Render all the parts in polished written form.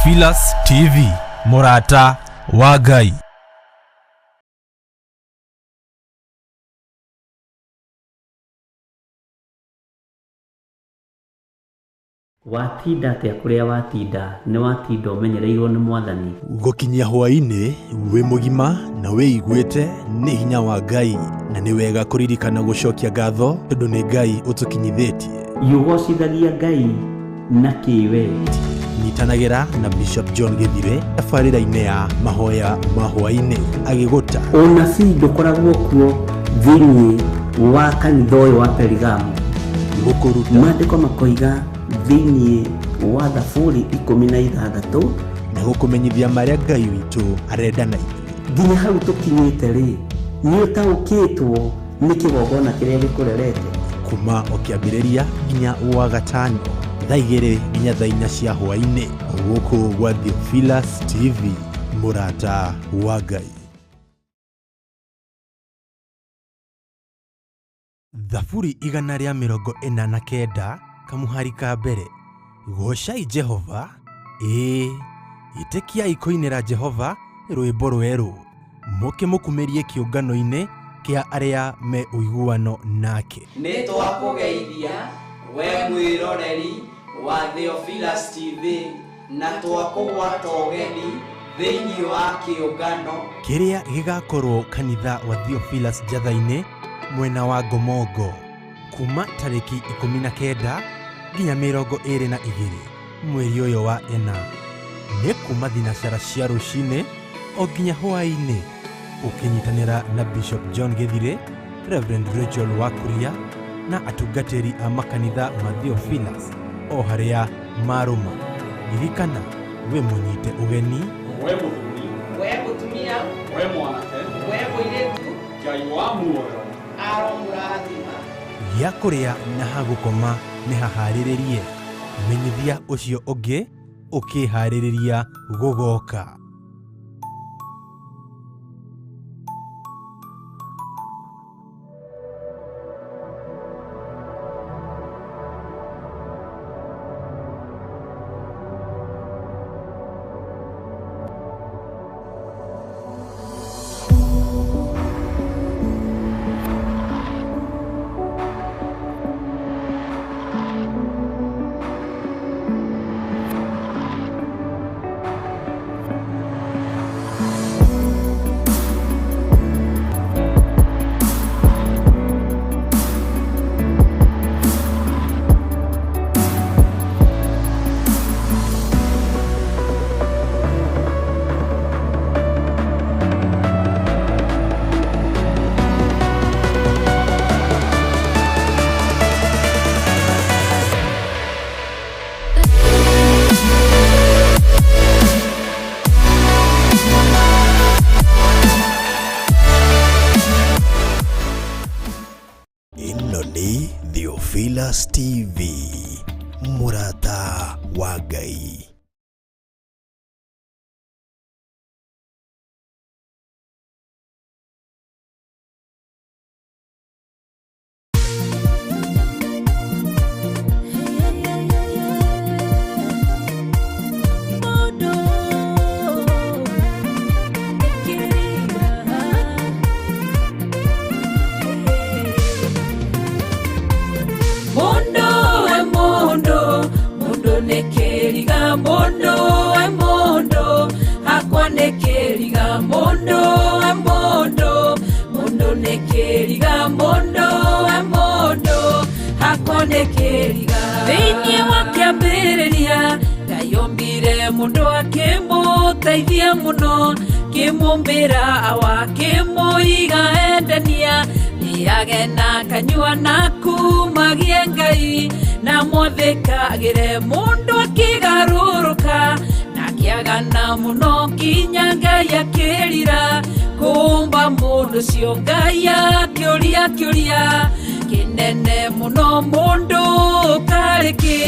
Theophilus TV, mũrata wa Ngai. Watinda atĩa kũrĩa watinda, nĩ watinda ũmenyereirwo nĩ Mwathani. Gũkinyia hwaĩ-inĩ wĩ mũgima na wĩiguĩte nĩ hinya wa Ngai, na nĩ wega kũririkana gũcokia ngatho tondũ nĩ Ngai ũtũkinyithĩtie. Ũgocithagia Ngai na kĩ we? Nyitanagĩra na Bishop John Gĩthire tabarĩra-inĩ ya mahoya ma hwaĩ-inĩ agĩgũta. Ũnabii ndũkoragwo kuo thĩinĩ wa kanitha ũyũ wa Perigamo. Gũkũruta. Maandĩko makoiga thĩinĩ wa Thaburi 16 na gũkũmenyithia marĩa Ngai witũ arenda na ithuĩ. Nginya hau tũkinyĩte rĩ, nĩ ũtaũkĩtwo nĩ kĩgongona kĩrĩa gĩkũrerete. Kuma o kĩambĩrĩria nginya wa gatano thaa 2 nginya thaa 4 cia hwaĩ-inĩ, gũkũ gwa Theophilus TV, mũrata wa Ngai. Thaburi 149 kamuhari ka mbere. Goocai Jehova, ĩĩ, ĩtĩkiai kũinĩra Jehova rwĩmbo rwerũ, mũkĩmũkumĩrie kĩũngano-inĩ kĩa arĩa me ũiguano nake. Nĩ twakũgeithia we mwĩroreri wa Theophilus TV na twakũgwata ũgeni thĩinĩ wa kĩũngano kĩrĩa gĩgakorwo kanitha wa Theophilus Njatha-inĩ mwena wa Ngomongo kuma tarĩki 19 nginya 22 mweri ũyũ wa ĩna. Nĩ kuma thinacara cia rũcinĩ o nginya hwaĩ-inĩ, ũkĩnyitanĩra na Bishop John Gĩthire, Reverend Rachel Wakuria na atungatĩri a makanitha ma Theophilus o harĩa marũma. Ririkana wĩ mũnyite ũgeni, we mũthuri, we mũtumia, we mwanake, we mũirĩtu, Ngai wa muoyo aromũrathima. Gĩa kũrĩa na ha gũkoma nĩ haharĩrĩrie, menyithia ũcio ũngĩ ũkĩharĩrĩria gũgoka. Ĩno nĩ Theophilus TV, mũrata wa Ngai. Mundu we mundu, mundu nĩ kĩriga, mundu we mundu, hakwa nĩ kĩriga, mundu we mundu, mundu nĩ kĩriga, mundu we mundu, hakwa nĩ kĩriga. Thĩinĩ wa kĩambĩrĩria Ngai ombire mũndũ akĩmũteithia mũno, kĩmũmbĩra awa kĩmũiga endania, nĩage na kanyua na kumagie Ngai, na mwathĩkagĩre mũndũ akĩgarũrũka, na akĩagana mũno nginya Ngai akĩrira, kũmba mũndũ ũcio Ngai akĩũria kĩũria kĩnene mũno, mũndũ karĩ kĩ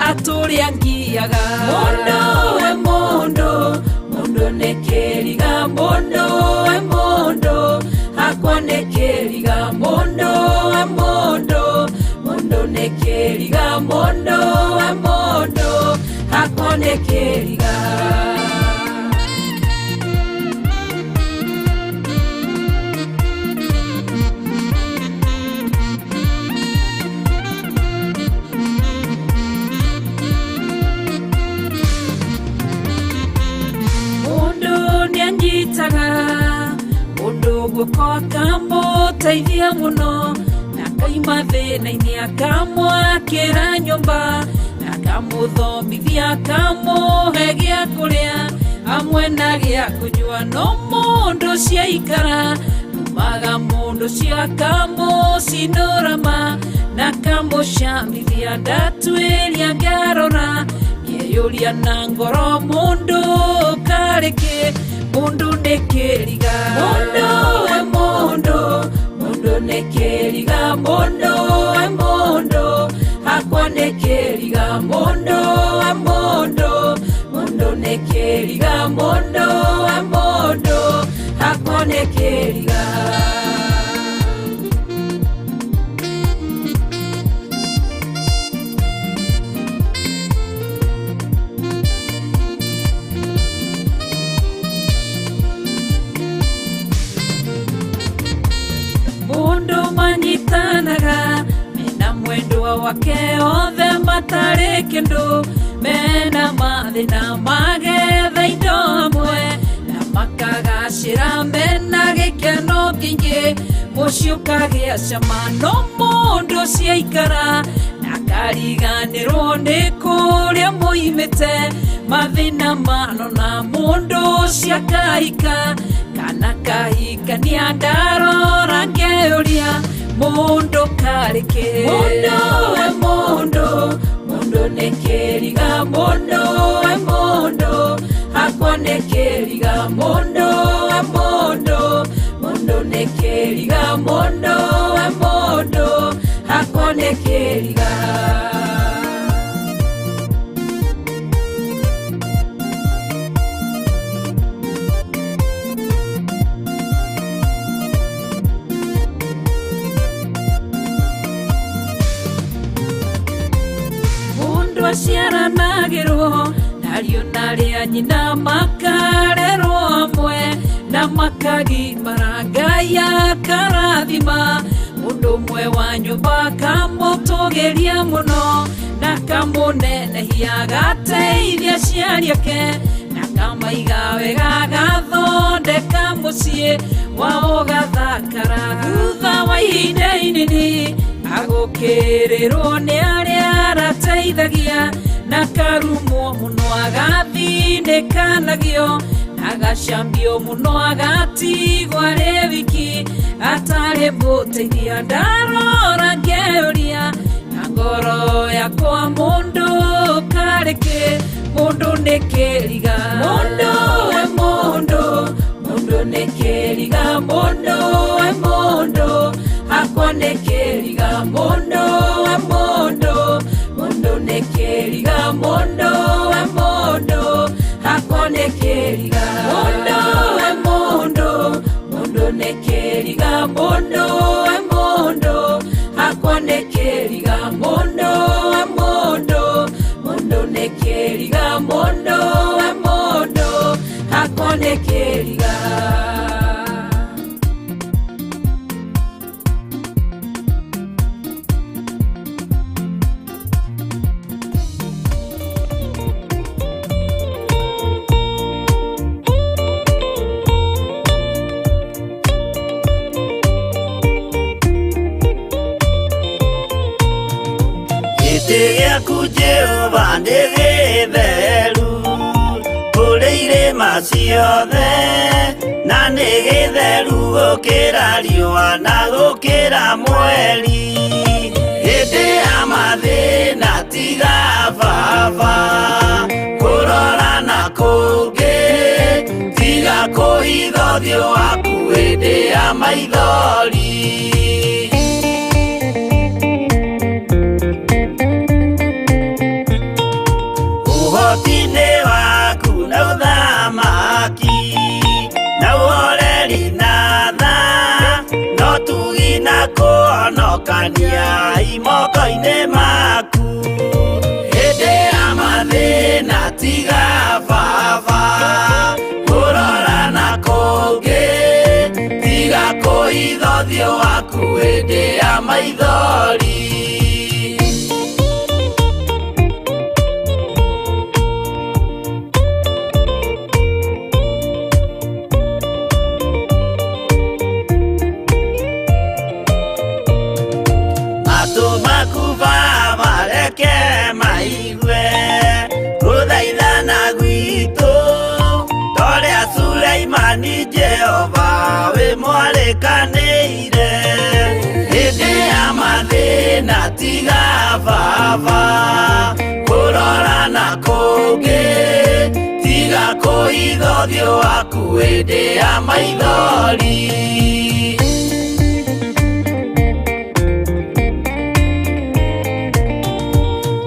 atũrĩa ngiaga. Mũndũ we mũndũ, mũndũ nĩ kĩriga, mũndũ we mũndũ, hakwa nĩ kĩriga, mũndũ we mũndũ, mũndũ nĩ kĩriga, mũndũ we mũndũ, hakwa nĩ kĩriga. Guoko akamũteithia mũno na akaima thĩna-inĩ akamwakĩra nyũmba na akamũthomithia akamũhe gĩa kũrĩa hamwe na gĩa kũnyua no mũndũ ciaikara maga mũndũ ũcio akamũcinũrama na akamũcamithia ndatuĩria ngarora ngeyũria na ngoro mũndũ karĩkĩ mũndũ nĩ kĩriga mũndũ we mũndũ mũndũ nĩ kĩriga mũndũ we mũndũ hakwa nĩ kĩriga mũndũ we mũndũ mũndũ nĩ kĩriga mũndũ we mũndũ hakwa nĩ kĩriga. Mundu manyitanaga mena mwendwa wake othe matarĩ kĩndũ mena mathĩna magetha indo hamwe na makagacĩra mena gĩkeno kĩingĩ mũciĩ ũkagĩa cama no mũndũ ciaikara na akariganĩrwo nĩ kũrĩa moimĩte mathĩna manona mũndũ ũcio akahika kana kahikania ndarora ngeyũria mũndũ karĩ kĩ mũndũ we mũndũ mũndũ nĩ kĩriga mũndũ we mũndũ hakwa nĩ kĩriga mũndũ we mũndũ mũndũ nĩ kĩriga mũndũ we mũndũ hakwa nĩ kĩriga. Aciaranagĩrwo nariũ narĩa nyina makarerwo hamwe na makagimara Ngai akarathima mũndũ ũmwe wa nyũmba akamũtũgĩria mũno na akamũnenehia agateithia aciari ake na akamaiga wega agathondeka mũciĩ wao ũgathakara thutha wa ihinda inini agũkĩrĩrwo nĩ arĩa arateithagia na karumwo mũno agathinĩkanagio agacambio mũno agatigwo arĩ wiki atarĩ mũteithia ndarora ngeyũria na ngoro yakwa mũndũ karĩ kĩ mũndũ nĩ kĩriga mũndũ we mũndũ mũndũ nĩ kĩriga mũndũ we mũndũ hakwa nĩ kĩriga mũndũ we mũndũ mũndũ nĩ kĩriga mũndũ we mũndũ hakwa nĩ kĩriga mũndũ we mũndũ mũndũ nĩ kĩriga mũndũ we mũndũ hakwa nĩ kĩriga mũndũ we mũndũ mũndũ nĩ kĩriga mũndũ we mũndũ hakwa nĩ kĩriga. Gĩtĩ gĩaku Jehova nĩ gĩtheru kũrĩ irĩma ciothe na nĩ gĩtheru gũkĩra riũa na gũkĩra mweri hĩndĩ ya mathĩna tiga baba kũrora na kũngĩ tiga kũhitha ũthiũ waku hĩndĩ ya maithori. Ũhoti-inĩ waku na ũthamaki na ũhoreri na tha no tugi na kũhonokania moko-inĩ maku hĩndĩ ya mathĩna tiga baba kũrora na kũngĩ tiga kũhitha ũthiũ waku hĩndĩ ya maithori. aigue gũthaithana gwitũ torĩa Suleimani Jehova wĩ mwarĩkanĩire hĩndĩ ya mathĩna tiga baba kũrora na kũngĩ tiga kũhitha ũthiũ waku hĩndĩ ya maithori.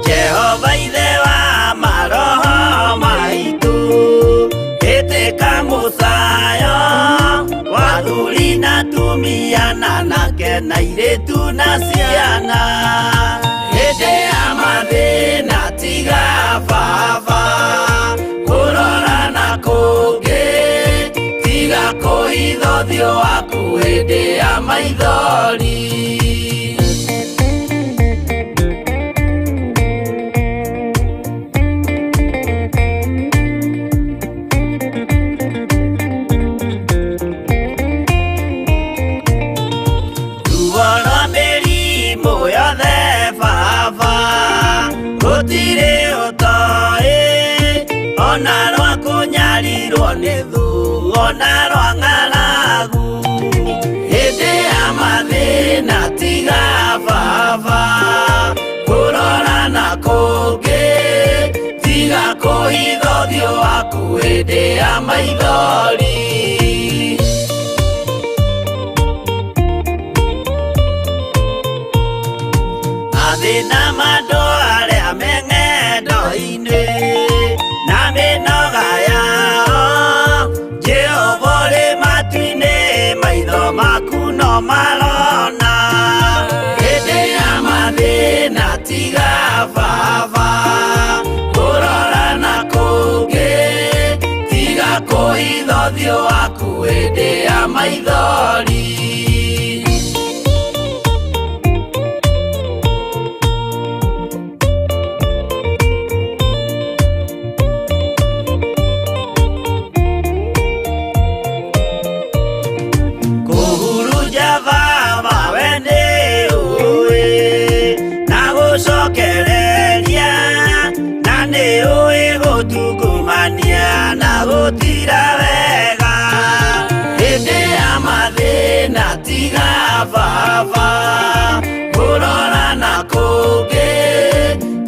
Jehova ithe wa maroho maitũ ĩtĩka mũcayo wa athuri na atumia na anake na airĩtu na ciana hĩndĩ ya mathĩna tiga baba kũrora na kũngĩ tiga kũhitha ũthiũ waku hĩndĩ ya maithori. Ruo rwa mĩrimũ yothe baba gũtirĩ ũtoĩ ona rwa kũnyarirwo nĩ thũ ona rwa ng'aragu hĩndĩ ya mathĩna tiga baba kũrora na kũngĩ tiga kũhitha ũthiũ waku hĩndĩ ya maithori. Mathĩna ma andũ arĩa me ng'endo-inĩ na mĩnoga yao Jehova ũrĩ matu-inĩ maitho maku no marona hĩndĩ ya mathĩna tiga baba kũrora na kũngĩ tiga kũhitha ũthiũ waku hĩndĩ ya maithori. Kũhurunja baba we nĩ ũĩ na gũcokereria na nĩ ũĩ gũtungumania na gũtira wega hĩndĩ ya mathĩna tiga baba kũrora na kũngĩ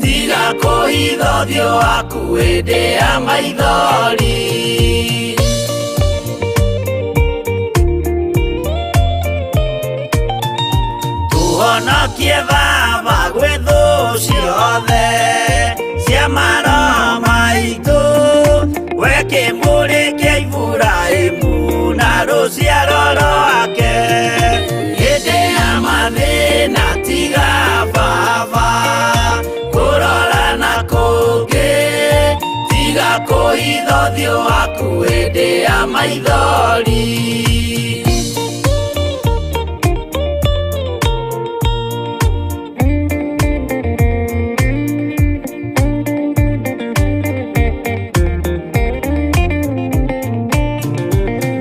tiga kũhitha ũthiũ waku hĩndĩ ya maithori. Tũhonokie baba gwĩ thũ ciothe cia maroho maitũ we kĩmũrĩ kĩa Iburahĩmu na rũciaro rwake hĩndĩ ya mathĩna tiga baba kũrora na kũngĩ tiga kũhitha ũthiũ waku hĩndĩ ya maithori.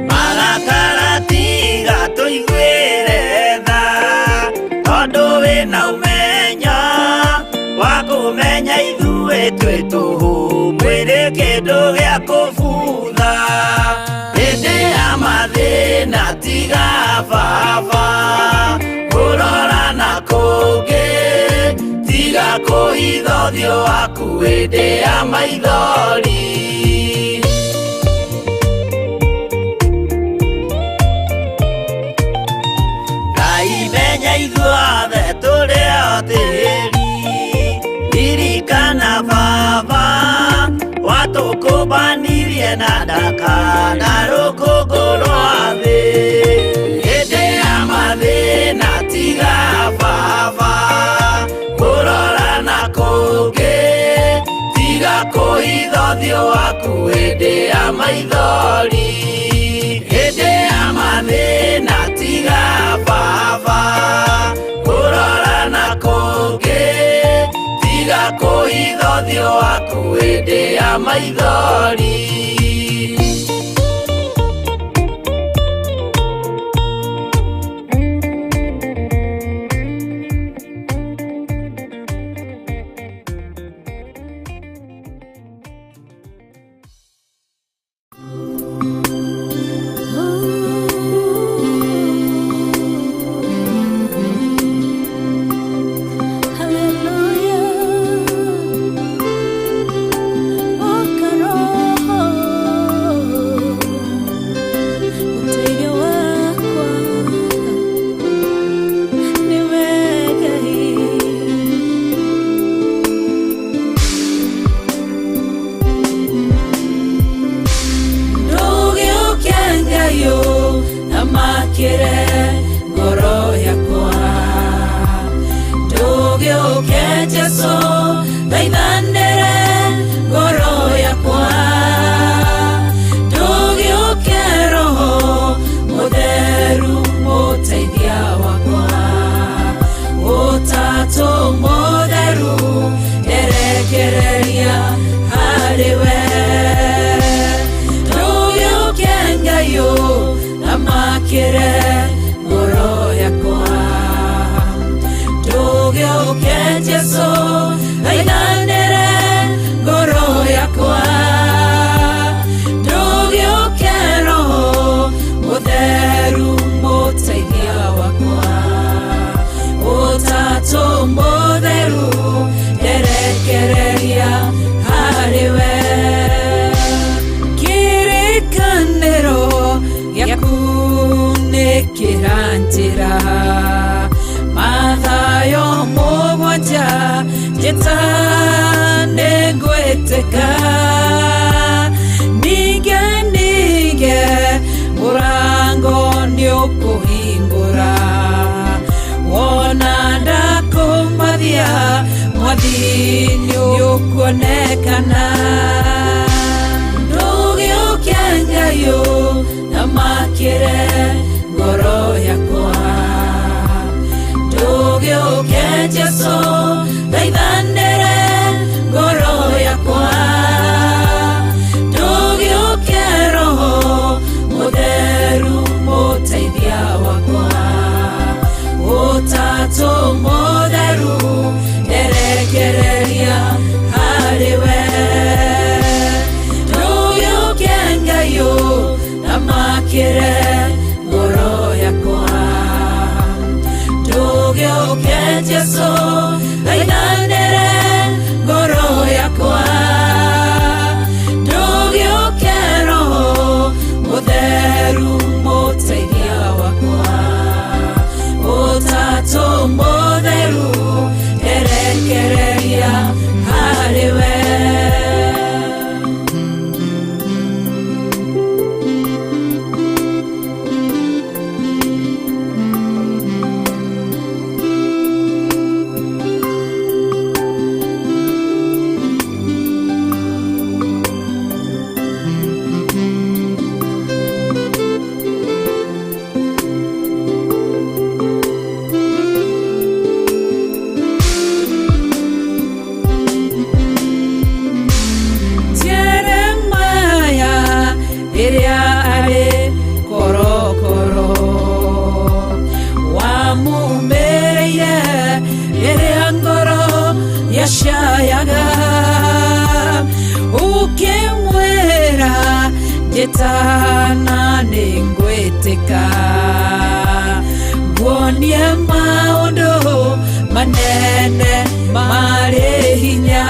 Marakara tiga tũiguĩre tha tondũ wĩna ũmenyo wa kũmenya ithuĩ twĩ tũhũ mwĩrĩ kĩndũ gĩa kũbutha hĩndĩ ya mathĩna tiga baba kũrora na kũngĩ tiga kũhitha ũthiũ waku hĩndĩ ya maithori. Ngai menya ithuothe tũrĩ o tĩri ririkana baba watũkũmbanirie na ndaka na rũkũngũ rwa thĩ hĩndĩ ya mathĩna tiga baba kũrora na kũngĩ tiga kũhitha ũthiũ waku hĩndĩ ya maithori. Hĩndĩ ya mathĩna tiga baba kũrora na kũngĩ tiga kũhitha ũthiũ waku hĩndĩ ya maithori. Njĩta nĩngwĩtĩka. Ninge ninge mũrango nĩũkũhingũra. Wona ndakũmathia mwathi nĩũkuonekana. Ndũgĩũke Ngai ũthamakĩre ngoro yakwa. Ndũgĩũke Jesũ thaithanĩre ngoro yakwa. Ndũgĩũke Roho Mũtheru mũteithia wakwa. Ũtatũ Mũtheru erekereria harĩ we. Ndũgĩũke Ngai ũthamakĩre ngoro yakwa. Ndũgĩũke Jesũ thaithanĩre ngoro yakwa. Ndũgĩũke Roho Mũtheru mũteithia wakwa. Ũtatũ Mũtheru erekereria harĩ we. Jeremiah rĩrĩa arĩ korokoro wamumĩrĩire rĩrĩa ngoro yacayaga ũkĩmwĩra njĩtana nĩngwĩtĩka nguonie maũndũ manene marĩ hinya.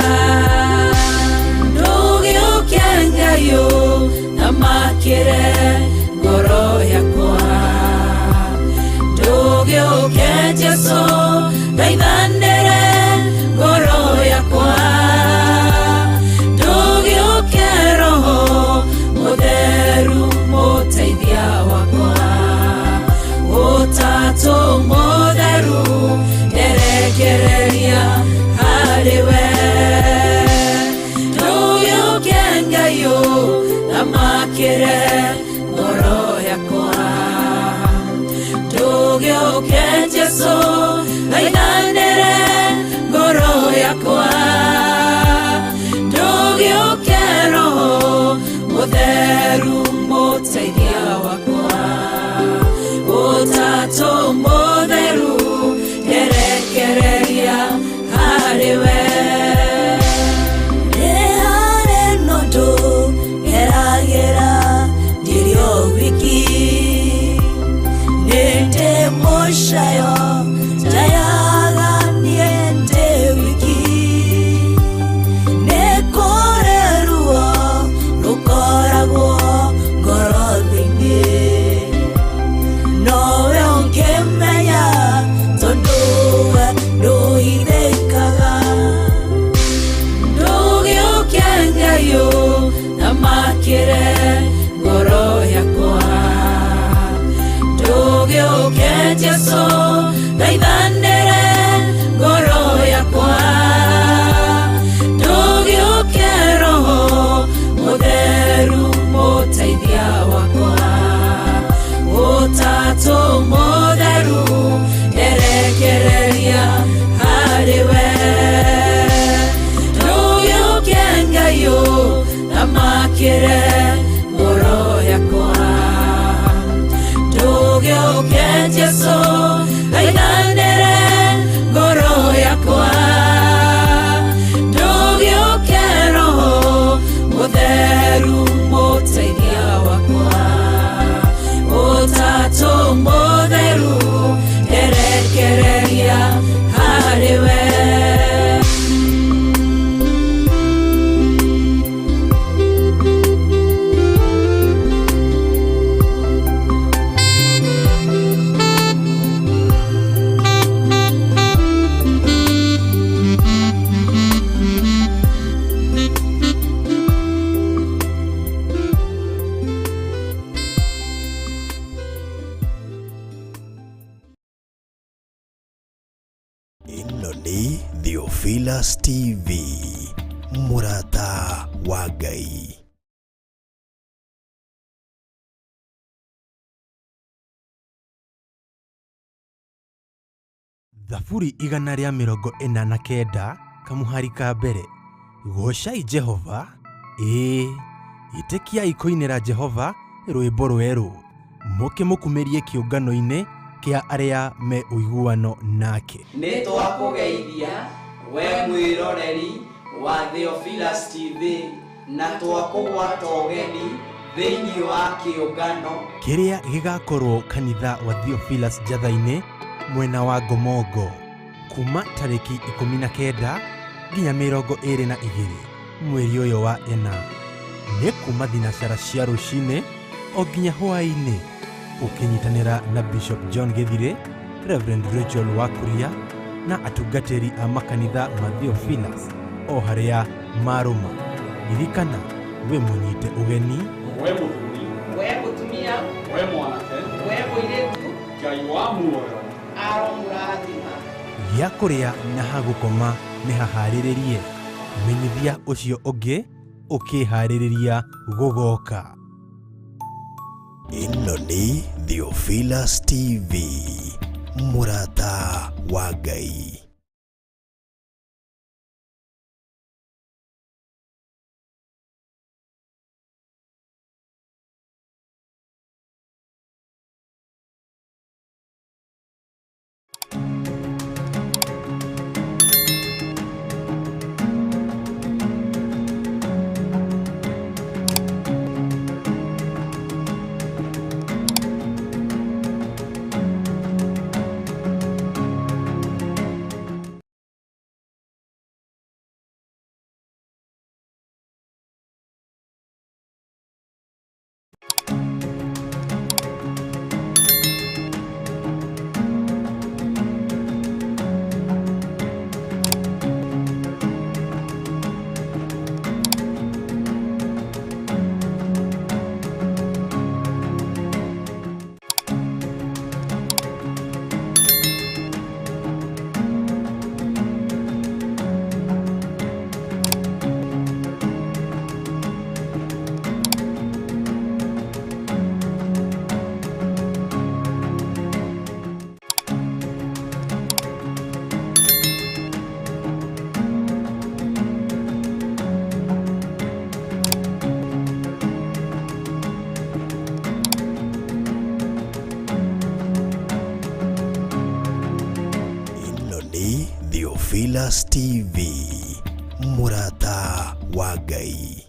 Ndũgĩũke Ngai ũthamakĩre ngoro yakwa. Ndũgĩũke Jesũ thaithanĩre ngoro yakwa. Ndũgĩũke Roho Mũtheru mũteithia wakwa. Ũtatũ Mũtheru erekereria harĩ we. Ndũgĩũke Ngai ũthamakĩre ngoro yakwa. Ndũgĩũke Jesũ thaithanĩre ngoro yakwa. Ndũgĩũke Roho Mũtheru mũteithia wakwa. Ũtatũ Mũtheru erekereria harĩ we. Nĩ harĩ na ũndũ ngeragĩra ndirĩ o wiki. Nĩ ndĩ mũcayo njayaga niĩ ndĩ wiki. Nĩ kũrĩ ruo rũkoragwo ngoro thĩinĩ. Nowe ũngĩmenya tondũ we nĩũĩ. Theophilus TV, mũrata wa Ngai. Thaburi 149 kamuhari ka mbere. Goocai Jehova, ĩĩ, ĩtĩkiai kũinĩra Jehova rwĩmbo rwerũ, mũkĩmũkumĩrie kĩũngano-inĩ kĩa arĩa me ũiguano nake. Nĩ twakũgeithia we mwĩroreri wa Theophilus TV na twakũgwata ũgeni thĩinĩ wa kĩũngano kĩrĩa gĩgakorwo kanitha wa Theophilus Njatha-inĩ mwena wa Ngomongo kuma tarĩki 19 nginya 22 mweri ũyũ wa ĩna. Nĩ kuma thinacara cia rũcinĩ o nginya hwaĩ-inĩ, ũkĩnyitanĩra na Bishop John Gĩthirĩ, Reverend Rachel Wakuria na atungatĩri a makanitha ma Theophilus o harĩa marũma. Ririkana wĩ mũnyite ũgeni, we mũthuri, we mũtumia, we mwanake, we mũirĩtu, Ngai wa muoyo aromũrathima. Gĩa kũrĩa na ha gũkoma nĩ haharĩrĩrie. Menyithia ũcio ũngĩ ũkĩharĩrĩria gũgoka. Ĩno nĩ Theophilus TV, mũrata wa Ngai. Theophilus TV, mũrata wa Ngai.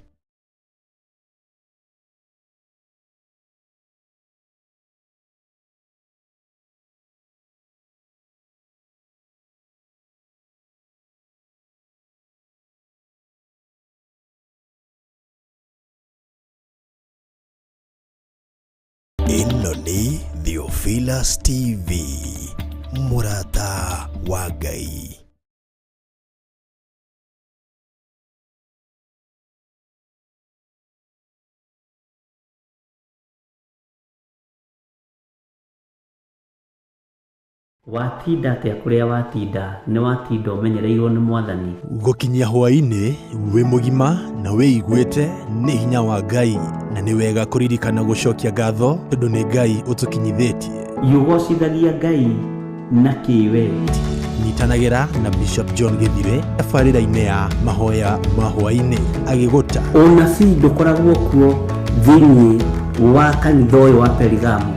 Ĩno nĩ Theophilus TV, mũrata wa Ngai. Watinda atĩa kũrĩa watinda, nĩ watinda ũmenyereirwo nĩ mwathani. Gũkinyia hwaĩ-inĩ wĩ mũgima na wĩiguĩte nĩ hinya wa Ngai, na nĩ wega kũririkana gũcokia ngatho tondũ nĩ Ngai ũtũkinyithĩtie. Yũgocithagia Ngai na kĩwe. Nyitanagĩra na Bishop John Gĩthirĩ tabarĩra-inĩ ya mahoya ma hwaĩ-inĩ agĩgũta. Ũnabii ndũkoragwo kuo thĩinĩ wa kanitha ũyũ wa Perigamo.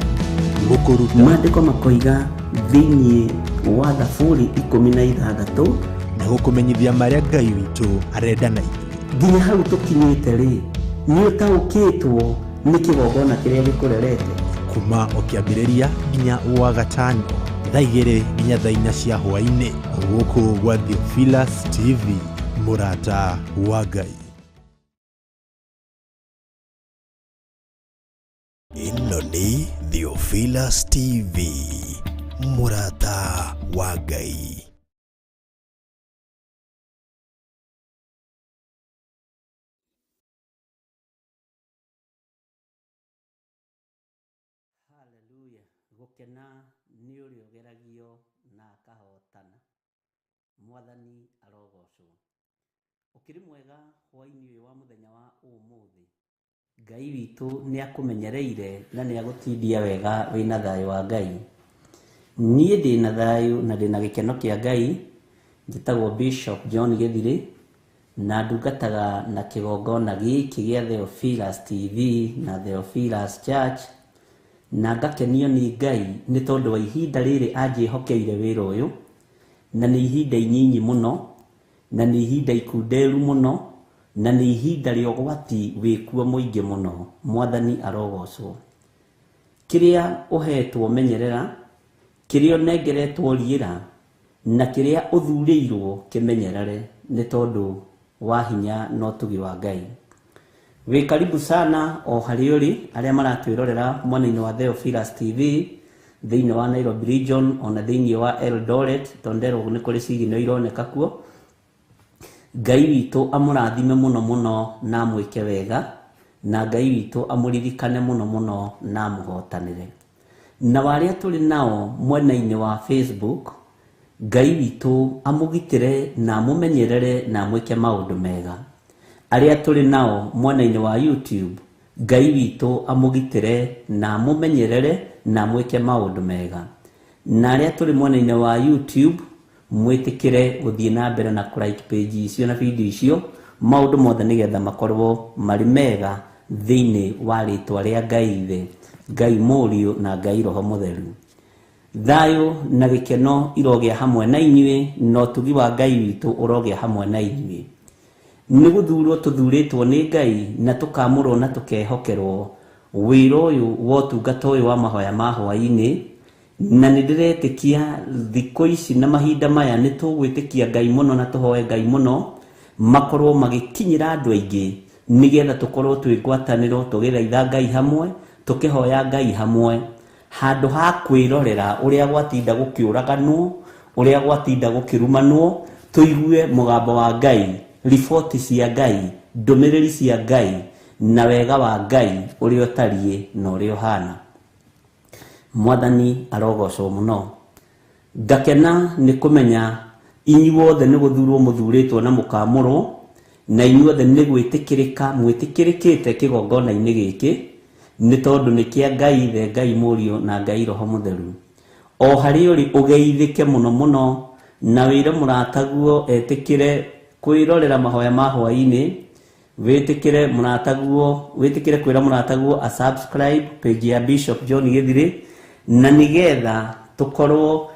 Gũkũruta maandĩko makoiga thĩinĩ wa Thaburi 16 na gũkũmenyithia marĩa Ngai witũ arenda na ithuĩ. Nginya hau tũkinyĩte rĩ, nĩ ũtaũkĩtwo nĩ kĩgongona kĩrĩa gĩkũrerete. Kuma o kĩambĩrĩria nginya wa gatano thaa 2 nginya thaa 4 cia hwaĩ-inĩ gũkũ gwa Theophilus TV, mũrata wa Ngai. Ĩno nĩ Theophilus TV, mũrata wa Ngai. Haleluya. Gũkena nĩ ũrĩa ũgeragio na akahotana. Mwathani arogocwo. Ũkĩrĩ mwega hwaĩ-inĩ ũyũ wa mũthenya wa ũmũthĩ. Ngai witũ nĩ akũmenyereire na nĩ agũtindia wega wĩna thayũ wa Ngai. Niĩ ndĩna thayũ na ndĩna gĩkeno kĩa Ngai. Njĩtagwo Bishop John Gĩthirĩ na ndungataga na kĩgongona gĩkĩ gĩa Theophilus TV na Theophilus Church, na ngakenio nĩ Ngai nĩ tondũ wa ihinda rĩrĩ anjĩhokeire wĩra ũyũ, na nĩ ihinda inyinyi mũno, na nĩ ihinda ikunderu mũno, na nĩ ihinda rĩa ũgwati wĩkuo mũingĩ mũno. Mwathani arogocwo. Kĩrĩa ũhetwo menyerera, kĩrĩa ũnengeretwo riĩra, na kĩrĩa ũthurĩirwo kĩmenyerere, nĩ tondũ wa hinya na ũtugi wa Ngai. Wĩ karibu sana o harĩa ũrĩ, arĩa maratwĩrorera mwena-inĩ wa Theophilus TV thĩinĩ wa Nairobi region, ona thĩinĩ wa Eldoret, tondũ nĩ kũrĩ signal ironeka kuo. Ngai witũ amũrathime mũno mũno na amwĩke wega, na Ngai witũ amũririkane mũno mũno na amũhotanĩre. Na warĩa tũrĩ nao mwena-inĩ wa Facebook, Ngai witũ amũgitĩre na amũmenyerere na amwĩke maũndũ mega. Arĩa tũrĩ nao mwena-inĩ wa YouTube, Ngai witũ amũgitĩre na amũmenyerere na amwĩke maũndũ mega. Na arĩa tũrĩ mwena-inĩ wa YouTube, mwĩtĩkĩre gũthiĩ na mbere na kũ-like page icio na video icio, maũndũ mothe nĩgetha makorwo marĩ mega thĩinĩ wa rĩtwa rĩa Ngai Ithe, Ngai Mũriũ na Ngai Roho Mũtheru. Thayũ na gĩkeno irogĩa hamwe na inyuĩ, na ũtugi wa Ngai witũ ũrogĩa hamwe na inyuĩ. Nĩ gũthurwo tũthurĩtwo nĩ Ngai na tũkamũrwo na tũkehokerwo wĩra ũyũ wa ũtungata ũyũ wa mahoya ma hwaĩ-inĩ, na nĩ ndĩretĩkia thikũ ici na mahinda maya nĩ tũgwĩtĩkia Ngai mũno na tũhoe Ngai mũno makorwo magĩkinyĩra andũ aingĩ, nĩgetha tũkorwo twĩ ngwatanĩro, tũgĩthaitha Ngai hamwe, tũkĩhoya Ngai hamwe, handũ ha kwĩrorera ũrĩa gwatinda gũkĩũraganwo, ũrĩa gwatinda gũkĩrumanwo, tũigue mũgambo wa Ngai, riboti cia Ngai, ndũmĩrĩri cia Ngai, na wega wa Ngai ũrĩa ũtariĩ na ũrĩa ũhana. Mwathani arogocwo mũno. Ngakena nĩ kũmenya inyuothe nĩ gũthurwo mũthurĩtwo na mũkamũrwo, na inyuothe nĩ gwĩtĩkĩrĩka mwĩtĩkĩrĩkĩte kĩgongona-inĩ gĩkĩ, nĩ tondũ nĩ kĩa Ngai Ithe, Ngai Mũriũ na Ngai Roho Mũtheru. O harĩa ũrĩ ũgeithĩke mũno mũno, na wĩre mũrataguo etĩkĩre kwĩrorera mahoya ma hwaĩ-inĩ, wĩtĩkĩre mũrataguo, wĩtĩkĩre kwĩra mũrataguo a subscribe page ya Bishop John Gĩthirĩ, na nĩgetha tũkorwo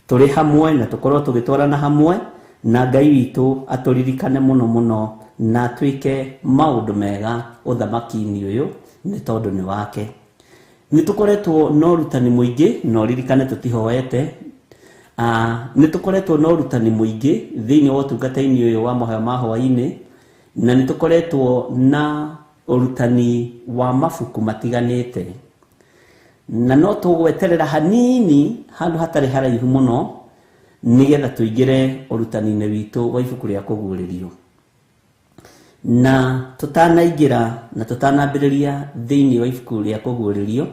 tũrĩ hamwe na tũkorwo tũgĩtwarana hamwe, na Ngai witũ atũririkane mũno mũno na atwĩke maũndũ mega ũthamaki-inĩ ũyũ, nĩ tondũ nĩ wake. Nĩ tũkoretwo na ũrutani mũingĩ, na ũririkane tũtihoete. Nĩ tũkoretwo na ũrutani mũingĩ thĩinĩ wa ũtungata-inĩ ũyũ wa mahoya ma hwaĩ-inĩ, na nĩ tũkoretwo na ũrutani wa mabuku matiganĩte, na no tũgweterera hanini handũ hatarĩ haraihu mũno nĩgetha tũingĩre ũrutani-inĩ witũ wa ibuku rĩa kũguũrĩrio. Na tũtanaingĩra na tũtanambĩrĩria thĩinĩ wa ibuku rĩa kũguũrĩrio,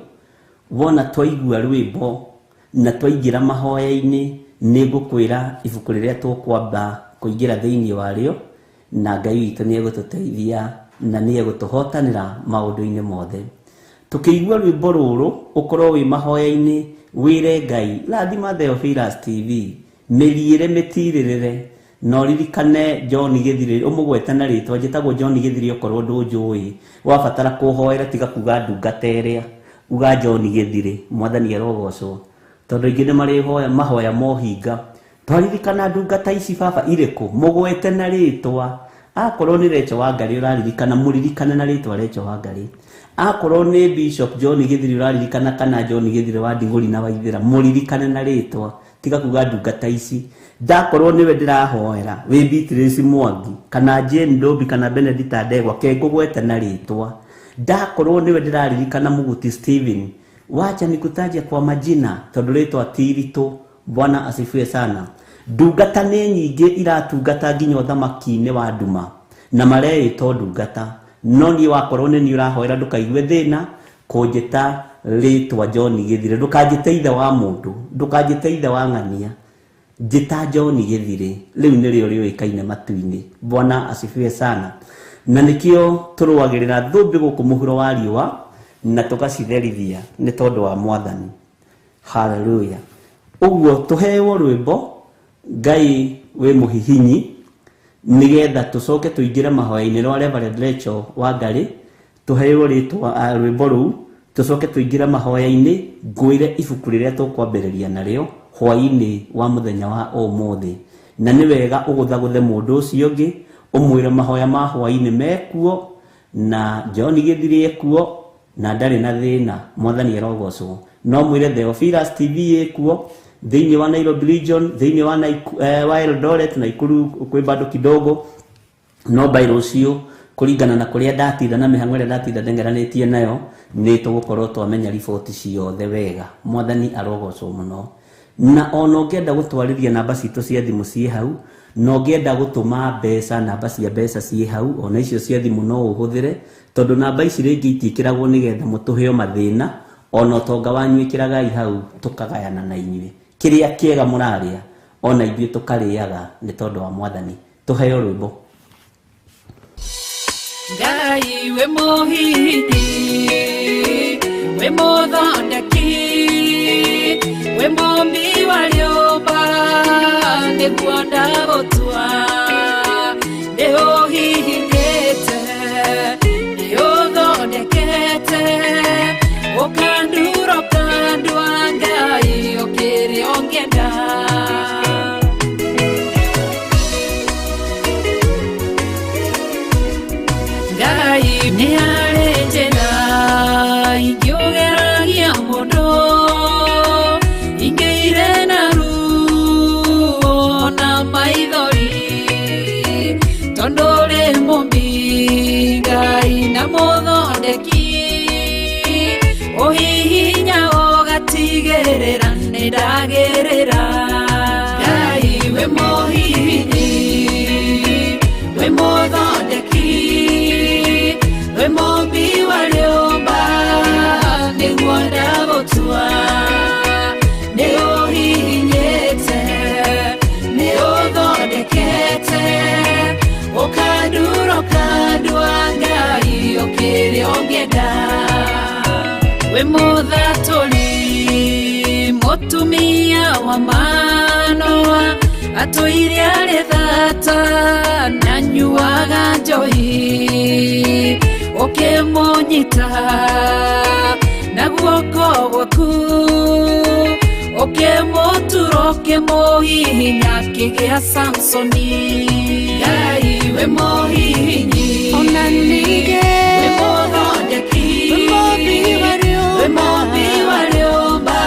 wona twaigua rwĩmbo na twaingĩra mahoya-inĩ, nĩ ngũkwĩra ibuku rĩrĩa tũkwamba kũingĩra thĩinĩ warĩo, na Ngai witũ nĩ egũtũteithia na nĩ egũtũhotanĩra maũndũ-inĩ mothe. Tũkĩigua rwĩmbo rũrũ, ũkorwo wĩ mahoya-inĩ, wĩre Ngai, rathima Theophilus TV, mĩriĩre mĩtirĩrĩre, na ũririkane John Gĩthirĩ, ũmũgwete na rĩtwa, njĩtagwo John Gĩthirĩ okorwo ndũnjũĩ, wabatara kũhoera tiga kuga ndungata ĩrĩa, uga John Gĩthirĩ. Mwathani arogocwo, tondũ aingĩ nĩ marĩhoya mahoya mohinga. Twaririkana ndungata ici baba irĩkũ, mũgwete na rĩtwa. Akorwo nĩ Recho wa Ngarĩ ũraririkana, mũririkane na rĩtwa Recho wa Ngarĩ. Akorwo nĩ Bishop John Gĩthirĩ ũraririkana, kana John Gĩthirĩ wa Ndigũri na Waithĩra, mũririkane na rĩtwa, tiga kuga ndungata ici. Ndakorwo nĩwe ndĩrahoera, wĩ Beatrice Mwangi kana Jane Ndombi kana Benedicta Ndegwa, ke ngũgwete na rĩtwa. Ndakorwo nĩwe ndĩraririkana Mũguti Steven, wacha nikutaje kwa majina tondũ rĩtwa ti iritũ. Bwana asifiwe sana. Ndungata nĩ nyingĩ iratungata nginya ũthamaki-inĩ wa nduma, na mareĩtwo ndungata, no niĩ wakorwo nĩ niĩ ũrahoera ndũkaigue thĩna kũnjĩta rĩtwa John Gĩthirĩ, ndũkanjĩte ithe wa mũndũ, ndũkanjĩte ithe wa ng'ania. Njĩta John Gĩthirĩ, rĩu nĩrĩo rĩũĩkaine matu-inĩ. Bwana asifiwe sana. Na nĩkĩo tũrũagĩrĩra thũmbĩ gũkũ mũhuro wa riũa na tũgacitherithia nĩ tondũ wa Mwathani. Haleluya. Ũguo tũheo rwĩmbo Ngai wĩ mũhihinyi, nĩgetha tũcoke tũingĩre mahoya-inĩ rwa Reverend Rachel Wangari, tũheo rĩtwa rwĩmbo rũu, tũcoke tũingĩre mahoya-inĩ, ngwĩre ibuku rĩrĩa tũkwambĩrĩria narĩo hwaĩ-inĩ wa mũthenya wa ũmũthĩ. Na nĩ wega ũgũthagũthe mũndũ ũcio ũngĩ, ũmwĩre mahoya ma hwaĩ-inĩ mekuo, na John Gĩthirĩ ekuo, na ndarĩ na thĩna, Mwathani arogocwo. No mwĩre Theophilus TV ĩkuo thĩinĩ wa Nairobi region, thĩinĩ wa wa Eldoret, Nakuru kwĩ bado kidogo, no by rũciũ kũringana na kũrĩa ndatinda na mĩhang'o ĩrĩa ndatinda ndengeranĩtie nayo, nĩ tũgũkorwo twamenya riboti ciothe wega. Mwathani arogocwo mũno. Na ona ũngĩenda gũtwarĩria namba citũ cia thimũ ciĩ hau, na ũngĩenda gũtũma mbeca, namba cia mbeca ciĩ hau, ona icio cia thimũ no ũhũthĩre, tondũ namba ici rĩngĩ itiĩkĩragwo nĩgetha mũtũheo mathĩna, ona ũtonga wanyu ĩkĩragai hau tũkagayana na inyuĩ. Kĩrĩa kĩega mũrarĩa, ona ithuĩ tũkarĩaga nĩ tondũ wa Mwathani. Tũheo rwĩmbo. Ngai wĩ mũhihinyi, wĩ mũthondeki, wĩ mũmbi wa rĩũmba, nĩguo ndagũtua. Nĩ ũhihinyĩte, nĩ ũthondekete, ũkandura ũkandua, Ngai ũkĩrĩ ũngĩenda. Ngai nĩ harĩ njĩra ingĩũgeragia mũndũ, ingĩire na ruo na maithori, tondũ ũrĩ mũmbi Ngai na mũthondeki, ũhihinya ũgatigĩrĩra nĩ ndagĩrĩra. Ngai wĩ mũhihinyi, wĩ mũthondeki, wĩ mũmbi wa rĩũmba, nĩguo ndagũtua. Nĩ ũhihinyĩte, nĩ ũthondekete, ũkandura ũkandua, Ngai ũkĩrĩ ũngĩenda. Wĩ mũthatũri, mũtumia wa Manoa, atũire arĩ thata na nyuaga njohi, ũkĩmũnyita na guoko gwaku, ũkĩmũtura ũkĩmũhihinya akĩgĩa Samsoni. Ngai wĩ mũhihinyi, Ona ningĩ wĩ mũthondeki, wĩ mũmbi wa wĩ mũmbi wa rĩũmba,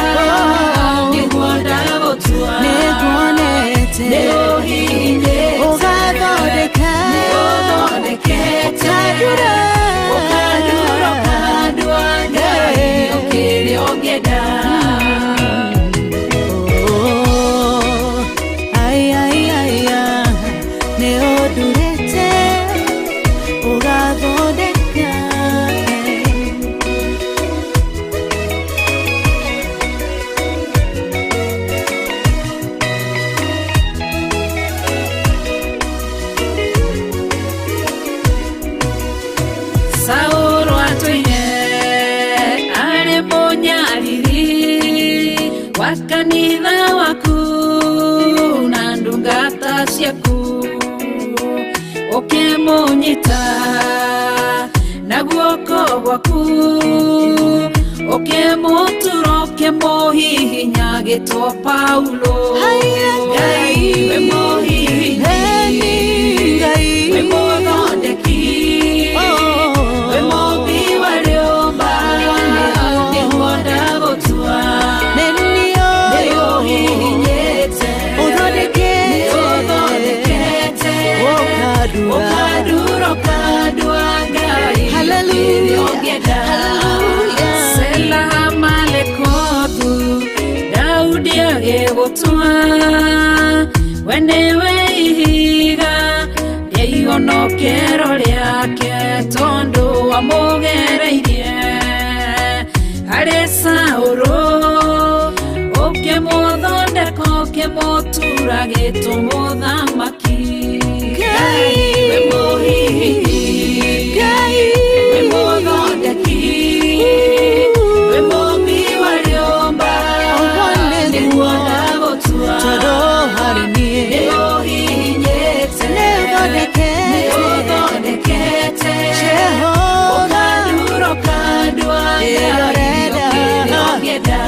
nĩguo ndagũtua. Nĩnguonete, Nĩ ũhihinyĩte, ũgathondeka, nĩ ũthondekete, ũkandura, ũkandura ũkandua, Ngai ũkĩrĩ ũngĩenda. Oh, ai, ai, ai, ah, nĩ ũndurĩte, ũgathondeka. Saũlũ atũire arĩ mũnyariri wa kanitha waku na ndungata ciaku, ũkĩmũnyita na guoko gwaku, ũkĩmũtura ũkĩmũhihinya agĩtwo Paulo. Ngai wĩ mũhihinyi, Ngai wĩ mũthondeki, wĩ mũmbi wa rĩũmba, nĩguo ndagũtua. Nĩ Nĩ ũhihinyĩte, Ũthondekete. nĩ ũthondekete, Ũkandura. ũkandura ũkandua, Ngai Hallelujah. ũkĩrĩ ũngĩenda. Hallelujah. Sela Malekothu, Daudi agĩgũtua, we nĩwe ihiga rĩa ihonokero rĩake, tondũ wamũgereirie harĩ Saũlũ, ũkĩmũthondeka ũkĩmũhihinya. Ngĩmũtura gĩtũ mũthamaki. Ngai wĩ mũhihinyi, Ngai wĩ mũthondeki, wĩ mũmbi wa rĩũmba, nĩguo ndagũtua. Tondũ harĩ niĩ Nĩũhihinyĩte, nĩũthondekete, nĩũthondekete, Jehova, ũkandura ũkandua, Ngai ndĩrorenda ũkĩrĩa ũngĩenda.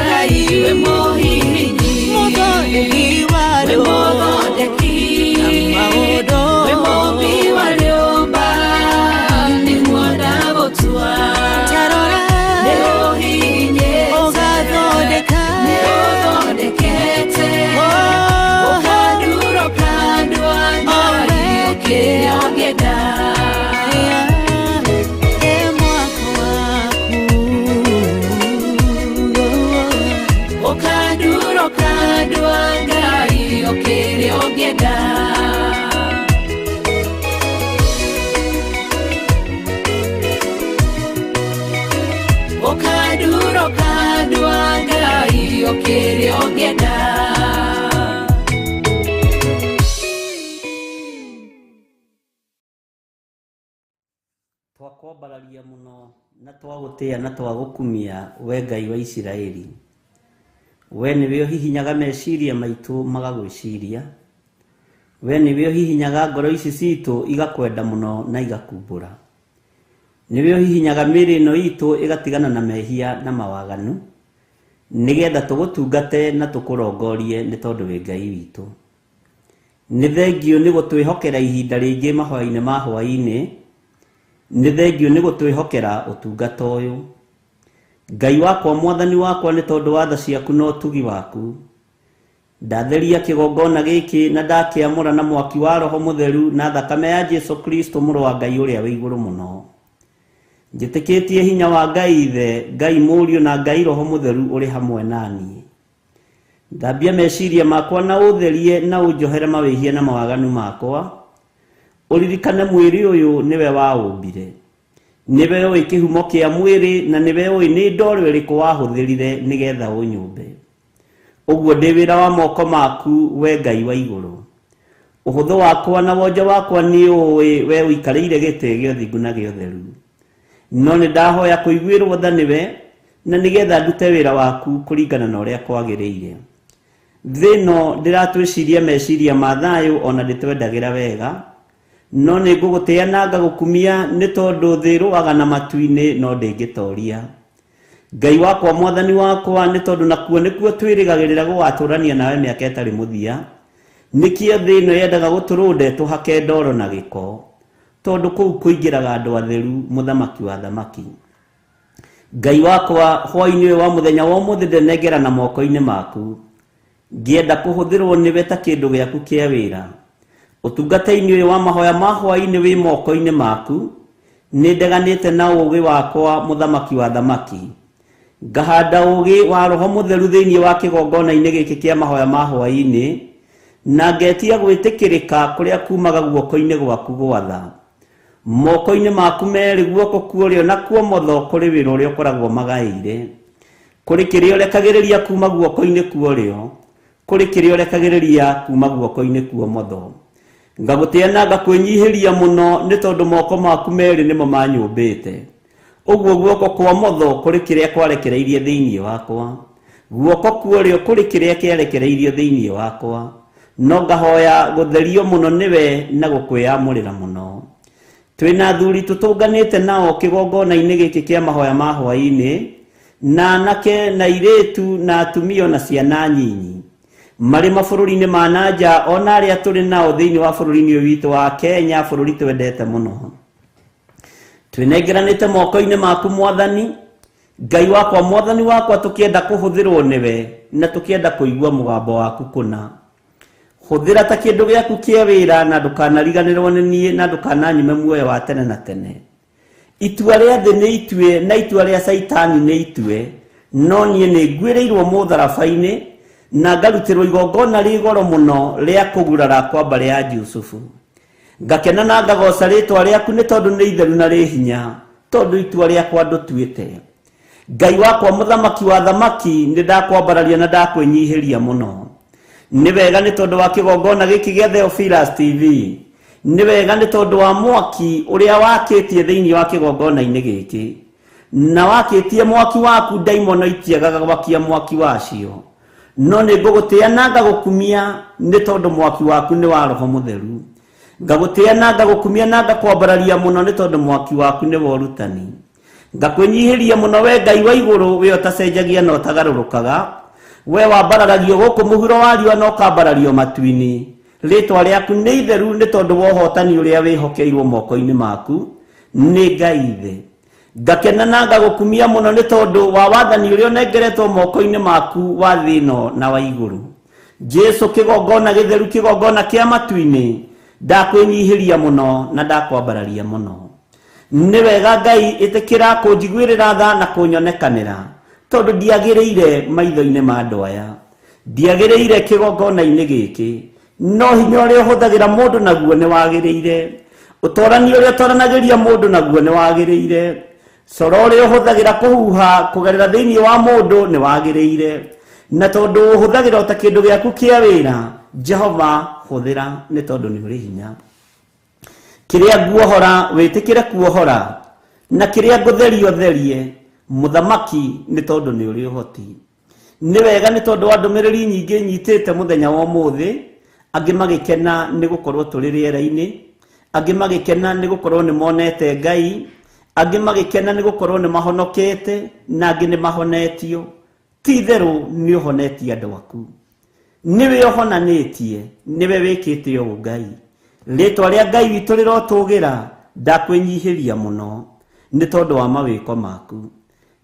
Ngai wĩ mũhihinyi, mũthondeki wa wĩ rĩũmba mũthondeki, maũndũ wĩ mũmbi wa rĩũmba, nĩguo ndagũtua. Tarora Nĩũhihinyĩte, ũgathondeka, nĩũthondekete, ũkandura ũkandua, Ngai ũkĩrĩa ũngĩenda. E mwako waku Ũkandura ũkandua, Ngai ũkĩrĩa ũngĩenda. Ũkandura ũkandua, Ngai ũkĩrĩa ũngĩenda. Twakwambararia mũno na twagũtĩa na twagũkumia we Ngai wa Isiraeli. We nĩwe ũhihinyaga meciria maitũ magagwĩciria. We nĩwe ũhihinyaga ngoro ici citũ igakwenda mũno na igakumbũra. Nĩwe ũhihinyaga mĩĩrĩ ĩno itũ ĩgatigana na mehia na mawaganu, nĩgetha tũgũtungate na tũkũrongorie nĩ tondũ wĩ Ngai witũ. Nĩ thengio nĩ gũtwĩhokera ihinda rĩngĩ mahoya-inĩ ma hwaĩ-inĩ. Nĩ thengio nĩ gũtwĩhokera ũtungata ũyũ. Ngai wakwa, mwathani wakwa, nĩ tondũ wa tha ciaku na ũtugi waku, ndatheria kĩgongona gĩkĩ na ndakĩamũra na mwaki wa Roho Mũtheru na thakame ya Jesu Kristo mũrũ wa Ngai ũrĩa wĩ igũrũ mũno. Njĩtĩkĩtie hinya wa Ngai Ithe, Ngai Mũriũ na Ngai Roho Mũtheru ũrĩ hamwe na niĩ. Thambia meciria makwa na ũtherie na ũnjohere mawĩhia na mawaganu makwa. Ũririkane mwĩrĩ ũyũ nĩwe waũmbire, nĩwe ũĩ kĩhumo kĩa mwĩrĩ na nĩwe ũĩ nĩ ndoro ĩrĩkũ wahũthĩrire nĩgetha ũnyũmbe. Ũguo ndĩ wĩra wa moko maku we Ngai wa igũrũ. Ũhũthũ wakwa na wonje wakwa nĩ ũĩ, we ũikarĩire gĩtĩ gĩa ũthingu na gĩa ũtheru. No nĩ ndahoya kũiguĩrwo tha nĩwe na nĩgetha ndute wĩra waku kũringana na ũrĩa kwagĩrĩire. Thĩ ĩno ndĩratwĩciria meciria ma thayũ ona ndĩtwendagĩra wega, no nĩ ngũgũtĩa na ngagũkumia nĩ tondũ thĩ ĩrũaga na matu-inĩ no ndĩngĩtoria. Ngai wakwa, mwathani wakwa, nĩ tondũ nakuo nĩkuo twĩrĩgagĩrĩra gũgatũrania nawe mĩaka ĩtarĩ mũthia. Nĩkĩo thĩ ĩno yendaga gũtũrũnde tũhake ndoro na gĩko, tondũ kũu kũingĩraga andũ atheru, mũthamaki wa thamaki. Ngai wakwa, hwaĩ-inĩ ũyũ wa mũthenya wa ũmũthĩ ndenengera na moko-inĩ maku, ngĩenda kũhũthĩrwo nĩwe ta kĩndũ gĩaku kĩa wĩra. Ũtungata-inĩ ũyũ wa mahoya ma hwaĩ-inĩ wĩ moko-inĩ maku, nĩ ndeganĩte na ũũgĩ wakwa, mũthamaki wa thamaki. Ngahanda ũũgĩ wa Roho Mũtheru thĩinĩ wa kĩgongona-inĩ gĩkĩ kĩa mahoya ma hwaĩ-inĩ, na ngetia gwĩtĩkĩrĩka kũrĩa kumaga guoko-inĩ gwaku gwatha. Moko-inĩ maku merĩ, guoko kuorĩo na kuomotho, kũrĩ wĩra ũrĩa ũkoragwo magaĩire. Kũrĩ kĩrĩa ũrekagĩrĩria kuma guoko-inĩ kuorĩo, kũrĩ kĩrĩa ũrekagĩrĩria kuma guoko-inĩ kuomotho. Ngagũtĩa na ngakwĩnyihĩria mũno nĩ tondũ moko maku merĩ nĩmo manyũmbĩte. Ũguo guoko kwa motho kũrĩ kĩrĩa kwarekereirie thĩinĩ wakwa, guoko kuorĩo kũrĩ kĩrĩa kĩarekereirio thĩinĩ wakwa. No ngahoya gũtherio mũno nĩwe na gũkwĩyamũrĩra mũno. Twĩna athuri tũtũnganĩte nao kĩgongona-inĩ gĩkĩ kĩa mahoya ma hwaĩ-inĩ, na anake na airĩtu na atumia na ciana nyinyi marĩ mabũrũri-inĩ ma na nja, ona arĩa tũrĩ nao thĩinĩ wa bũrũri-inĩ ũyũ witũ wa Kenya, bũrũri twendete mũno. Twĩnengeranĩte moko-inĩ maku mwathani Ngai wakwa, mwathani wakwa, tũkĩenda kũhũthĩrwo nĩwe na tũkĩenda kũigua mũgambo waku kũna. Hũthĩra ta kĩndũ gĩaku kĩa wĩra na ndũkanariganĩrwo nĩ niĩ na ndũkananyume muoyo wa tene na tene. Itua rĩa thĩ nĩ itue na itua rĩa Caitani nĩ itue, no niĩ nĩ nguĩrĩirwo mũtharaba-inĩ na ngarutĩrwo igongona rĩ goro mũno rĩa kũgurara kwa mbarĩ ya Jusufu. Ngakena na ngagoca rĩtwa rĩaku nĩ tondũ nĩ itheru na rĩ hinya, tondũ itua rĩakwa ndũtuĩte. Ngai wakwa, mũthamaki wa thamaki, nĩ ndakwambararia na ndakwĩnyihĩria mũno. Nĩ wega nĩ tondũ wa kĩgongona gĩkĩ gĩa Theophilus TV. Nĩ wega nĩ tondũ wa mwaki ũrĩa wakĩtie thĩinĩ wa kĩgongona-inĩ gĩkĩ. Na wakĩtie mwaki waku ndaimono itiagaga gwakia mwaki wacio. No nĩ ngũgũtĩa na ngagũkumia nĩ tondũ mwaki waku nĩ wa Roho Mũtheru. Ngagũtĩa na ngagũkumia na ngakwambararia mũno nĩ tondũ mwaki waku nĩ wa ũrutani. Ngakwĩnyihĩria mũno we Ngai wa igũrũ, we ũtacenjagia na ũtagarũrũkaga. We wambararagio gũkũ mũhuro wa riũa na ũkambarario matu-inĩ. Rĩtwa rĩaku nĩ itheru nĩ tondũ wa ũhotani ũrĩa wĩhokeirwo moko-inĩ maku nĩ Ngai Ithe. Ngakena na ngagũkumia mũno nĩ tondũ wa wathani ũrĩa ũnengeretwo moko-inĩ maku wa thĩ ĩno na wa igũrũ. Jesu kĩgongona gĩtheru, kĩgongona kĩa matu-inĩ, ndakwĩnyihĩria mũno na ndakwambararia mũno. Nĩ wega Ngai ĩtĩkĩra kũnjiguĩrĩra tha na kũnyonekanĩra, tondũ ndiagĩrĩire maitho-inĩ ma andũ aya, ndiagĩrĩire kĩgongona-inĩ gĩkĩ. No hinya ũrĩa ũhũthagĩra mũndũ naguo nĩ wagĩrĩire, ũtorani ũrĩa ũtoranagĩria mũndũ naguo nĩ wagĩrĩire, coro ũrĩa ũhũthagĩra kũhuha kũgerera thĩinĩ wa mũndũ nĩ wagĩrĩire. Na tondũ ũhũthagĩra ota kĩndũ gĩaku kĩa wĩra, Jehova hũthĩra nĩ tondũ nĩ ũrĩ hinya. Kĩrĩa nguohora wĩtĩkĩre kuohora, na kĩrĩa ngũtheria ũtherie, mũthamaki nĩ tondũ nĩ ũrĩ ũhoti. Nĩ wega nĩ tondũ wa ndũmĩrĩri nyingĩ nyitĩte mũthenya wa ũmũthĩ, angĩ magĩkena nĩ gũkorwo tũrĩ rĩera-inĩ, angĩ magĩkena nĩ gũkorwo nĩ monete Ngai, angĩ magĩkena nĩ gũkorwo nĩ mahonokete, na angĩ nĩ mahonetio. Ti itherũ nĩ ũhonetie andũ aku, nĩwe ũhonanĩtie, nĩwe wĩkĩte ũũ Ngai. Rĩtwa rĩa Ngai witũ rĩrotũgĩra, ndakwĩnyihĩria mũno nĩ tondũ wa mawĩko maku.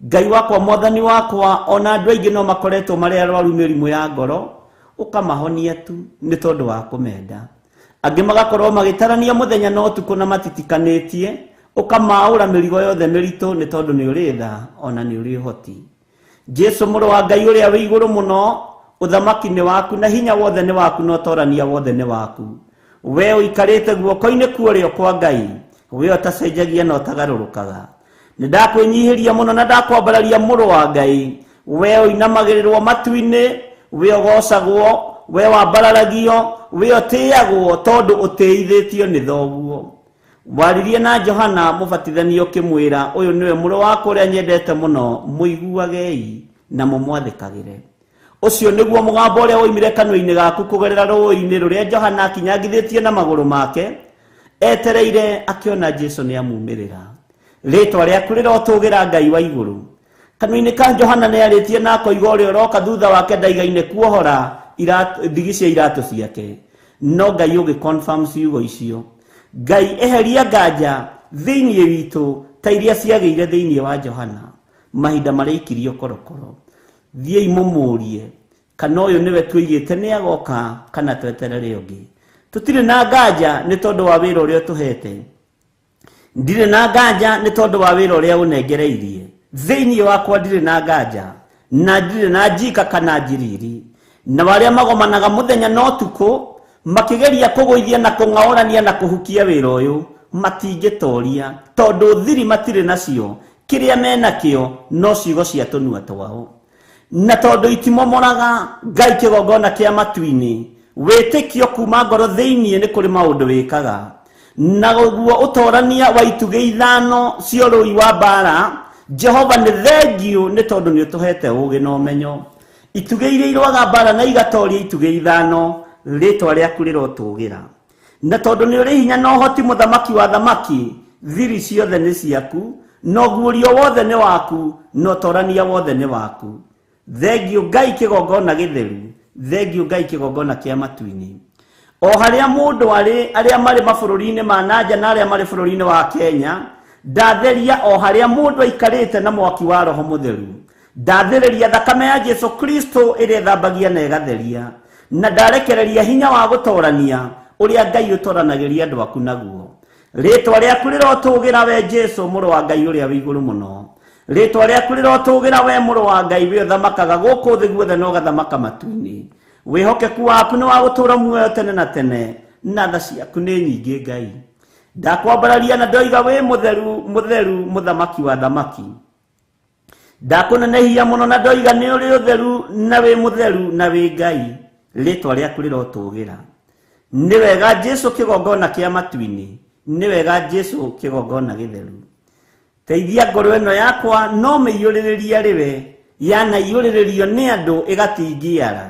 Ngai wakwa, mwathani wakwa, ona andũ aingĩ no makoretwo marĩ arwaru mĩrimũ ya ngoro, ũkamahonia tu nĩ tondũ wa kũmenda. Angĩ magakorwo magĩtarania mũthenya na ũtukũ na matitikanĩtie, ũkamaũra mĩrigo yothe mĩritũ nĩ tondũ nĩ ũrĩ tha ona nĩ ũrĩ ũhoti. Jesu mũrũ wa Ngai ũrĩa wĩ igũrũ mũno, ũthamaki nĩ waku na hinya wothe nĩ waku na ũtorania wothe nĩ waku. We ũikarĩte guoko-inĩ kuorĩo kwa Ngai, we ũtacenjagia na ũtagarũrũkaga. Nĩ ndakwĩnyihĩria mũno na ndakwambararia mũrũ wa Ngai, we ũinamagĩrĩrwo matu-inĩ, we ũgocagwo, we wambararagio, we ũtĩagwo tondũ ũtĩithĩtio nĩ thoguo. Waririe na Johana mũbatithania ũkĩmwĩra, ũyũ nĩwe mũrũ wakwa ũrĩa nyendete mũno, mũiguagei na mũmwathĩkagĩre. Ũcio nĩguo mũgambo ũrĩa woimire kanua-inĩ gaku kũgerera rũũĩ-inĩ rũrĩa Johana akinyangithĩtie na magũrũ make, etereire akĩona Jesu nĩ amumĩrĩra. Rĩtwa rĩaku rĩrotũgĩra Ngai wa igũrũ. Kanua-inĩ ka Johana nĩ arĩtie na akoiga ũrĩa ũroka thutha wake ndaigaine kuohora ndigi cia iratũ ciake. No Ngai ũgĩ confirm ciugo icio. Ngai eheria nganja thĩinĩ witũ ta iria ciagĩire thĩinĩ wa Johana mahinda marĩa aikirio korokoro. Thiĩi mũmũrie kana ũyũ nĩwe tuigĩte nĩ agoka kana tweterere ũngĩ. Tũtirĩ na nganja nĩ tondũ wa wĩra ũrĩa ũtũhete, ndirĩ na nganja nĩ tondũ wa wĩra ũrĩa ũnengereirie. Thĩinĩ wakwa ndirĩ na nganja na ndirĩ na njika kana njiriri. Na arĩa magomanaga mũthenya na ũtukũ makĩgeria kũgũithia na kũng'aũrania na kũhukia wĩra ũyũ matingĩtoria, tondũ thiri matirĩ nacio, kĩrĩa menakĩo no ciugo cia tũnua twao. Na tondũ itimomoraga Ngai kĩgongona kĩa matu-inĩ, wĩtĩkio kuma ngoro thĩinĩ nĩ kũrĩ maũndũ wĩkaga. Na ũguo ũtorania wa itugĩ ithano cia ũrũi wa mbara, Jehova nĩ thengiũ nĩ tondũ nĩ ũtũhete ũũgĩ na ũmenyo. Itugĩ iria irũaga mbara na igatoria itugĩ ithano, rĩtwa rĩaku rĩrotũgĩra. Na tondũ nĩ ũrĩ hinya na ũhoti, mũthamaki wa thamaki, thiri ciothe nĩ ciaku, na ũguũrio wothe nĩ waku, na ũtorania wothe nĩ waku. Thengiũ Ngai kĩgongona gĩtheru, thengiũ Ngai kĩgongona kĩa matu-inĩ. O harĩa mũndũ arĩ, arĩa marĩ mabũrũri-inĩ ma nanja na arĩa marĩ bũrũri-inĩ wa Kenya, ndatheria o harĩa mũndũ aikarĩte na mwaki wa Roho Mũtheru. Ndathĩrĩria thakame ya Jesu Kristo ĩrĩa ĩthambagia na ĩgatheria, na ndarekereria hinya wa gũtorania ũrĩa Ngai ũtoranagĩria andũ aku naguo. Rĩtwa rĩaku rĩrotũgĩra we Jesu mũrũ wa Ngai ũrĩa wĩ igũrũ mũno. Rĩtwa rĩaku rĩrotũgĩra we mũrũ wa Ngai we ũthamakaga gũkũ thĩ guothe na ũgathamaka matu-inĩ. Wĩhokeku waku nĩ wa gũtũũra muoyo tene na tene, na tha ciaku nĩ nyingĩ Ngai. Ndakwambararia na ndoiga wĩ mũtheru, mũtheru, mũthamaki wa thamaki. Ndakũnenehia mũno na ndoiga nĩ ũrĩ ũtheru na wĩ mũtheru na wĩ Ngai. Rĩtwa rĩaku rĩrotũgĩra. Nĩ wega Jesu kĩgongona kĩa matu-inĩ, nĩ wega Jesu kĩgongona gĩtheru. Teithia ngoro ĩno yakwa no mĩiyũrĩrĩria rĩwe, yanaiyũrĩrĩrio nĩ andũ ĩgatingiara.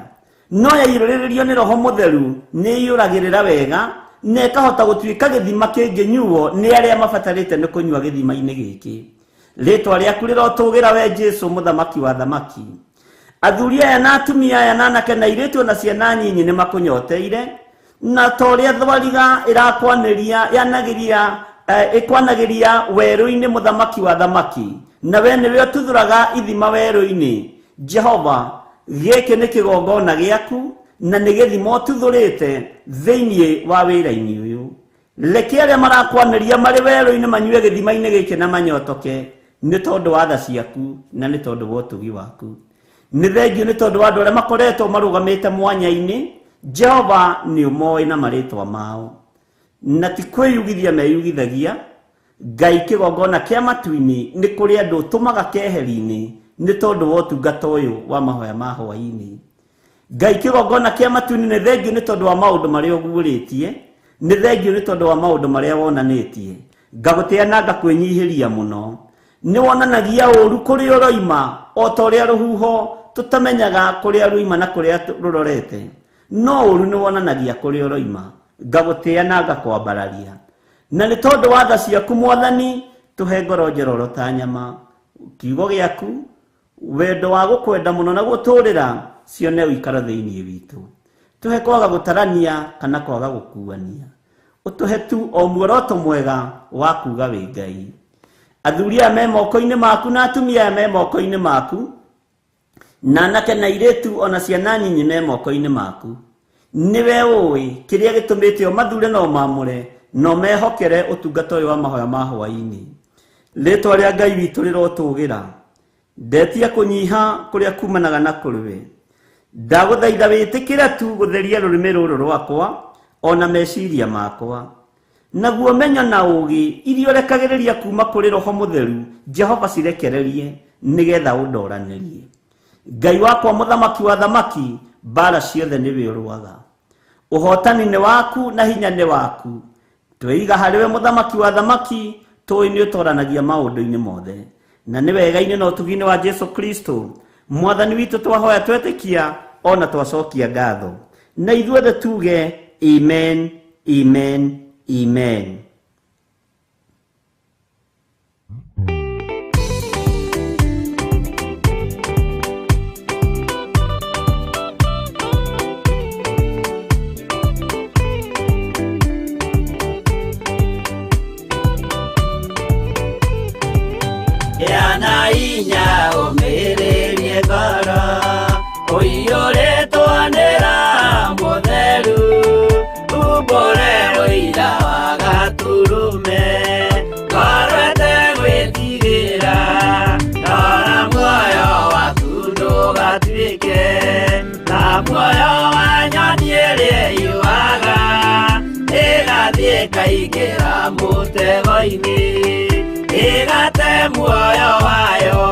No yaiyũrĩrĩrio nĩ Roho Mũtheru nĩ iyũragĩrĩra wega na ĩkahota gũtuĩka gĩthima kĩngĩnyuo nĩ arĩa mabatarĩte nĩ kũnyua gĩthima-inĩ gĩkĩ. Rĩtwa rĩaku rĩrotũgĩra we Jesu mũthamaki wa thamaki. Athuri aya na atumia aya na anake na airĩtu na ciana nyinyi nĩ makũnyoteire, na ta ũrĩa thwariga ĩrakwanĩria yanagĩria ĩkwanagĩria werũ-inĩ mũthamaki wa thamaki, na we nĩwe ũtuthũraga ithima werũ-inĩ. Jehova, gĩkĩ nĩ kĩgongona gĩaku na nĩ gĩthima ũtuthũrĩte thĩinĩ wa wĩra-inĩ ũyũ. Reke arĩa marakwanĩria marĩ werũ-inĩ manyue gĩthima-inĩ gĩkĩ na manyotoke, nĩ tondũ wa tha ciaku na nĩ tondũ wa ũtugi waku. Nĩ thengio nĩ tondũ wa andũ arĩa makoretwo marũgamĩte mwanya-inĩ. Jehova nĩ ũmoĩ na marĩtwa mao, na ti kwĩyugithia meyugithagia. Ngai kĩgongona kĩa matu-inĩ nĩ kũrĩ andũ ũtũmaga keheri-inĩ nĩ tondũ wa ũtungata ũyũ wa mahoya ma hwaĩ-inĩ. Ngai kĩgongona kĩa matu-inĩ nĩ thengio nĩ tondũ wa maũndũ marĩa ũguũrĩtie, nĩ thengio nĩ tondũ wa maũndũ marĩa wonanĩtie. Ngagũtĩa na ngakwĩnyihĩria mũno. Nĩ wonanagia ũũru kũrĩa ũroima o ta ũrĩa rũhuho tũtamenyaga kũrĩa ruima na kũrĩa rũrorete, no ũũru nĩ wonanagia kũrĩa ũroima. Ngagũtĩa na ngakwambararia. Na nĩ tondũ wa tha ciaku Mwathani, tũhe ngoro njororo ta nyama. Kiugo gĩaku, wendo wa gũkwenda mũno na gũtũũrĩra cione ũikaro thĩinĩ witũ. Tũhe kwaga gũtarania kana kwaga gũkuania. Ũtũhe tu o muoroto mwega wa kuga wĩ Ngai. Athuri aya me moko-inĩ maku na atumia aya me moko-inĩ maku, na anake na airĩtu ona ciana nyinyi me moko-inĩ maku. Nĩwe ũĩ kĩrĩa gĩtũmĩte ũmathure na ũmamũre na ũmehokere ũtungata ũyũ wa mahoya ma hwaĩ-inĩ. Rĩtwa rĩa Ngai witũ rĩrotũgĩra. Ndetia kũnyiha kũrĩa kumanaga na kũrĩ we. Ndagũthaitha wĩtĩkĩre tu gũtheria rũrĩmĩ rũrũ rwakwa ona meciria makwa. Naguo menyo na ũũgĩ iria ũrekagĩrĩria kuma kũrĩ Roho Mũtheru, Jehova cirekererie nĩgetha ũndoranĩrie. Ngai wakwa mũthamaki wa thamaki, mbara ciothe nĩwe ũrũaga. Ũhotani nĩ waku na hinya nĩ waku. Tweiga harĩ we mũthamaki wa thamaki, tũĩ nĩ ũtoranagia maũndũ-inĩ mothe. Na nĩ wega-inĩ na ũtugi-inĩ wa Jesu Kristo Mwathani witũ twahoya twetĩkia ona twacokia ngatho. Na ithuothe tuge amen, amen, amen. Yana inya ũmĩrĩrie ngoro, ũiyũrĩtwo nĩ Roho Mũtheru, umbũre ũira wa Gatũrũme, ngoro ĩtegwĩtigĩra, rora muoyo waku ndũgatuĩke ta muoyo wa nyoni ĩrĩa ĩyũaga, ĩgathiĩ ĩkaingĩra mũtego-inĩ, ĩgate muoyo wayo.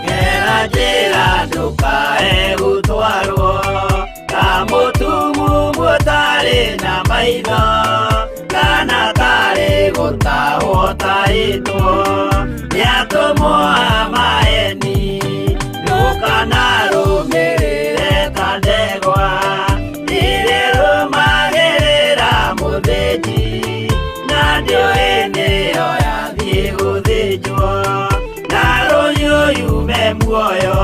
Gera njĩra ndũkae gũtwarwo ta mũtumumu ũtarĩ na maitho, kana tarĩ gũtahwo tahĩtwo nĩ atũmwo a maeni. Ndũkanarũmĩrĩre ta ndegwa ĩrĩa ĩrũmagĩrĩra mũthĩnji, na ndĩũĩ nĩyo yathiĩ gũthĩnjwo, na rũhiũ yume muoyo.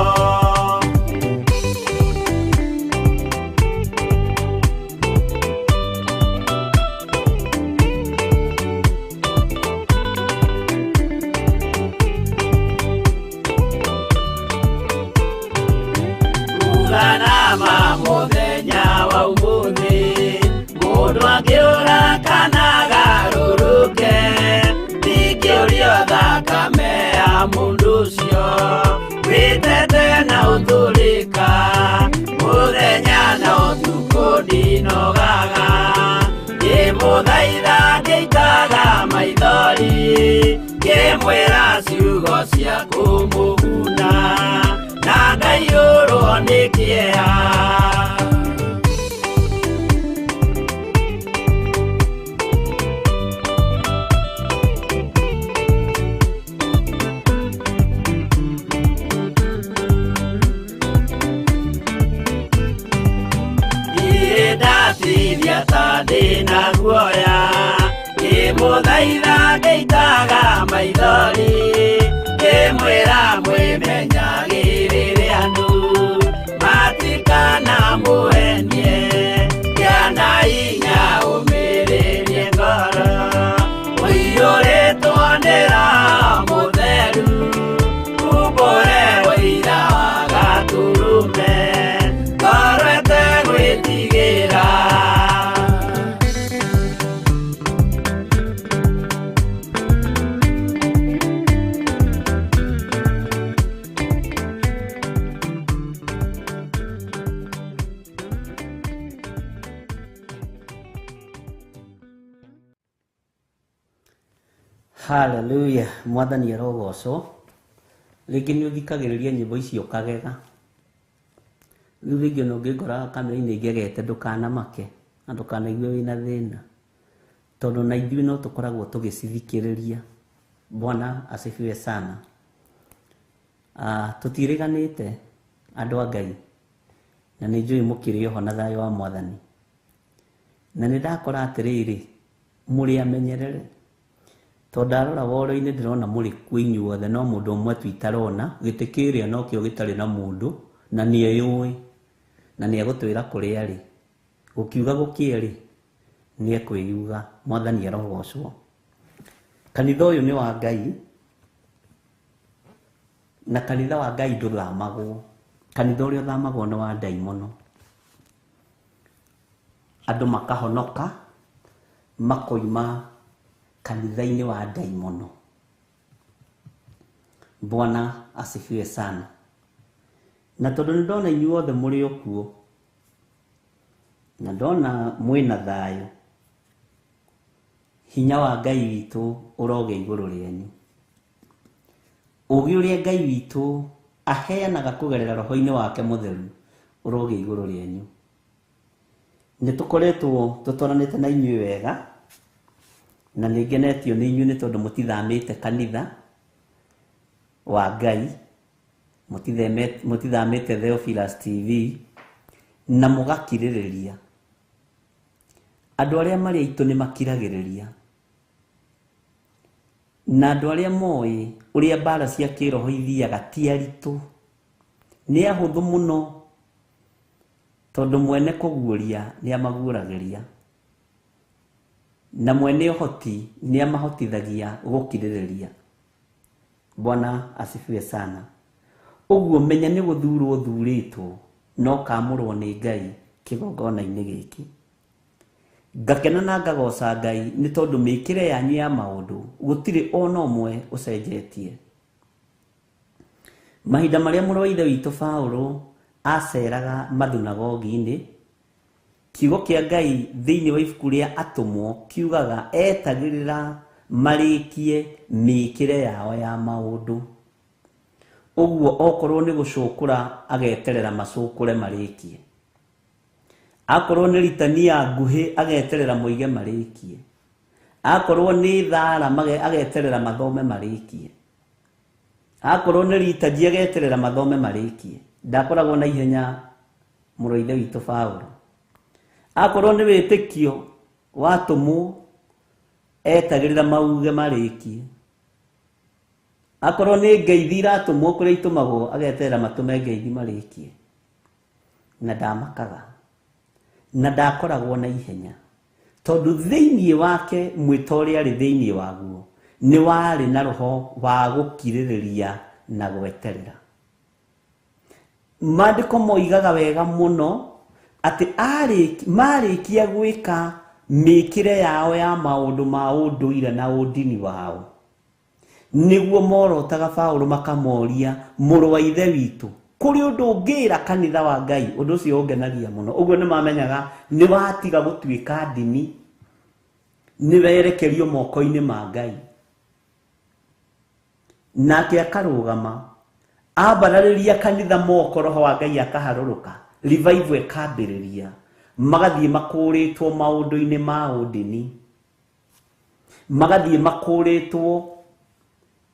Uganama mũthenya wa ũmũthĩ, mũndũ angĩũra kana agarũrũke, ndingĩũrio thakame ya mũndũ ũcio, wĩtete na Ngĩmwĩra ciugo cia kũmũguna na ngaiyũrwo nĩ kĩeha. Ndatithia ta ndĩna guoya ngĩmũthaitha ngĩitaga maithori ngĩmwĩra mwĩmenyagĩrĩre andũ matikanamũhenie kĩana hinya ũmĩrĩrie ngoro ũiyũrĩtwo nĩ Roho Mũtheru umbũre ũira wa Gatũrũme ngoro ĩtegwĩtigĩra. Hallelujah, mwathani arogocwo. Rĩngĩ nĩ ũthikagĩrĩria nyĩmbo ici ũkagega. Rĩu rĩngĩ ona ũngĩngora kamera-inĩ ngegete ndũkanamake na ndũkanaigue wĩna thĩna, tondũ na ithuĩ no tũkoragwo tũgĩcithikĩrĩria. Bwana asifiwe sana. Tũtiĩrĩganĩte andũ a Ngai, na nĩ njũĩ mũkĩrĩ oho na thayũ wa mwathani. Na nĩ ndakora atĩrĩrĩ, mũrĩ amenyerere, tondũ ndarora woro-inĩ ndĩrona mũrĩ kuo inyuothe, no mũndũ ũmwe tu itarona. Gĩtĩ kĩrĩa nokĩo gĩtarĩ na mũndũ, na nĩeyũĩ, na nĩegũtwĩra kũrĩa arĩ. Gũkiuga gũkĩe rĩ, nĩekwĩyuga. Mwathani arogocwo. Kanitha ũyũ nĩ wa Ngai, na kanitha wa Ngai ndũthamagwo. Kanitha ũrĩa ũthamagwo nĩ wa ndaimono. Andũ makahonoka makoima kanitha-inĩ wa ndaimono. Bwana asifiwe sana. Na tondũ nĩ ndona inyuothe mũrĩ o kuo, na ndona mwĩna thayũ, hinya wa Ngai witũ ũrogĩa igũrũ rĩanyu. Ũũgĩ ũrĩa Ngai witũ aheanaga kũgerera roho-inĩ wake mũtheru ũrogĩa igũrũ rĩanyu. Nĩ tũkoretwo tũtwaranĩte na inyuĩ wega, na nĩ ngenetio nĩ inyuĩ nĩ tondũ mũtithamĩte kanitha wa Ngai, mũtithamĩte Theophilus TV, na mũgakirĩrĩria. Andũ arĩa marĩ aitũ nĩ makiragĩrĩria, na andũ arĩa moĩ ũrĩa mbara cia kĩroho ithiaga ti aritũ, nĩ ahũthũ mũno, tondũ mwene kũguũria nĩ amaguũragĩria, na mwene ũhoti nĩ amahotithagia gũkirĩrĩria. Bwana asifiwe sana. Ũguo menya nĩ gũthurwo ũthurĩtwo no kamũrwo nĩ Ngai kĩgongona-inĩ gĩkĩ. Ngakena na ngagoca Ngai nĩ tondũ mĩkĩre yanyu ya maũndũ gũtirĩ ona ũmwe ũcenjetie. Mahinda marĩa mũrũ wa ithe witũ Paũlũ aceraga mathunagogi-inĩ, kiugo kĩa Ngai thĩinĩ wa ibuku rĩa Atũmwo kiugaga etagĩrĩra marĩkie mĩkĩre yao ya maũndũ. Ũguo okorwo nĩ gũcũkũra ageterera macũkũre marĩkie, akorwo nĩ ritania nguhĩ ageterera moige marĩkie, akorwo nĩ thara ageterera mathome marĩkie, akorwo nĩ ritaji ageterera mathome marĩkie. Ndakoragwo na ihenya mũrũ wa ithe witũ Paũlũ. Akorwo nĩ wĩtĩkio watũmwo etagĩrĩra mauge marĩkie, akorwo nĩ ngeithi iratũmwo kũrĩa itũmagwo ageterera matũme ngeithi marĩkie. Na ndamakaga na ndakoragwo na ihenya, tondũ thĩinĩ wake mwĩto ũrĩa arĩ thĩinĩ waguo nĩ warĩ na roho wa gũkirĩrĩria na gweterera. Maandĩko moigaga wega mũno atĩ marĩkia gwĩka mĩkĩre yao ya maũndũ ma ũndũire na ũndini wao, nĩguo morotaga Paũlũ makamoria, mũrũ wa ithe witũ, kũrĩ ũndũ ũngĩra kanitha wa Ngai? Ũndũ ũcio ũngenagia mũno. Ũguo nĩ mamenyaga nĩ watiga gũtuĩka ndini, nĩ werekerio moko-inĩ ma Ngai. Nake akarũgama ambararĩria kanitha moko, roho wa Ngai akaharũrũka, revival ĩkambĩrĩria, magathiĩ makũrĩtwo maũndũ-inĩ ma ũndini, magathiĩ makũrĩtwo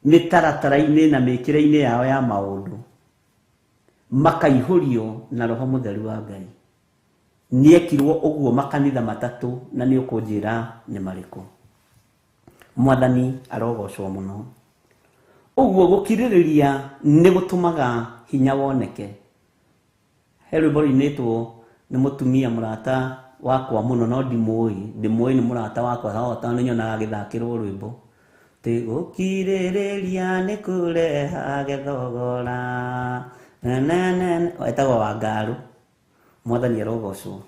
mĩtaratara-inĩ na mĩkĩre-inĩ yao ya maũndũ, makaihũrio na roho mũtheru wa Ngai. Nĩekirwo ũguo makanitha matatũ, na nĩ ũkũnjĩra nĩ marĩkũ. Mwathani arogocwo mũno. Ũguo gũkirĩrĩria nĩ gũtũmaga hinya woneke. He rwĩmbo rũinĩtwo nĩ mũtumia mũrata wakwa mũno, no ndimũĩ, ndimũĩ nĩ mũrata wakwa, tondũ nĩ nyonaga agĩthakĩrwo rwĩmbo. Tĩ gũkirĩrĩria nĩ kũrehage thogora, etagwo Wangarũ. Mwathani arogocwo.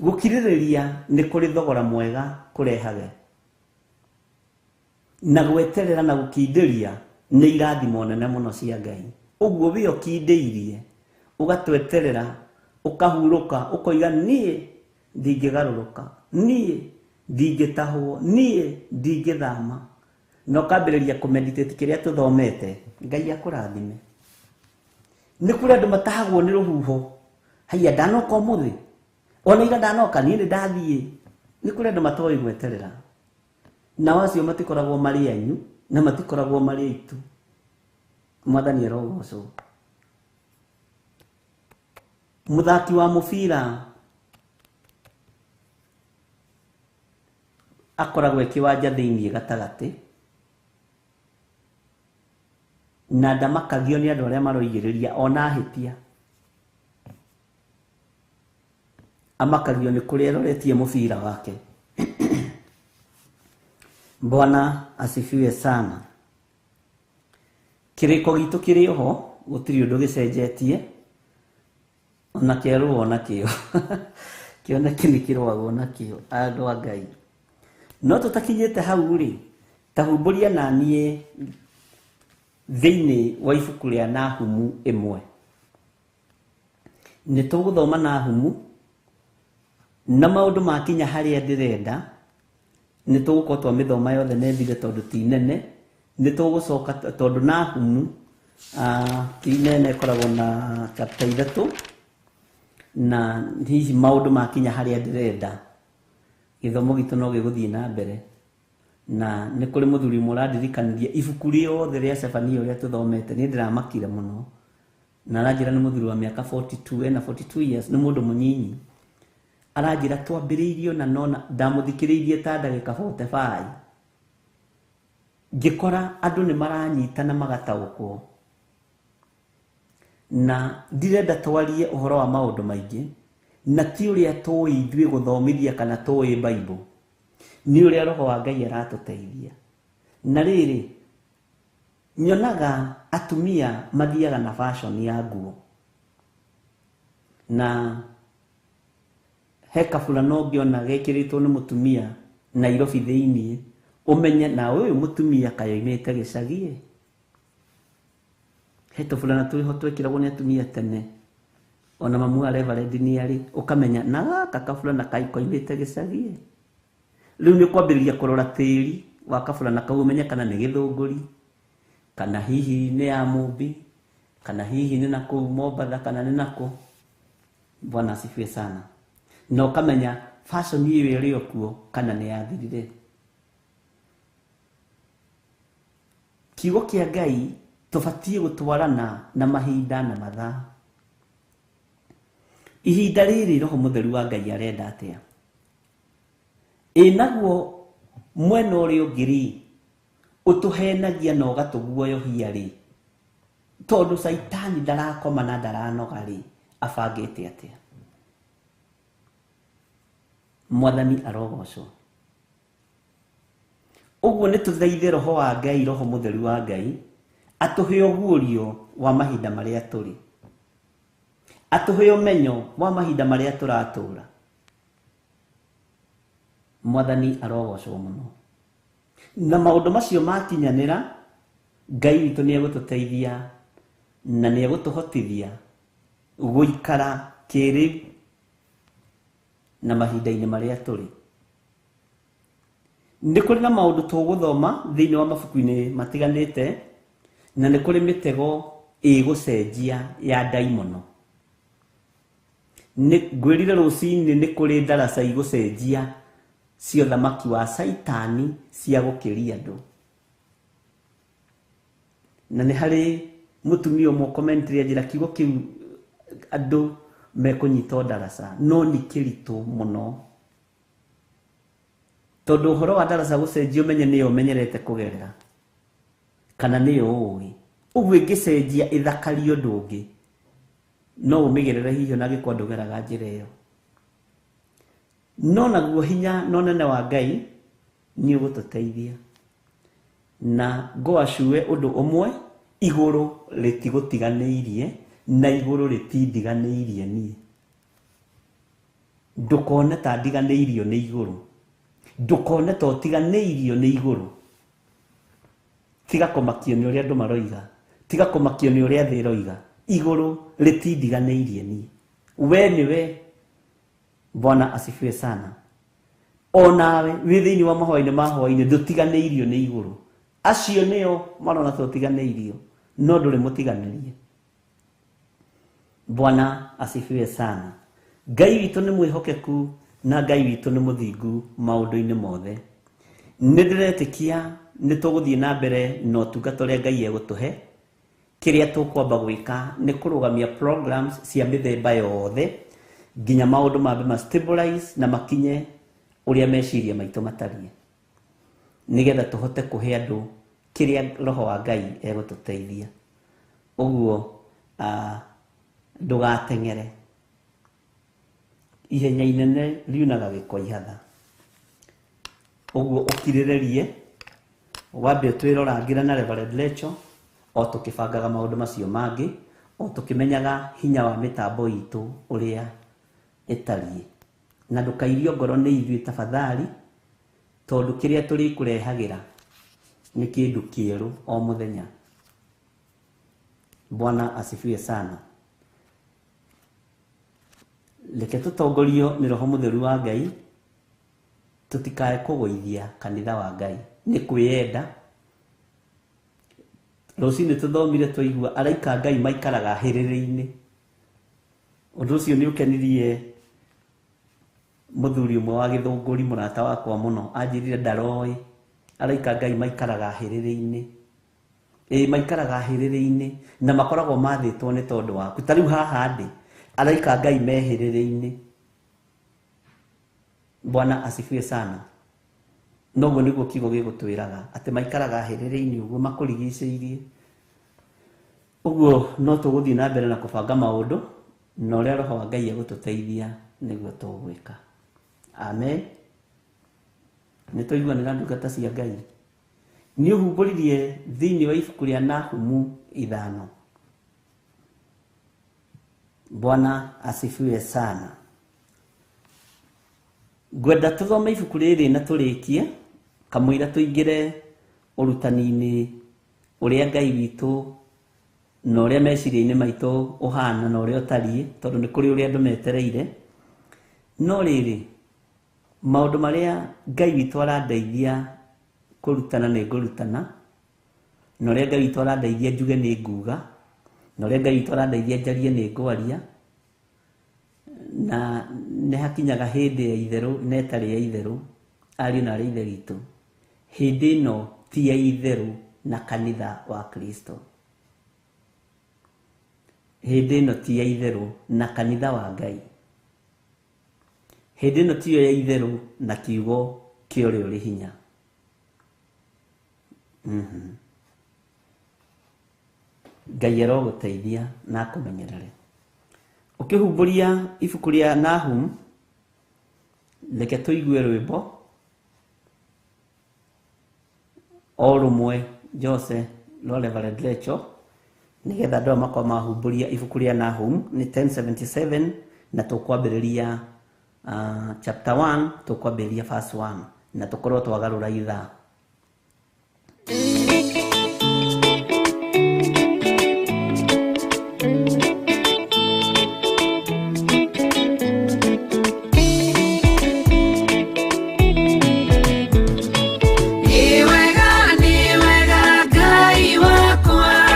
Gũkirĩrĩria nĩ kũrĩ thogora mwega kũrehage, na gweterera na gũkindĩria nĩ irathimo nene mũno cia Ngai. Ũguo we ũkindĩirie, ũgatweterera, ũkahurũka, ũkoiga niĩ ndingĩgarũrũka, niĩ ndingĩtahwo, niĩ ndingĩthama, na ũkambĩrĩria kũmeditate kĩrĩa tũthomete. Ngai akũrathime. Nĩ kũrĩ andũ matahagwo nĩ rũhuho, haiya ndanoka ũmũthĩ, ona ira ndanoka, niĩ nĩ ndathiĩ. Nĩ kũrĩ andũ matoĩ gweterera, nao acio matikoragwo marĩ anyu na matikoragwo marĩ aitũ. Mwathani arogocwo. Mũthaki wa mũbira akoragwo e kĩwanja thĩiniĩ gatagatĩ, na ndamakagio nĩ andũ arĩa maroigĩrĩria ona ahĩtia. Amakagio nĩ kũrĩa aroretie mũbira wake. Bwana asifiwe sana. Kĩrĩko gitũ kĩrĩ oho, gũtirĩ ũndũ gĩcenjetie, ona kĩarũo nakĩo kĩoneki nĩ kĩrũagwo nakĩo, andũ a Ngai. No tũtakinyĩte hau rĩ, ta humbũria na niĩ thĩinĩ wa ibuku rĩa Nahumu 1. Nĩ tũgũthoma Nahumu na maũndũ makinya harĩa ndĩrenda, nĩ tũgũkorwo twamĩthoma yothe na ĩthire tondũ ti nene. Nĩ tũgũcoka tondũ Nahumu ti nene, ĩkoragwo na chapter 3, na hihi maũndũ makinya harĩa ndĩrenda, gĩthomo gitũ no gĩgũthiĩ na mbere. Na nĩ kũrĩ mũthuri ũmwe ũrandirikanirie ibuku rĩothe rĩa Cebania ũrĩa tũthomete, niĩ ndĩramakire mũno, na aranjĩra nĩ mũthuri wa mĩaka 42, ena 42 years, nĩ mũndũ mũnyinyi. Aranjĩra twambĩrĩirio na nona ndamũthikĩrĩirie ta ndagĩka 45, ngĩkora andũ nĩ maranyitana magataũkwo. Na ndirenda twarie ũhoro wa maũndũ maingĩ, na ti ũrĩa tũĩ ithuĩ gũthomithia kana tũĩ Bible, nĩ ũrĩa roho wa Ngai aratũteithia. Na rĩrĩ, nyonaga atumia mathiaga na fashion ya nguo, na he kabura no ngĩona gekĩrĩtwo nĩ mũtumia Nairobi thĩiniĩ, ũmenye na ũyũ mũtumia kayoimĩte gĩcagi. He tũburana twĩho twĩkĩragwo nĩ atumia tene, ona mamu wa Reverend nĩ arĩ, ũkamenya na gaka kaburana koimĩte gĩcagi. Rĩu nĩ ũkwambĩrĩria kũrora tĩri wa kaburana kau, ũmenye kana nĩ gĩthũngũri, kana hihi nĩ ya Mũmbi, kana hihi nĩ nakũu Mombatha, kana nĩ nakũ. Bwana asifiwe sana. Na ũkamenya fashion ĩyo ĩrĩ o kuo kana nĩ yathirire. Kiugo kĩa Ngai tũbatiĩ gũtwarana na mahinda na mathaa. Ihinda rĩrĩ roho mũtheru wa Ngai arenda atĩa? Ĩ naguo mwena ũrĩa ũngĩ rĩ, ũtũhenagia na ũgatũguoyohia rĩ, tondũ Caitani ndarakoma na ndaranoga rĩ, abangĩte atĩa? Mwathani arogocwo. Ũguo nĩ tũthaithe roho wa Ngai, roho mũtheru wa Ngai, atũhe ũguũrio wa mahinda marĩa tũrĩ, atũhe ũmenyo wa mahinda marĩa tũratũra. Mwathani arogocwo mũno. Na maũndũ macio makinyanĩra, Ngai witũ nĩ egũtũteithia na nĩ egũtũhotithia gũikara kĩrĩu na mahinda-inĩ marĩa tũrĩ. Nĩ kũrĩ na maũndũ tũgũthoma thĩinĩ wa mabuku-inĩ matiganĩte, Na nĩ kũrĩ mĩtego ĩgũcenjia ya ndaimono. Ngwĩrire rũcinĩ nĩ kũrĩ ndaraca igũcenjia cia ũthamaki wa Caitani cia gũkĩria andũ. Na nĩ harĩ mũtumia ũmwe commentary anjĩra kiugo kĩu andũ mekũnyita ndaraca, no nĩ kĩritũ mũno. Tondũ ũhoro wa ndaraca gũcenjia ũmenye nĩyo ũmenyerete kũgerera kana nĩyo ũĩ. Ũguo ĩngĩcenjia ĩthakarie ũndũ ũngĩ no ũmĩgerere hihi ona angĩkorwo ndũgeraga njĩra ĩyo. No naguo hinya na ũnene wa Ngai nĩ ũgũtũteithia. Na ngwacue ũndũ ũmwe, igũrũ rĩtigũtiganĩirie na igũrũ rĩtindiganĩirie niĩ. Ndũkone ta ndiganĩirio nĩ igũrũ, ndũkone ta ũtiganĩirio nĩ igũrũ. Tiga kũmakio nĩ ũrĩa andũ maroiga, tiga kũmakio nĩ ũrĩa thĩ ĩroiga. Igũrũ rĩtindiganĩirie niĩ. We nĩwe. Bwana asifiwe sana. Onawe wĩ thĩinĩ wa mahoya-inĩ ma hwaĩ-inĩ ndũtiganĩirio nĩ igũrũ. Acio nĩo marona ta ũtiganĩirio, no ndũrĩ mũtiganĩrie. Bwana asifiwe sana. Ngai witũ nĩ mwĩhokeku na Ngai witũ nĩ mũthingu maũndũ-inĩ mothe. Nĩ ndĩretĩkia nĩ tũgũthiĩ na mbere na ũtungata ũrĩa Ngai egũtũhe. Kĩrĩa tũkwamba gwĩka nĩ kũrũgamia programs cia mĩthemba yothe nginya maũndũ mambe ma stabilize na makinye ũrĩa meciria maitũ matariĩ, nĩgetha tũhote kũhe andũ kĩrĩa roho wa Ngai egũtũteithia. Ũguo ndũgateng'ere, ihenya inene riunaga gĩko ihatha. Ũguo ũkirĩrĩrie, wambe ũtwĩrorangĩra na Reverend Lecho o tũkĩbangaga maũndũ macio mangĩ, o tũkĩmenyaga hinya wa mĩtambo itũ ũrĩa ĩtariĩ. Na ndũkairio ngoro nĩ ithuĩ tafadhali, tondũ kĩrĩa tũrĩkũrehagĩra nĩ kĩndũ kĩerũ o mũthenya. Bwana asifiwe sana. Reke tũtongorio nĩ Roho Mũtheru wa Ngai, tũtikae kũgũithia kanitha wa Ngai nĩ kwĩyenda. Rũcinĩ tũthomire twaigua araika Ngai maikaraga hĩrĩrĩ-inĩ. Ũndũ ũcio nĩ ũkenirie mũthuri ũmwe wa gĩthũngũri, mũrata wakwa mũno, anjĩrire ndaroĩ araika Ngai maikaraga hĩrĩrĩ-inĩ. Ĩĩ, maikaraga hĩrĩrĩ-inĩ na makoragwo mathĩtwo nĩ tondũ waku. Ta rĩu haha ndĩ, araika Ngai me hĩrĩrĩ-inĩ. Bwana asifiwe sana. Noguo nĩguo kiugo gĩgũtwĩraga atĩ maikaraga hĩrĩrĩ-inĩ ũguo makũrigicĩirie. Ũguo no tũgũthiĩ na mbere na kũbanga maũndũ na ũrĩa Roho wa Ngai egũtũteithia nĩguo tũgwĩka. Amen. Nĩ twaiguanĩra ndungata cia Ngai. Nĩ ũhumbũririe thĩinĩ wa ibuku rĩa Nahumu 5. Bwana asifiwe sana. Ngwenda tũthome ibuku rĩrĩ na tũrĩkie kamũira tũingĩre ũrutani-inĩ ũrĩa Ngai witũ na ũrĩa meciria-inĩ maitũ ũhana na ũrĩa ũtariĩ, tondũ nĩ kũrĩ ũrĩa andũ metereire. No rĩrĩ, maũndũ marĩa Ngai witũ arandeithia kũrutana nĩ ngũrutana, na ũrĩa Ngai witũ arandeithia njuge nĩ nguga, na ũrĩa Ngai witũ arandeithia njarie nĩ ngwaria. Na nĩ hakinyaga hĩndĩ ya itherũ na ĩtarĩ ya itherũ, ariũ na arĩ ithe witũ. Hĩndĩ ĩno ti ya itherũ na kanitha wa Kristo. Hĩndĩ ĩno ti ya itherũ na kanitha wa Ngai. Hĩndĩ ĩno tiyo ya itherũ na kiugo kĩa ũrĩa ũrĩ hinya. Ngai arogũteithia na akũmenyerere. Ũkĩhumbũria ibuku rĩa Nahum, reke tũigue rwĩmbo o rũmwe Jose rwa Reverend Lecho, nĩgetha andũ aya makorwo mahumbũria ibuku rĩa Nahum. Nĩ 1077 na tũkwambĩrĩria chapter 1, tũkwambĩrĩria verse 1 na tũkorwo twagarũra ithaa. Nĩ wega, nĩ wega Ngai wakwa.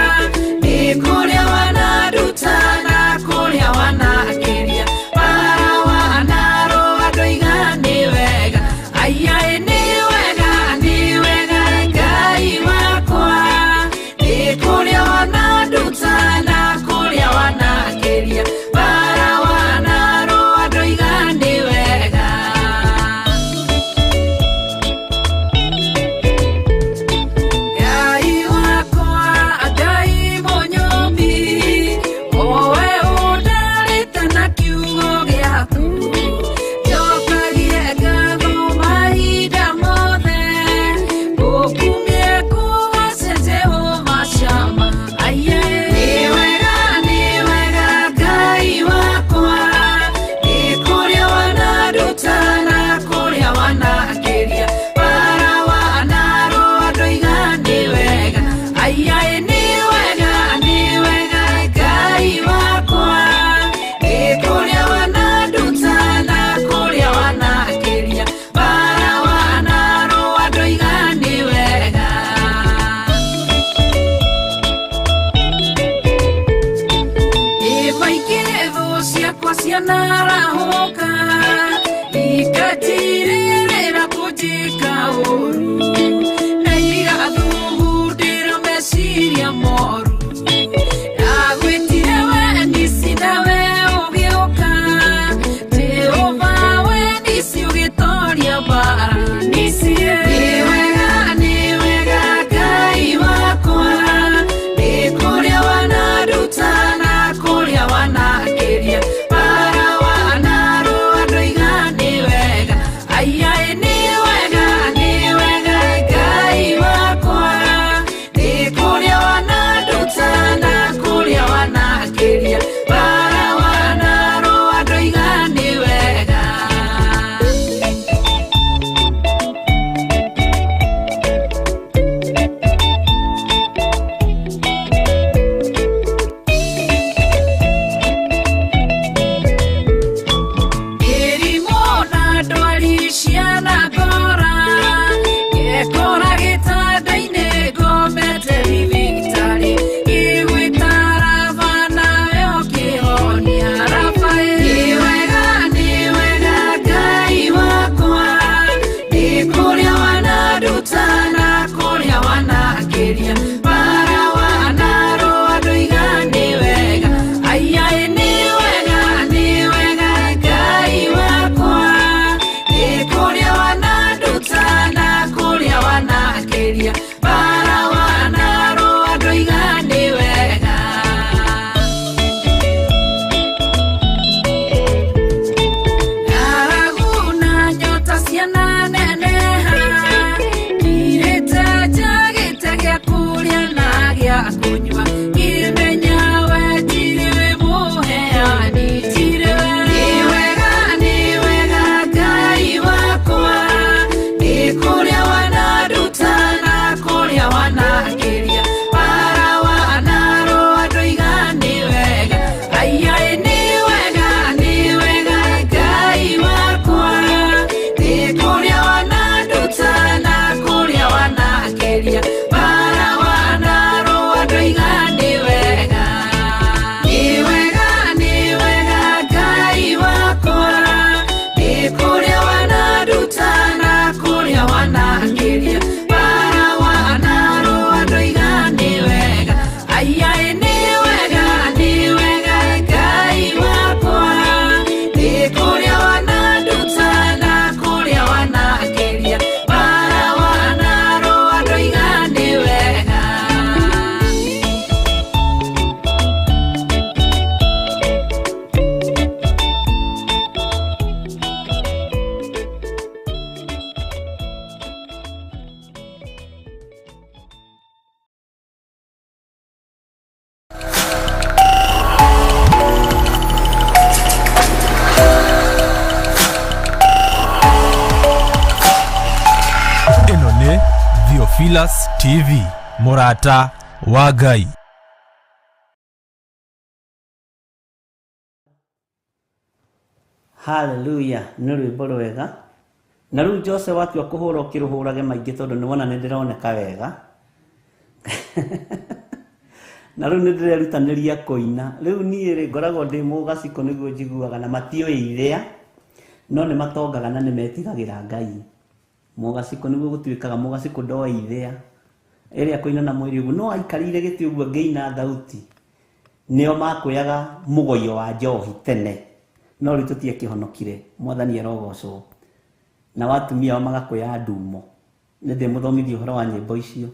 Theophilus TV, mũrata wa Ngai. Haleluya, nĩ rwĩmbo rwega. Na rĩu Jose watua kũhũra ũkĩrũhũrage maingĩ tondũ nĩ wona nĩ ndĩroneka wega. Na rĩu nĩ ndĩrerutanĩria kũina. Rĩu niĩ rĩ ngoragwo ndĩ mũgacikũ nĩguo njiguaga na matiũĩ ithĩa, no nĩ matongaga na nĩ metigagĩra Ngai. Mũgacikũ nĩguo gũtuĩkaga, mũgacikũ ndoĩ ithĩa. Ĩrĩa kũina na mwĩrĩ ũguo, no aikarĩire gĩtĩ ũguo ngĩina thauti. Nĩo makuoyaga mũgoyo wa njohi tene. No rĩu tũtiakĩhonokire, Mwathani arogocwo. Na watumia ao magakuoya ndumo. Nĩ ndĩmũthomithia ũhoro wa nyĩmbo icio.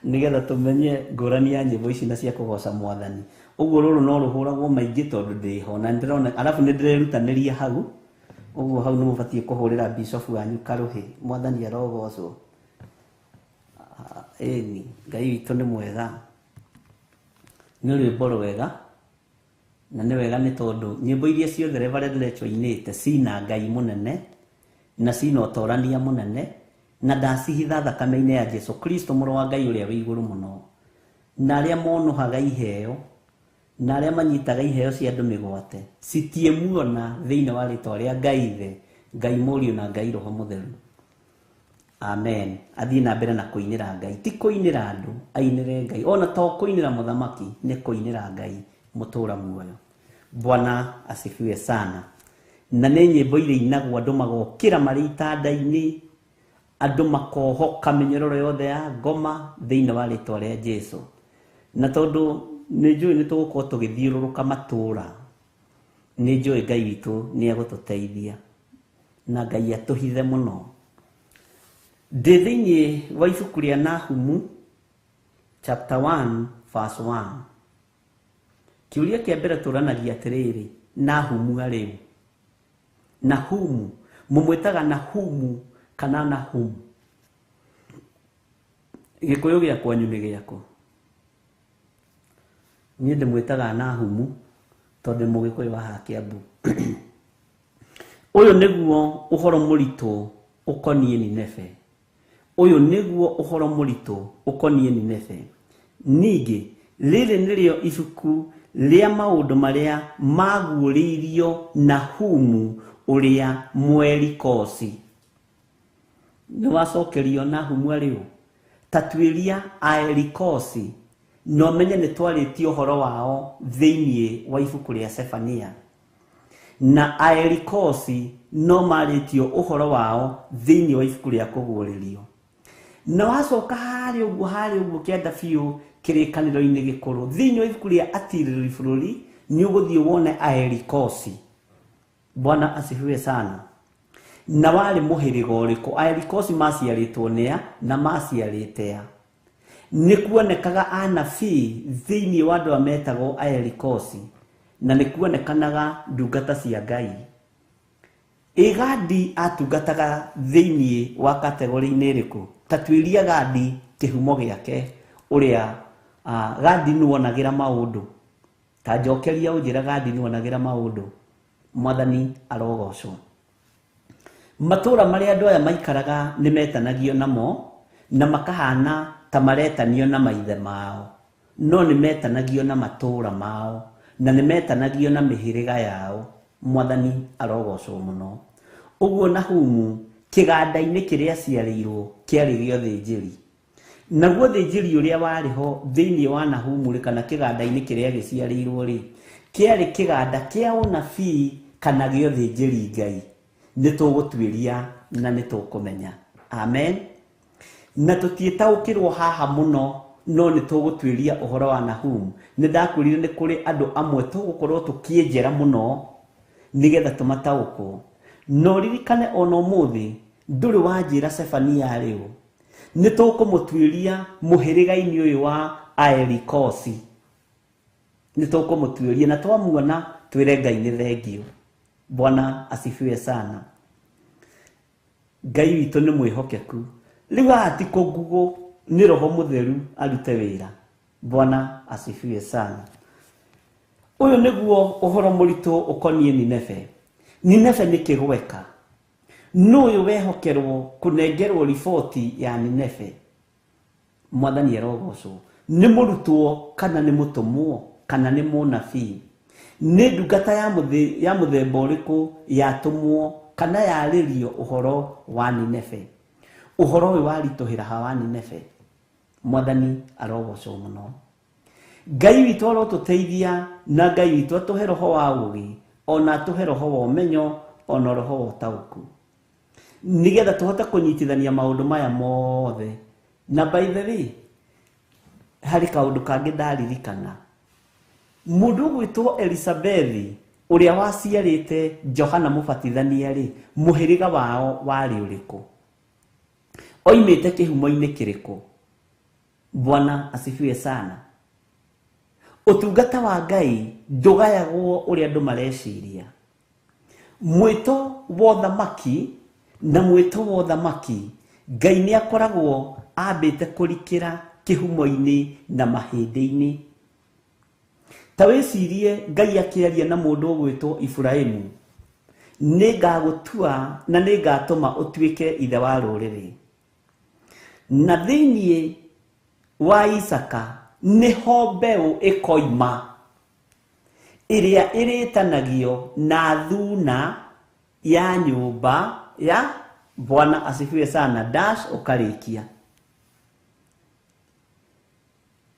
Nĩgetha tũmenye ngũrani ya nyĩmbo ici na cia kũgoca Mwathani. Ũguo rũrũ no rũhũragwo maingĩ tondũ ndĩho na ndĩrona, arabu nĩ ndĩrerutanĩria hau. Ũguo hau nĩ mũbatiĩ kũhũrĩra bishop wanyu karũhĩ. Mwathani arogocwo. Ĩni, Ngai witũ nĩ mwega. Nĩ rwĩmbo rwega. Na nĩ wega nĩ tondũ nyĩmbo iria ciothe Reverend Lecho ainĩte cina Ngai mũnene na cina ũtorania mũnene, na ndacihitha thakame-inĩ ya Jesu Kristo mũrũ wa Ngai ũrĩa wĩ igũrũ mũno. Na arĩa monohaga iheo na arĩa manyitaga iheo cia andũ mĩgwate citiĩmuona thĩinĩ wa rĩtwa rĩa Ngai Ithe, Ngai Mũriũ na Ngai Roho Mũtheru. Amen. Athiĩ na mbere na kũinĩra Ngai, ti kũinĩra andũ, ainĩre Ngai. Ona to kũinĩra mũthamaki, nĩ kũinĩra Ngai mũtũra muoyo. Bwana asifiwe sana. Na nĩ nyĩmbo iria inagwo andũ magokĩra marĩ itanda-inĩ, andũ makohoka mĩnyororo yothe ya ngoma thĩinĩ wa rĩtwa rĩa Jesu. Na tondũ nĩ njũĩ nĩ tũgũkorwo tũgĩthiũrũrũka matũũra, nĩ njũĩ Ngai witũ nĩ egũtũteithia na Ngai atũhithe mũno. Ndĩ thĩinĩ wa ibuku rĩa Nahumu chapter 1 verse 1. Kĩũria kĩa mbere tũranagia atĩrĩrĩ, Nahumu arĩ ũ? Nahumu, mũmwĩtaga Nahumu kana Nahumu? Gĩkũyũ gĩa kwanyu nĩ gĩakũ? Niĩ ndĩmwĩtaga Nahumu tondũ nĩ mũgĩkũyũ wa haha Kiambu. Ũyũ nĩguo ũhoro mũritũ ũkoniĩ Nineve. Ũyũ nĩguo ũhoro mũritũ ũkoniĩ Nineve. Ningĩ rĩrĩ nĩrĩo ibuku rĩa maũndũ marĩa maguũrĩirio Nahumu ũrĩa Mwerikosi. Nĩ wacokerio Nahumu arĩ ũ? Ta tuĩria Aerikosi na ũmenye nĩ twarĩtie ũhoro wao thĩinĩ wa ibuku rĩa Sefania. Na Aerikosi no marĩtio ũhoro wao thĩinĩ wa ibuku rĩa kũguũrĩrio. Na wacoka harĩa ũguo kĩanda biũ kĩrĩkanĩro-inĩ gĩkũrũ thĩinĩ wa ibuku rĩa Atirĩrĩri bũrũri nĩ ũgũthiĩ wone Aerikosi. Bwana asifiwe sana. Na warĩ mũhĩrĩga ũrĩkũ? Aerikosi maciarĩtwo nĩa na maciarĩte a? Nĩ kuonekaga anabii thĩinĩ wa andũ arĩa metagwo Aerikosi, na nĩ kuonekanaga ndungata cia Ngai. Ĩ Gadi atungataga thĩinĩ wa kategori-inĩ ĩrĩkũ? Ta tuĩria Gadi kĩhumo gĩake, ũrĩa Gadi nĩwonagĩra maũndũ. Ta njokeria ũnjĩra Gadi nĩwonagĩra maũndũ. Mwathani arogocwo. Matũũra marĩa andũ aya maikaraga nĩ metanagio namo na makahana ta maretanio na maithe mao, no nĩ metanagio na matũũra mao na nĩ metanagio na mĩhĩrĩga yao. Mwathani arogocwo mũno. Ũguo Nahumu kĩganda-inĩ kĩrĩa aciarĩirwo kĩarĩ gĩa ũthĩnjĩri. Naguo ũthĩnjĩri ũrĩa warĩ ho thĩinĩ wa Nahumu rĩ, kana kĩganda-inĩ kĩrĩa gĩciarĩirwo rĩ, kĩarĩ kĩganda kĩa ũnabii kana gĩa ũthĩnjĩri Ngai. Nĩ tũgũtuĩria na nĩ tũkũmenya. Amen. Na tũtiĩtaũkĩrwo haha mũno, no nĩ tũgũtuĩria ũhoro wa Nahumu. Nĩ ndakwĩrire nĩ kũrĩ andũ amwe tũgũkorwo tũkĩenjera mũno nĩgetha tũmataũkwo. No ririkane ona ũmũthĩ ndũrĩ wanjĩra Sefania arĩ ũ. Nĩ tũkũmũtuĩria mũhĩrĩga-inĩ ũyũ wa Aerikosi. Nĩ tũkũmũtuĩria na twamuona twĩre Ngai nĩ thengio. Bwana asifiwe sana. Ngai witũ nĩ mwĩhokeku. Rĩu haha ti kũngugo, nĩ Roho Mũtheru arute wĩra. Bwana asifiwe sana. Ũyũ nĩguo ũhoro mũritũ ũkoniĩ Nineve. Nineve nĩ kĩgweka. Nũ ũyũ wehokerwo kũnengerwo riboti ya Nineve? Mwathani arogocwo. Nĩ mũrutwo kana nĩ mũtũmwo kana nĩ mũnabii? Nĩ ndungata ya mũthemba ũrĩkũ yatũmwo kana yarĩrio ũhoro wa Nineve? Ũhoro ũyũ waritũhĩra ha wa Nineve? Mwathani arogocwo mũno. Ngai witũ arotũteithia na Ngai witũ atũhe roho wa ũũgĩ, ona atũhe roho wa ũmenyo, ona roho wa ũtaũku, nĩgetha tũhote kũnyitithania maũndũ maya mothe. Na by the way, harĩ kaũndũ kangĩ ndaririkana. Mũndũ ũgwĩtwo Elisabethi ũrĩa waciarĩte Johana Mũbatithania rĩ, mũhĩrĩga wao warĩ ũrĩkũ? Oimĩte kĩhumo-inĩ kĩrĩkũ? Bwana asifiwe sana. Ũtungata wa Ngai ndũgayagwo ũrĩa andũ mareciria. Mwĩto wa ũthamaki na mwĩto wa ũthamaki, Ngai nĩ akoragwo ambĩte kũrikĩra kĩhumo-inĩ na mahĩndĩ-inĩ. Ta wĩcirie Ngai akĩaria na mũndũ ũgwĩtwo Iburahĩmu, nĩngagũtua na nĩngatũma ũtuĩke ithe wa rũrĩrĩ. Na thĩiniĩ wa Isaka nĩho mbeũ ĩkoima ĩrĩa ĩrĩtanagio na thuna ya nyũmba ya Bwana asifiwe sana dash ũkarĩkia.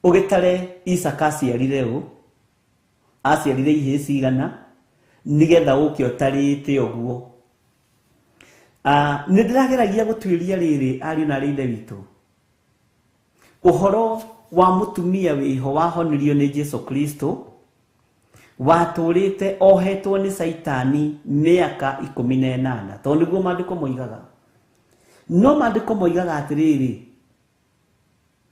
Ũgĩtare Isaka aciarire ũ, aciarire ihĩĩ cigana, nĩgetha ũke ũtarĩte ũguo. Nĩ ndĩrageragia gũtuĩria rĩrĩ ariũ na aarĩ a Ithe witũ, ũhoro wa mũtumia wĩho wahonirio nĩ Jesu Kristo, watũrĩte ohetwo nĩ Caitani mĩaka 18, tondũ nĩguo maandĩko moigaga. No maandĩko moigaga atĩrĩrĩ,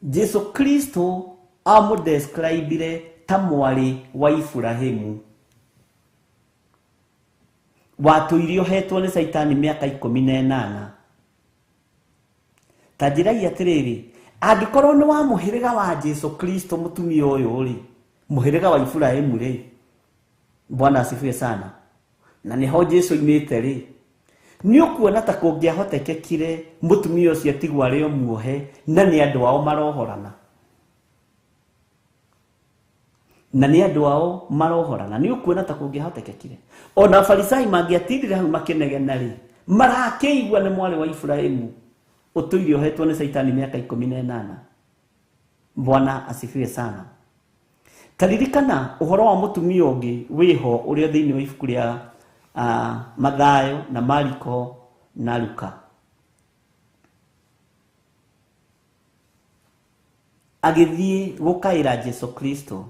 Jesu Kristo amũdescribire ta mwarĩ wa Iburahĩmu watũire ohetwo nĩ Caitani mĩaka 18. Ta njĩrai atĩrĩrĩ, angĩkorwo nĩ wa mũhĩrĩga wa Jesu Kristo mũtumia ũyũ rĩ, mũhĩrĩga wa Iburahĩmu rĩ, Bwana asifiwe sana, na nĩho Jesu oimĩte rĩ, nĩ ũkuona ta kũngĩahotekekire mũtumia ũcio atigwo arĩ o muohe na nĩ andũ ao marohorana? Na nĩ andũ ao marohorana, nĩ ũkuona ta kũngĩahotekekire? Ona Farisai mangĩatindire hau makĩnegena rĩ, marakĩigua nĩ mwarĩ wa Iburahĩmu ũtũire ohetwo nĩ Caitani mĩaka 18. Bwana asifiwe sana. Taririkana ũhoro wa mũtumia ũngĩ wĩho ũrĩa thĩinĩ wa ibuku rĩa Mathayo na Mariko na Luka. Agĩthiĩ gũkaĩra Jesu Kristo.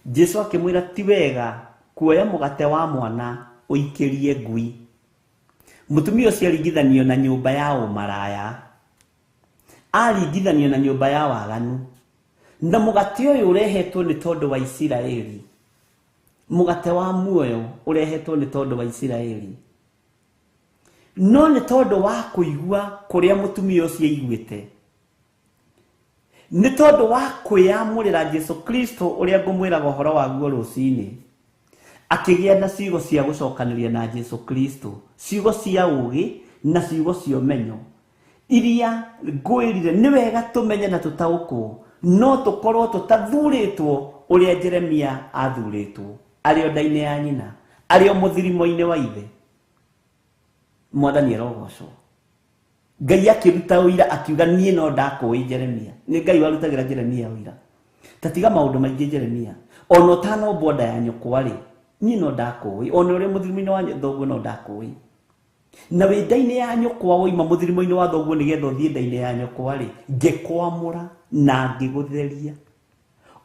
Jesu akĩmwĩra ti wega kuoya mũgate wa mwana ũikĩrie ngui. Mũtumia ũcio aringithanio na nyũmba ya ũmaraya, aringithanio na nyũmba ya waganu, na mũgate ũyũ ũrehetwo nĩ tondũ wa Isiraeli, mũgate wa muoyo ũrehetwo nĩ tondũ wa Isiraeli. No nĩ tondũ wa kũigua kũrĩa mũtumia ũcio aiguĩte, nĩ tondũ wa kwĩyamũrĩra Jesu Kristo ũrĩa ngũmwĩraga ũhoro waguo rũcinĩ, akĩgĩa na ciugo cia gũcokanĩria na Jesu Kristo, ciugo cia ũũgĩ na ciugo cia ũmenyo iria ngwĩrire nĩ wega tũmenye na tũtaũkwo, no tũkorwo tũtathurĩtwo ũrĩa Jeremia athurĩtwo arĩ o nda-inĩ ya nyina, arĩ o mũthirimo-inĩ wa ithe. Mwathani arogocwo. Ngai akĩruta ũira akiuga niĩ no ndakũĩ Jeremia. Nĩ Ngai warutagĩra Jeremia ũira. Ta tiga maũndũ maingĩ Jeremia, ona ũtanombwo nda ya nyũkwa rĩ, niĩ no ndakũĩ, ona ũrĩ mũthirimo-inĩ wa thoguo no ndakũĩ. Na wĩ nda-inĩ ya nyũkwa woima mũthirimo-inĩ wa thoguo nĩgetha ũthiĩ nda-inĩ ya nyũkwa rĩ, ngĩkwamũra na ngĩgũtheria.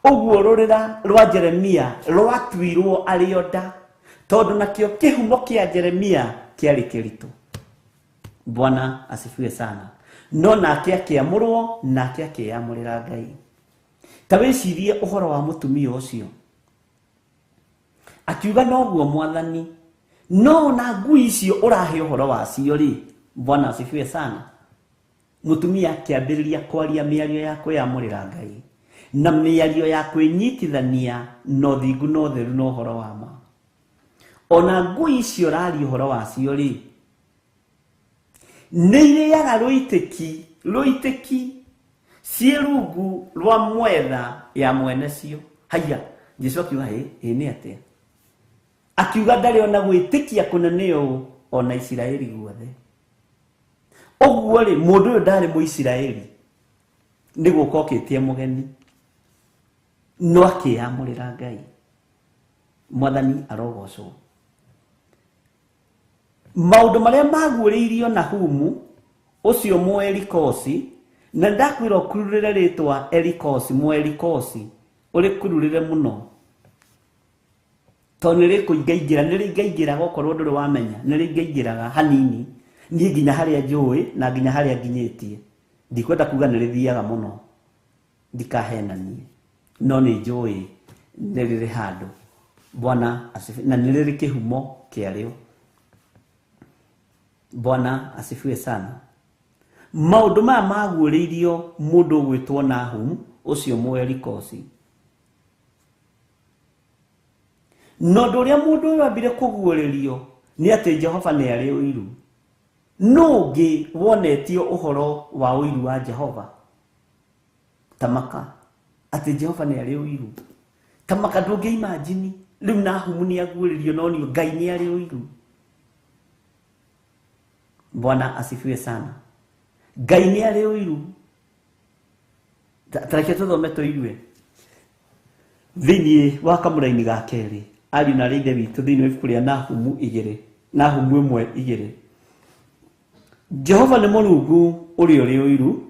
Ũguo rũrĩra rwa Jeremia rwatuirwo arĩ o nda, tondũ nakĩo kĩhumo kĩa Jeremia kĩarĩ kĩritũ. Bwana asifiwe sana. No nake akĩamũrwo, nake akĩyamũrĩra Ngai. Ta wĩcirie ũhoro wa mũtumia ũcio, akiuga noguo Mwathani, no na ngui icio ũrahe ũhoro wacio rĩ, Bwana asifiwe sana. Mũtumia akĩambĩrĩria kwaria mĩario ya kwĩyamũrĩra Ngai na mĩario ya kwĩnyitithania na ũthingu na ũtheru na ũhoro wa ma. Ona ngui icio ũraria ũhoro wacio rĩ, Nĩ irĩaga rũitĩki rũitĩki ciĩ rungu rwa mwetha ya mwene cio. Haiya, Jesu akiuga ĩ nĩ atĩa? Akiuga ndarĩ ona gwĩtĩkia kũnene ũũ ona Isiraeli guothe. Ũguo rĩ, mũndũ ũyũ ndarĩ Mũisiraeli, nĩ gũka okĩtie mũgeni, no akĩyamũrĩra Ngai. Mwathani arogocwo. Maũndũ marĩa maguũrĩirio Nahumu ũcio Mũelikosi, na ndakwĩra ũkururĩre rĩtwa Elikosi, Mũelikosi, ũrĩkururĩre mũno tondũ nĩ rĩkũingaingĩra, nĩ rĩingaingĩraga okorwo ndũrĩ wamenya, nĩ rĩingaingĩraga hanini. Niĩ nginya harĩa njũĩ na nginya harĩa nginyĩtie, ndikwenda kuga nĩ rĩthiaga mũno, ndikahenanie, no nĩ njũĩ nĩ rĩrĩ handũ. Bwana asifiwe. Na nĩ rĩrĩ kĩhumo kĩarĩo. Bwana asifiwe sana. Maũndũ maya maguũrĩirio mũndũ ũgwĩtwo Nahum ũcio Mũelikosi. Na ũndũ ũrĩa mũndũ ũyũ ambire kũguũrĩrio nĩ atĩ Jehova nĩ arĩ ũiru. Nũ ũngĩ wonetio ũhoro wa ũiru wa Jehova? Tamaka atĩ Jehova nĩ arĩ ũiru. Tamaka ndũngĩ imagine rĩu Nahumu nĩ aguũrĩrio no nĩ Ngai nĩ arĩ ũiru. Bwana asifiwe sana. Ngai nĩ arĩ ũiru. Tareke tũthome tũigue thĩinĩ wa kamũraini ga kerĩ, ariũ na ithe witũ, thĩinĩ wa ibuku rĩa Nahumu 2, Nahumu 1:2. Jehova nĩ Mũrungu ũrĩa ũrĩ ũiru.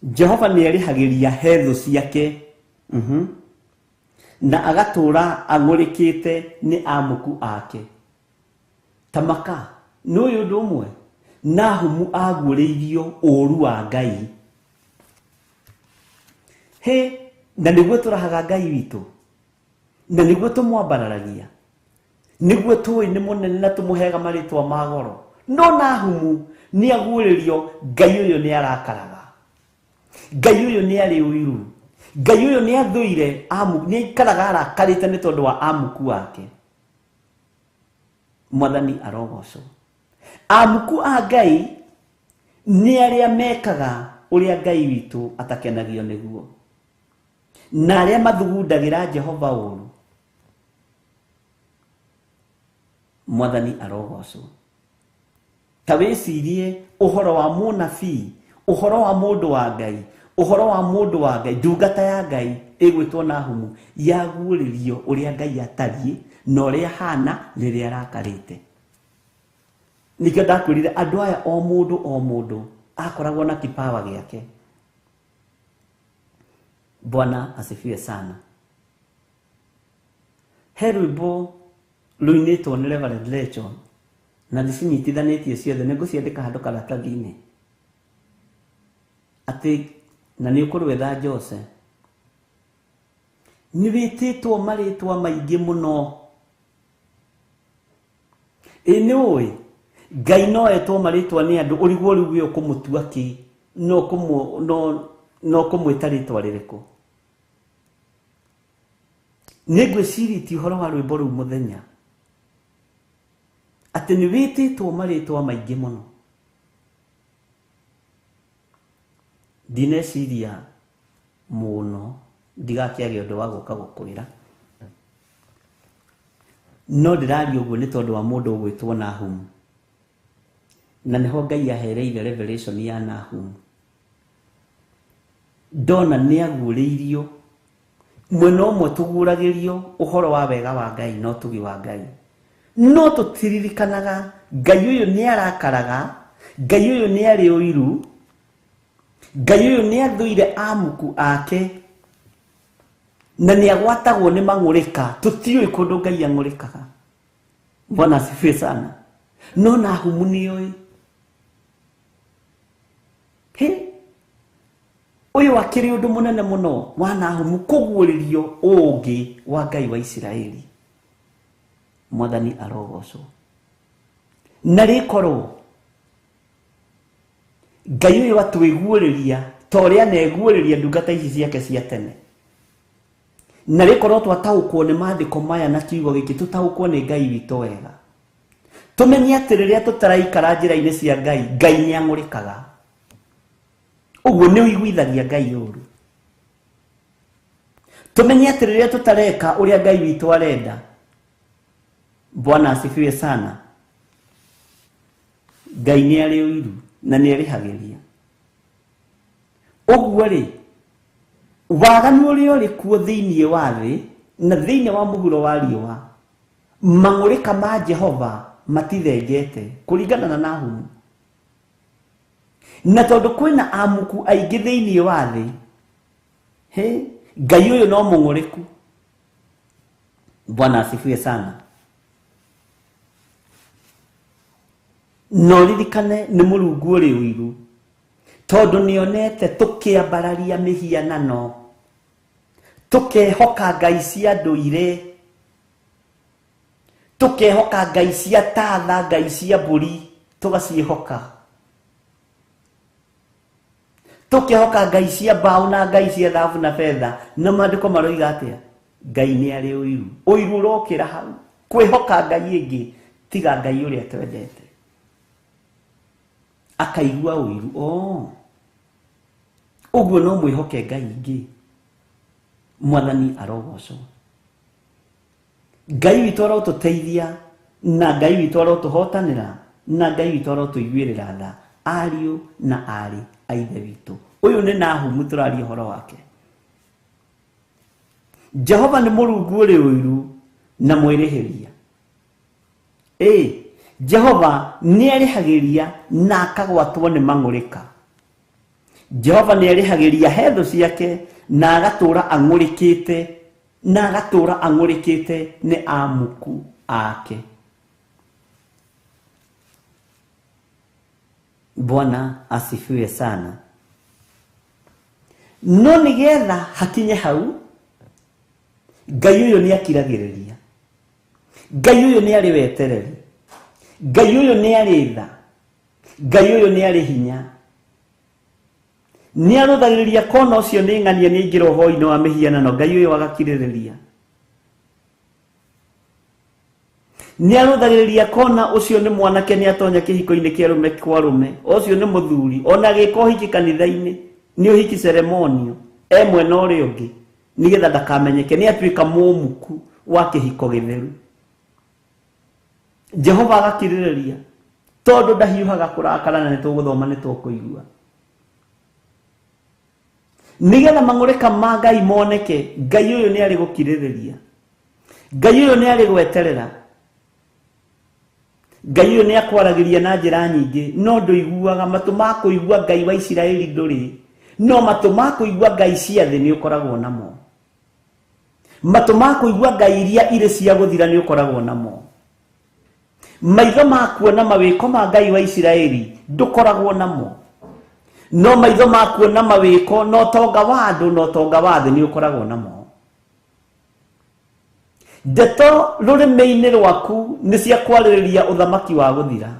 Jehova nĩ erĩhagĩria he thũ ciake, na agatũũra ang'ũrĩkĩte nĩ amũku ake. Tamaka nĩ ũyũ ũndũ ũmwe. Nahumu aguũrĩirio ũũru wa Ngai. Hĩ, na nĩguo tũrahaga Ngai witũ, na nĩguo tũmwambararagia, nĩguo tũĩ nĩ mũnene na tũmũheaga marĩtwa ma goro. No Nahumu nĩ aguũrĩrio Ngai ũyũ nĩ arakaraga, Ngai ũyũ nĩ arĩ ũiru, Ngai ũyũ nĩ athũire, nĩ aikaraga arakarĩte nĩ tondũ wa amuku wake. Mwathani arogocwo. Amuku a Ngai nĩ arĩa mekaga ũrĩa Ngai witũ atakenagio nĩguo, na arĩa mathugundagĩra Jehova ũũru. Mwathani arogocwo. Ta wĩcirie ũhoro wa mũnabii, ũhoro wa mũndũ wa Ngai, ũhoro wa mũndũ wa Ngai, ndungata ya Ngai ĩgwĩtwo Nahumu, yaguũrĩrio ũrĩa Ngai atariĩ na ũrĩa ahana rĩrĩa arakarĩte. Nĩkĩo ndakwĩrire andũ aya o mũndũ o mũndũ akoragwo na kipawa gĩake. Bwana asifiwe sana. He rwĩmbo rũinĩtwo nĩ Reverend Rachel, na ndĩcinyitithanĩtie ciothe, nĩ ngũciandĩka handũ karatathi-inĩ, atĩ na nĩ ũkũrwetha Jose, nĩ wĩtĩtwo marĩtwa maingĩ mũno. Ĩ nĩ ũĩ Ngai no etwo marĩtwa nĩ andũ, ũrigwo rĩu we ũkũmũtua kĩ, no kũmwĩta rĩtwa rĩrĩkũ. Nĩ ngwĩcirĩtie ũhoro wa rwĩmbo rũu mũthenya, atĩ nĩ wĩtĩtwo marĩtwa maingĩ mũno. Ndineciria mũno ndigakĩage ũndũ wa gũka gũkwĩra, no ndĩraria ũguo nĩ tondũ wa mũndũ ũgwĩtwo Nahumu, na nĩho Ngai ahereire revelation ya Nahumu. Ndona nĩ aguũrĩirio mwena ũmwe tũguũragĩrio ũhoro wa wega wa Ngai na ũtugi wa Ngai, no tũtiririkanaga Ngai ũyũ nĩ arakaraga, Ngai ũyũ nĩ arĩ ũiru, Ngai ũyũ nĩ athũire amuku ake, na nĩ agwatagwo nĩ mang'ũrĩka. Tũtiũĩ kũndũ Ngai ang'ũrĩkaga. Bwana asifiwe sana. No Nahumu nĩ oĩ. Hĩ, ũyũ akĩrĩ ũndũ mũnene mũno wa Nahumu kũguũrĩrio ũũngĩ wa Ngai wa Isiraeli. Mwathani arogocwo. Na rĩkorwo Ngai ũyũ atwĩguũrĩria ta ũrĩa aneguũrĩria ndungata ici ciake cia tene, na rĩkorwo twataũkwo nĩ maandĩko maya na kiugo gĩkĩ, tũtaũkwo nĩ Ngai witũ wega, Tũmenye atĩ rĩrĩa tũtaraikara njĩra-inĩ cia Ngai, Ngai nĩ ang'ũrĩkaga. Ũguo nĩ ũiguithagia Ngai ũru. Tũmenye atĩ rĩrĩa tũtareka ũrĩa Ngai witũ arenda, Bwana asifiwe sana, Ngai nĩ arĩ ũiru na nĩ arĩhagĩria. Ũguo rĩ, waganu ũrĩa ũrĩ kuo thĩinĩ wa thĩ na thĩinĩ wa mũhuro wa riũa, mang'ũrĩka ma Jehova matithengete kũringana na Nahumu. Na tondũ kwĩna amuku aingĩ thĩinĩ wa thĩ, he Ngai ũyũ no mũng'ũrĩku. Bwana asifiwe sana. No ririkane nĩ Mũrungu ũrĩ ũiru, tondũ nĩonete tũkĩambararia mĩhianano, tũkehoka ngai cia ndũire, tũkehoka ngai cia tatha, ngai cia mbũri, tũgaciĩhoka, tũkehoka ngai cia mbaũ na ngai cia thahabu na betha. Na maandĩko maroiga atĩa? Ngai nĩ arĩ ũiru. Ũiru ũrokĩra hau kwĩhoka ngai ĩngĩ tiga Ngai ũrĩa twendete. Akaigua ũiru, oh, ũguo no mwĩhoke Ngai ingĩ. Mwathani arogocwo. Ngai witũ arotũteithia, na Ngai witũ arotũhotanĩra, na Ngai witũ arotũiguĩrĩra tha, ariũ na aarĩ a Ithe witũ. Ũyũ nĩ Nahumu tũraria ũhoro wake. Jehova nĩ Mũrungu ũrĩ ũiru na mwĩrĩhĩria. Jehova nĩ arĩhagĩria na akagwatwo nĩ mang'ũrĩka. Jehova nĩ arĩhagĩria he thũ ciake na agatũra ang'ũrĩkĩte, na agatũra ang'ũrĩkĩte nĩ amuku ake. Bwana asifiwe sana. No nĩgetha hakinye hau, Ngai ũyũ nĩ akiragĩrĩria, Ngai ũyũ nĩ arĩ wetereri, Ngai ũyũ nĩ arĩ tha, Ngai ũyũ nĩ arĩ hinya. Nĩ arũthagĩrĩria kona ũcio nĩ ng'ania nĩ aingĩra ũhoi-inĩ wa mĩhianano, Ngai ũyũ agakirĩrĩria. Nĩ arũthagĩrĩria kona ũcio nĩ mwanake nĩ atonya kĩhiko-inĩ kĩa rũme kwa rũme, ũcio nĩ mũthuri, ona agĩka ũhiki kanitha-inĩ, nĩ ũhiki ceremonio, e mwena ũrĩa ũngĩ, nĩgetha ndakamenyeke, nĩ atuĩka mũmuku wa kĩhiko gĩtheru. Jehova agakirĩrĩria tondũ ndahiũhaga kũrakara, na nĩtũgũthoma nĩtũkũigua. Nĩgetha mang'ũrĩka ma Ngai moneke, Ngai ũyũ nĩ arĩ gũkirĩrĩria, Ngai ũyũ nĩ arĩ gweterera, Ngai ũyũ nĩ akwaragĩria na njĩra nyingĩ, no ndũiguaga. Matũ ma kũigua Ngai wa Isiraeli ndũrĩ, no matũ ma kũigua ngai cia thĩ nĩ ũkoragwo namo. Matũ ma kũigua ngai iria irĩ cia gũthira nĩ ũkoragwo namo. Maitho ma kuona mawĩko ma Ngai wa Isiraeli ndũkoragwo namo, no maitho ma kuona mawĩko na ũtonga wa andũ na ũtonga wa thĩ nĩ ũkoragwo namo. Ndeto rũrĩmĩ-inĩ rwaku nĩ cia kwarĩrĩria ũthamaki wa gũthira,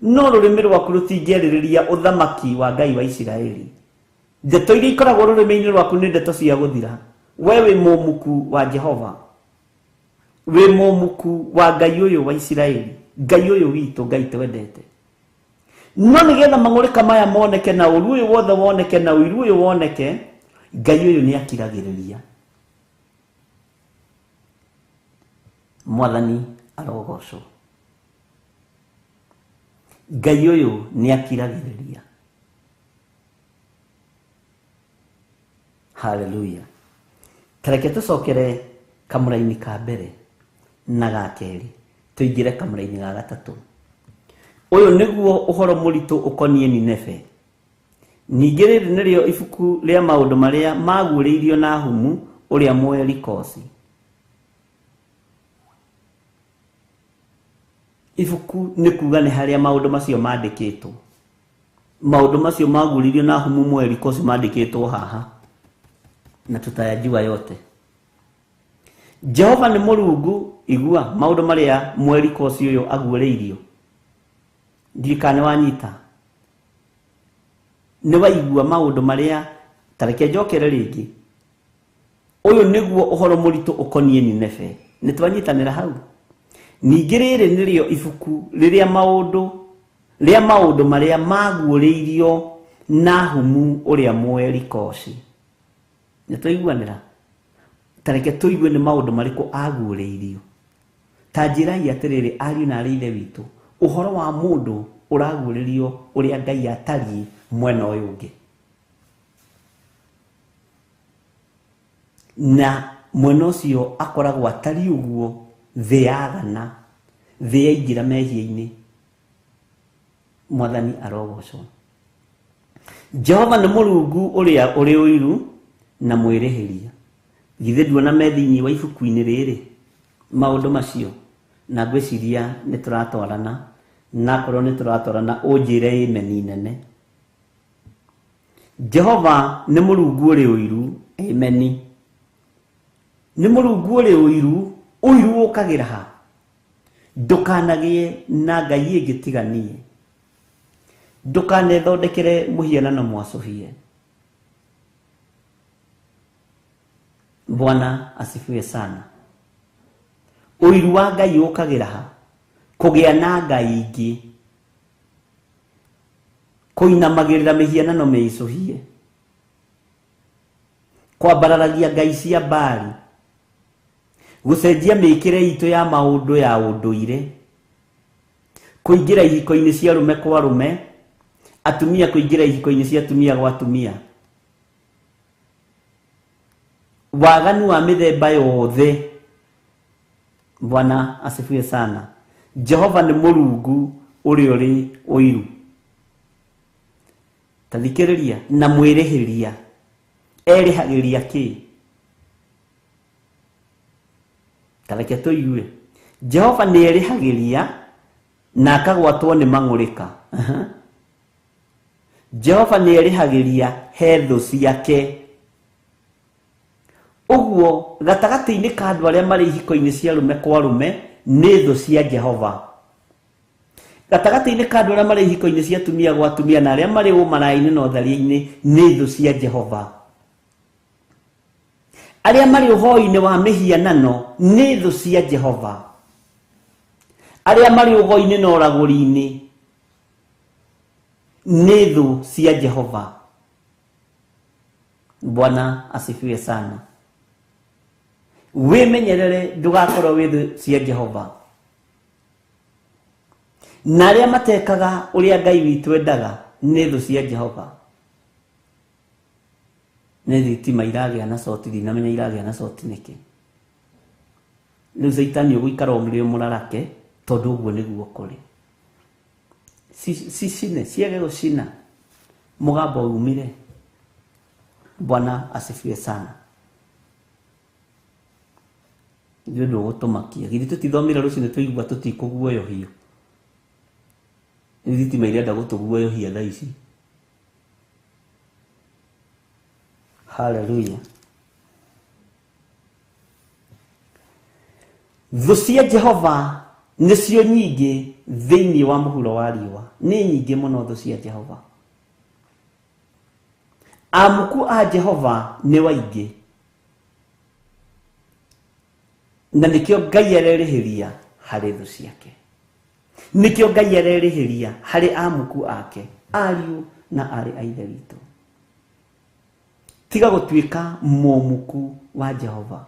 no rũrĩmĩ rwaku rũtingĩarĩrĩria ũthamaki wa Ngai wa Isiraeli. Ndeto iria ikoragwo rũrĩmĩ-inĩ rwaku nĩ ndeto cia gũthira. We wĩ mũmuku wa Jehova, wĩ mũmuku wa Ngai ũyũ wa Isiraeli, Ngai ũyũ witũ, Ngai twendete. No nĩgetha mang'ũrĩka maya moneke na ũru ũyũ wothe woneke na ũiru ũyũ woneke, Ngai ũyũ nĩ akiragĩrĩria. Mwathani arogocwo. Ngai ũyũ nĩ akiragĩrĩria. Haleluya. Tareke tũcokere kamũra-inĩ ka mbere na ga kerĩ, tũingĩre kamũra-inĩ ga gatatũ. Ũyũ nĩguo ũhoro mũritũ ũkoniĩ Nineve. Ningĩ rĩrĩ nĩrĩo ibuku rĩa maũndũ marĩa maguũrĩirio Nahumu ũrĩa Mũelikosi. Ibuku nĩ kuga nĩ harĩa maũndũ macio mandĩkĩtwo. Maũndũ macio maguũrĩirio Nahumu Mũelikosi mandĩkĩtwo haha, na tutayajua yote. Jehova nĩ Mũrungu, igua maũndũ marĩa Mũelikosi ũyũ aguũrĩirio. Ndirikana nĩ wanyita, nĩ waigua maũndũ marĩa. Tareke njokere rĩngĩ. Ũyũ nĩguo ũhoro mũritũ ũkoniĩ Nineve. Nĩ twanyitanĩra hau. Ningĩ rĩrĩ nĩrĩo ibuku rĩrĩa maũndũ marĩa maguũrĩirio Nahumu ũrĩa Mũelikoshi. Nĩ twaiguanĩra? Ta reke tũigue nĩ maũndũ marĩkũ aguũrĩirio. Ta njĩrai atĩrĩrĩ ariũ na arĩ ithe witũ, ũhoro wa mũndũ ũraguũrĩrio ũrĩa Ngai atariĩ mwena ũyũ ũngĩ. Na mwena ũcio akoragwo atariĩ ũguo thĩ yagana, thĩ yaingĩra mehia-inĩ. Mwathani arogocwo. Jehova nĩ Mũrungu ũrĩa ũrĩ ũiru na mwĩrĩhĩria. Githĩ nduona me thĩinĩ wa ibuku-inĩ rĩrĩ maũndũ macio? Na ngwĩciria nĩ tũratwarana, na akorwo nĩ tũratwarana ũnjĩre ĩmeni nene. Jehova nĩ Mũrungu ũrĩ ũiru, ĩmeni. Nĩ Mũrungu ũrĩ ũiru, ũiru ũkagĩra ha? Ndũkanagĩe na ngai ĩngĩ tiga niĩ. Ndũkanethondekere mũhianano mwacũhie. Bwana asifiwe sana. Ũiru wa Ngai ũkagĩra ha? Kũgĩa na ngai ingĩ, kũinamagĩrĩra mĩhianano mĩicũhie, kwambararagia ngai cia Baali, gũcenjia mĩĩkĩre itũ ya maũndũ ya ũndũire, kũingĩra ihiko-inĩ cia arũme kwa arũme, atumia kũingĩra ihiko-inĩ cia atumia gwa atumia, waganu wa mĩthemba yothe. Bwana asifiwe sana. Jehova nĩ Mũrungu ũrĩa ũrĩ ũiru. Ta thikĩrĩria, na mwĩrĩhĩria. Erĩhagĩria kĩ? Ta reke tũigue. Jehova nĩ erĩhagĩria na akagwatwo nĩ mang'ũrĩka. Jehova nĩ erĩhagĩria he thũ ciake. Ũguo gatagatĩ-inĩ ka andũ arĩa marĩ ihiko-inĩ cia arũme kwa arũme nĩ thũ cia Jehova. Gatagatĩ-inĩ ka andũ arĩa marĩ ihiko-inĩ cia atumia gwa atumia na arĩa marĩ ũmaraya-inĩ na ũtharia-inĩ nĩ thũ cia Jehova. Arĩa marĩ ũhoi-inĩ wa mĩhianano nĩ thũ cia Jehova. Arĩa marĩ ũgo-inĩ na ũragũri-inĩ nĩ thũ cia Jehova. Bwana asifiwe sana. Wĩmenyerere ndũgakorwo wĩ thũ cia Jehova. Na arĩa matekaga ũrĩa Ngai witũ endaga nĩ thũ cia Jehova. Nĩ thitima iragĩa na coti, ndinamenya iragĩa na coti nĩkĩ. Rĩu caitani ũgũikara ũmũrĩ mũrarake tondũ ũguo nĩguo kũrĩ. Cicine, ciage gũcina, mũgambo umire. Bwana asifiwe sana. Ithuĩ ndũgũtũmakia. Githĩ tũtithomire rũcinĩ tũigua tũtikũguoyohio? Nĩ thitima irenda gũtũguoyohia thaa ici. Haleluya. Thũ cia Jehova nĩcio nyingĩ thĩinĩ wa mũhuro wa riũa. Nĩ nyingĩ mũno thũ cia Jehova. Amuku a Jehova nĩ waingĩ. Na nĩkĩo Ngai arerĩhĩria harĩ thũ ciake. Nĩkĩo Ngai arerĩhĩria harĩ amuku ake, ariũ na arĩ a ithe witũ. Tiga gũtuĩka mũmuku wa Jehova.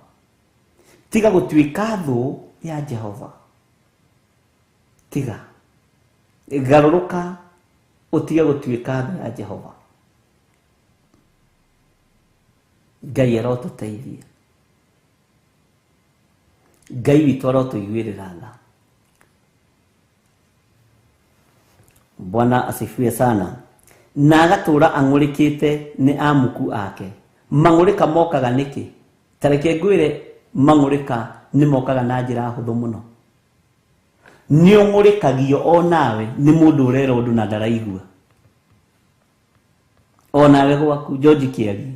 Tiga gũtuĩka thũ ya Jehova. Tiga. Garũrũka ũtige gũtuĩka thũ ya Jehova. Ngai arotũteithia. Ngai witũ arotũiguĩrĩra tha. Bwana asifiwe sana. Na agatũra ang'ũrĩkĩte nĩ amuku ake. Mang'ũrĩka mokaga nĩkĩ? Ta reke ngwĩre, mang'ũrĩka nĩ mokaga na njĩra hũthũ mũno. Nĩ ũng'ũrĩkagio o nawe nĩ mũndũ ũrera ũndũ na ndaraigua. O nawe gwaku George Kĩarie.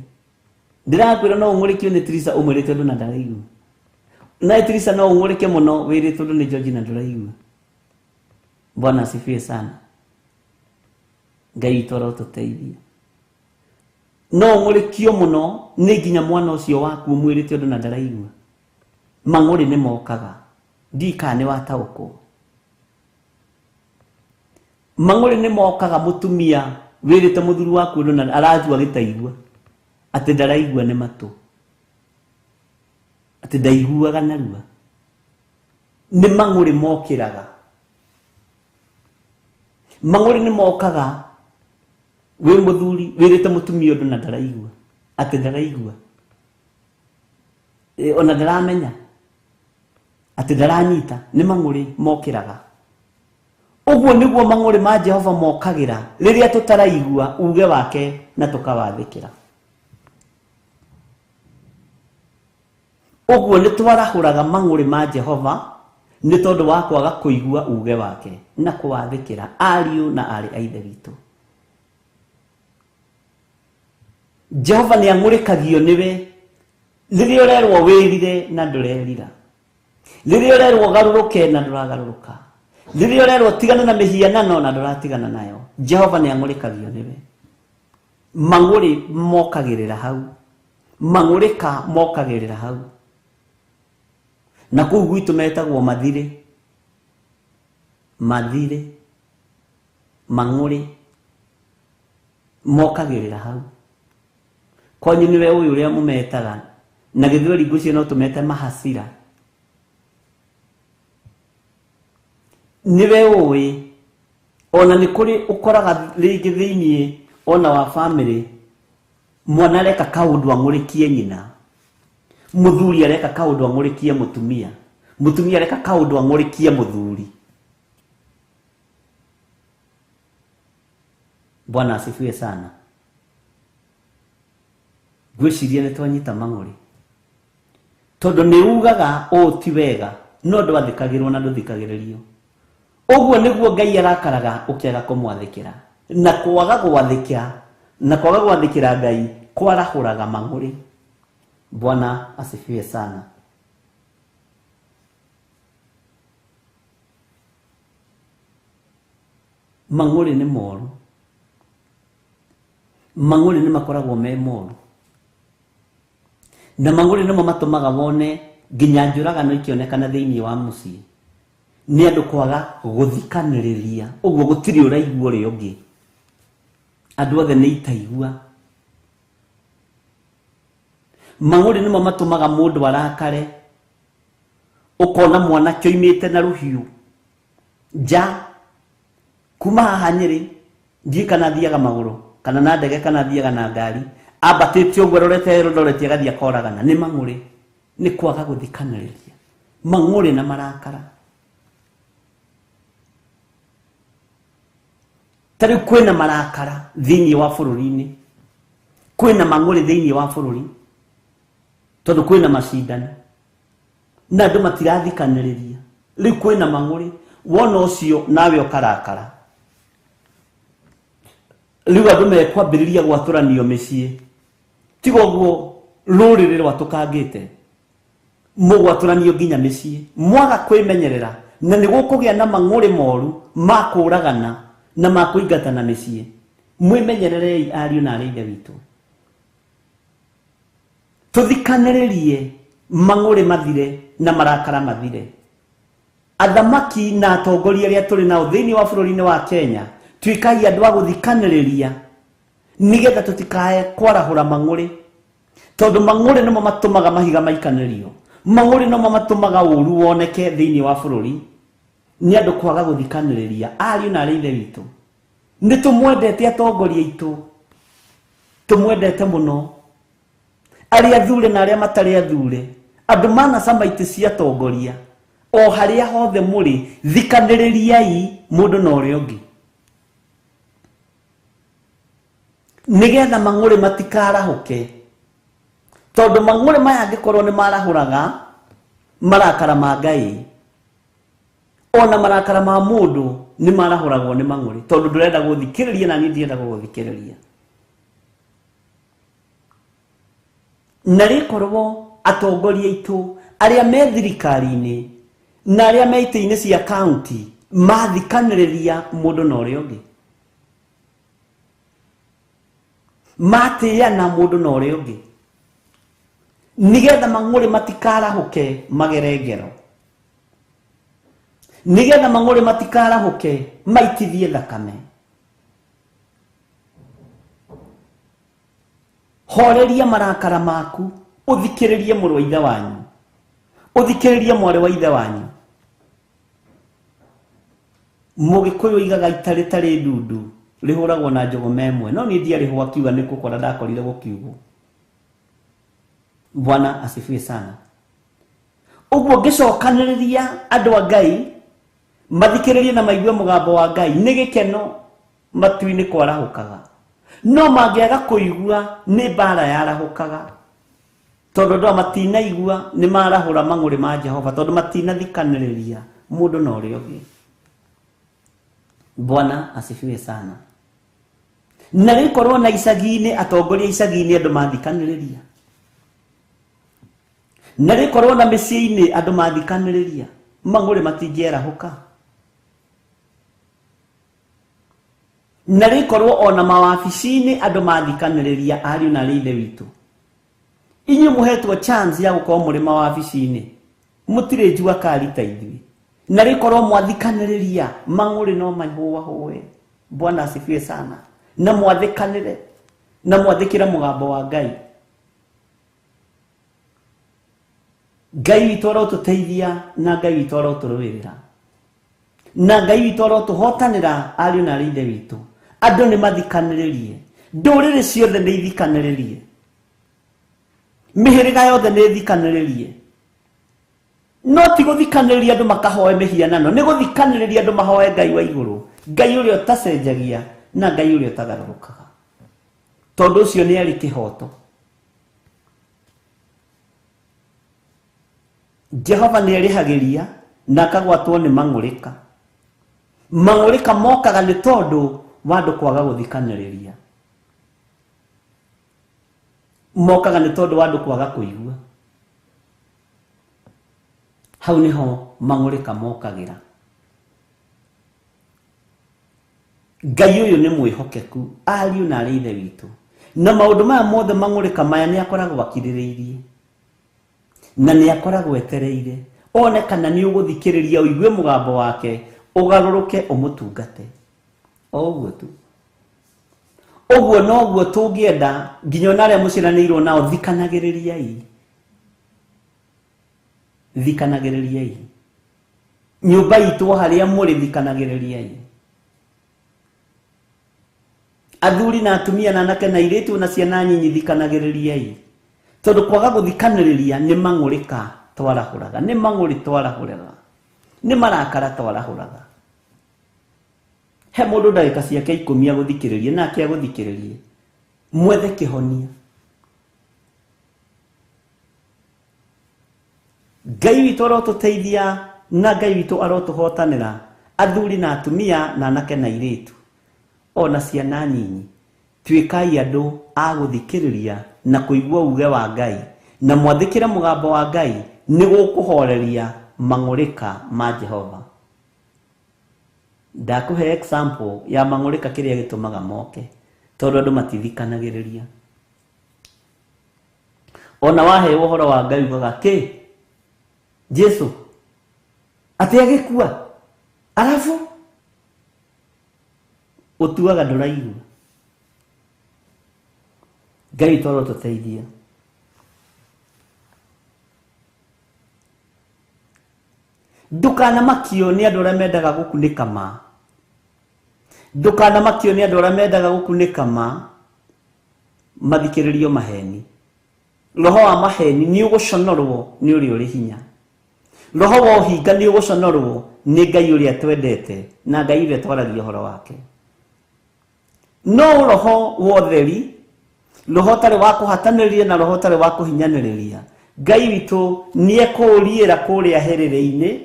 Ndĩrakwĩra no ũng'ũrĩkio nĩ Teresa ũmwĩrĩte ũndũ na ndaraigua. Na Teresa no ũng'ũrĩke mũno wĩrĩtwo ũndũ nĩ George na ndũraigua. Bwana asifiwe sana. Ngai witũ arotũteithia. No ũng'ũrĩkio mũno nĩ nginya mwana ũcio waku ũmwĩrĩte ũndũ na ndaraigua. Mang'ũrĩ nĩ mokaga. Ndiũĩ kana nĩ wataũkwo. Mang'ũrĩ nĩ mokaga mũtumia wĩrĩte mũthuri waku ũndũ na aratua gĩtaigua, atĩ ndaraigua nĩ matũ, atĩ ndaiguaga narua. Nĩ mang'ũrĩ mokĩraga. Mang'ũrĩ nĩ mokaga wĩ mũthuri wĩrĩte mũtumia ũndũ na ndaraigua, atĩ ndaraigua, ona ndaramenya, atĩ ndaranyita. Nĩ mang'ũrĩ mokĩraga. Ũguo nĩguo mang'ũrĩ ma Jehova mokagĩra rĩrĩa tũtaraigua uge wake na tũkawathĩkĩra. Ũguo nĩ twarahũraga mang'ũrĩ ma Jehova nĩ tondũ wa kwaga kũigua uge wake na kũwathĩkĩra. Ariũ na aarĩ a Ithe witũ, Jehova nĩ ang'ũrĩkagio nĩwe rĩrĩa ũrerwo wĩrire na ndũrerira, rĩrĩa ũrerwo ũgarũrũke na ndũragarũrũka, rĩrĩa ũrerwo tigana na mĩhianano na ndũratigana nayo. Jehova nĩ ang'ũrĩkagio nĩwe. Mang'ũrĩ mokagĩrĩra hau, mang'ũrĩka mokagĩrĩra hau. Na kũu gwitũ metagwo mathirĩ, mathirĩ, mang'ũrĩ mokagĩrĩra hau. Kwanyu nĩwe ũyũ ũrĩa mũmetaga na gĩthweri ngwĩciria no tũmete mahasira. Nĩwe ũĩ ona nĩ kũrĩ ũkoraga rĩngĩ thĩiniĩ ona wa family, mwana areka kaũndũ ang'ũrĩkie nyina, mũthuri areka kaũndũ ang'ũrĩkie mũtumia, mũtumia areka kaũndũ ang'ũrĩkie mũthuri. Bwana asifiwe sana. Ngwĩciria nĩ twanyita mang'ũrĩ, tondũ nĩ ugaga ũũ ti wega no ndwathĩkagĩrwo na ndũthikagĩrĩrio. Ũguo nĩguo Ngai arakaraga ũkĩaga kũmwathĩkĩra, na kwaga gwathĩkĩra, na kwaga gwathĩkĩra Ngai kwarahũraga mang'ũrĩ. Bwana asifiwe sana. Mang'ũrĩ nĩ moru, mang'ũrĩ nĩ makoragwo me moru, na mang'ũrĩ nĩmo matũmaga wone nginya njũragano ikĩonekana thĩinĩ wa mũciĩ nĩ andũ kwaga gũthikanĩrĩria. Ũguo gũtirĩ ũraigua ũrĩa ũngĩ, andũ othe nĩ itaigua. Mang'ũrĩ nĩmo matũmaga mũndũ arakare, ũkona mwanake oimĩte na rũhiũ nja kuma haha Nyĩrĩ, ndiũĩ kana athiaga magũrũ kana na ndege kana athiaga na ngari, ambatĩte ũguo arorete Eldoret agathiĩ akoragana. Nĩ mang'ũrĩ, nĩ kwaga gũthikanĩrĩria. Mang'ũrĩ na marakara. Ta rĩu kwĩna marakara thĩinĩ wa bũrũri-inĩ, kwĩna mang'ũrĩ thĩinĩ wa bũrũri, tondũ kwĩna macindano na andũ matirathikanĩrĩria. Rĩu kwĩna mang'ũrĩ, wona ũcio nawe ũkarakara. Rĩu andũ mekwambĩrĩria gwatũranio mĩciĩ. Tiga ũguo rũrĩrĩ rwatũkangĩte, mũgwatũranio nginya mĩciĩ, mwaga kwĩmenyerera, na nĩ gũkũgĩa na mang'ũrĩ moru ma kũragana na ma kũingatana mĩciĩ. Mwĩmenyererei ariũ na aarĩ a Ithe witũ, tũthikanĩrĩrie mang'ũrĩ mathire na marakara mathire. Athamaki na atongoria arĩa tũrĩ nao thĩinĩ wa bũrũri-inĩ wa Kenya, tuĩkai andũ a gũthikanĩrĩria nĩgetha tũtikae kwarahũra mang'ũrĩ, tondũ mang'ũrĩ nĩmo matũmaga mahiga maikanĩrio, mang'ũrĩ nĩmo matũmaga ũru woneke thĩinĩ wa bũrũri nĩ andũ kwaga gũthikanĩrĩria. Ariũ na aarĩ a Ithe witũ, nĩ tũmwendete atongoria aitũ, tũmwendete mũno, arĩa athure na arĩa matarĩ athure, andũ manacama itĩ cia atongoria, o harĩa hothe mũrĩ, thikanĩrĩriai mũndũ na ũrĩa ũngĩ, nĩgetha mang'ũrĩ matikarahũke, tondũ mang'ũrĩ maya angĩkorwo nĩ marahũraga marakara ma Ngai, ona marakara ma mũndũ nĩ marahũragwo nĩ mang'ũrĩ, tondũ ndũrenda gũthikĩrĩria na niĩ ndirenda gũgũthikĩrĩria. Na rĩkorwo atongoria aitũ arĩa me thirikari-inĩ na arĩa me itĩ-inĩ cia kaunti mathikanĩrĩria mũndũ na ũrĩa ũngĩ, matĩana mũndũ na ũrĩa ũngĩ, nĩgetha mang'ũrĩ matikarahũke magere ngero. Nĩgetha mang'ũrĩ matikarahũke maitithie thakame. Horeria marakara maku, ũthikĩrĩrie mũrũ wa ithe wanyu, ũthikĩrĩrie mwarĩ wa ithe wanyu. Mũgĩkũyũ oigaga ita rĩtarĩ ndundu rĩhũragwo na njũgũma ĩmwe, no niĩ ndiarĩhwo akiuga nĩ gũkora ndakorire gũkiugwo. Bwana asifiwe sana. Ũguo ngĩcokanĩrĩria andũ a Ngai mathikĩrĩrie na maigue mũgambo wa Ngai nĩ gĩkeno matu-inĩ kwarahũkaga. No mangĩaga kũigua nĩ mbara yarahũkaga, tondũ andũ matinaigua nĩ marahũra mang'ũrĩ ma Jehova, tondũ matinathikanĩrĩria mũndũ na ũrĩa ũngĩ. Bwana asifiwe sana. Na rĩkorwo na icagi-inĩ, atongoria icagi-inĩ andũ mathikanĩrĩria, na rĩkorwo na mĩciĩ-inĩ andũ mathikanĩrĩria, mang'ũrĩ matingĩarahũka. Na rĩkorwo ona mawabici-inĩ andũ mathikanĩrĩria, ariũ na aarĩ ithe witũ, inyuĩ mũhetwo chance ya gũkorwo mũrĩ mawabici-inĩ, mũtirĩ njua kari ta ithuĩ. Na rĩkorwo mwathikanĩrĩria, mang'ũrĩ no maihũahũe. Bwana asifiwe sana. Na mwathĩkanĩre, na mwathĩkĩre mũgambo wa Ngai. Ngai witũ arotũteithia, na Ngai witũ arotũrũĩrĩra, na Ngai witũ arotũhotanĩra, ariũ na aarĩ ithe witũ. Andũ nĩ mathikanĩrĩrie, ndũrĩrĩ ciothe nĩ ithikanĩrĩrie, mĩhĩrĩga yothe nĩ ĩthikanĩrĩrie. No ti gũthikanĩrĩria andũ makahoe mĩhianano, nĩ gũthikanĩrĩria andũ mahoe Ngai wa igũrũ, Ngai ũrĩa ũtacenjagia na Ngai ũrĩa ũtagarũrũkaga, tondũ ũcio nĩ arĩ kĩhoto. Jehova nĩ arĩhagĩria na akagwatwo nĩ mang'ũrĩka. Mang'ũrĩka mokaga nĩ tondũ wa andũ kwaga gũthikanĩrĩria, mokaga nĩ tondũ wa andũ kwaga kũigua. Hau nĩho mang'ũrĩka mokagĩra. Ngai ũyũ nĩ mwĩhokeku, ariũ na aarĩ ithe witũ, na maũndũ maya mothe mang'ũrĩka maya nĩ akoragwo akirĩrĩirie, na nĩ akoragwo etereire one kana nĩ ũgũthikĩrĩria ũigue mũgambo wake, ũgarũrũke ũmũtungate. O ũguo tu. Ũguo noguo tũngĩenda nginya ona arĩa mũciaranĩirwo nao, thikanagĩrĩriai, thikanagĩrĩriai. Nyũmba itũ harĩa mũrĩ, thikanagĩrĩriai. Athuri na atumia na anake na airĩtu na ciana nyinyi, thikanagĩrĩriai, tondũ kwaga gũthikanĩrĩria nĩ mang'ũrĩka twarahũraga, nĩ mang'ũrĩ twarahũraga, nĩ marakara twarahũraga. He mũndũ ndagĩka ciake 10 agũthikĩrĩrie, nake agũthikĩrĩrie, mwethe kĩhonia. Ngai witũ arotũteithia, na Ngai witũ arotũhotanĩra, athuri na atumia na anake na airĩtu ona ciana nyinyi. Tuĩkai andũ a gũthikĩrĩria na kũigua uge wa Ngai, na mwathĩkĩre mũgambo wa Ngai, nĩ gũkũhoreria mang'ũrĩka ma Jehova. Ndakũhe example ya mang'ũrĩka kĩrĩa gĩtũmaga moke, tondũ andũ matithikanagĩrĩria. Ona waheo ũhoro wa Ngai ugaga kĩ Jesu atĩ agĩkua, arabu ũtuaga ndũraigua. Ngai witũ arotũteithia. Ndũkanamakio nĩ andũ arĩa mendaga gũkunĩka ma, ndũkanamakio nĩ andũ arĩa mendaga gũkunĩka ma, mathikĩrĩrio maheni. Roho wa maheni nĩ ũgũconorwo nĩ ũrĩa ũrĩ hinya. Roho wa ũhinga nĩ ũgũconorwo nĩ Ngai ũrĩa twendete na Ngai ũrĩa twaragia ũhoro wake. No roho wa ũtheri, roho ũtarĩ wa kũhatanĩrĩria na roho ũtarĩ wa kũhinyanĩrĩria, Ngai witũ nĩ ekũũriĩra kũrĩa herĩrĩ-inĩ,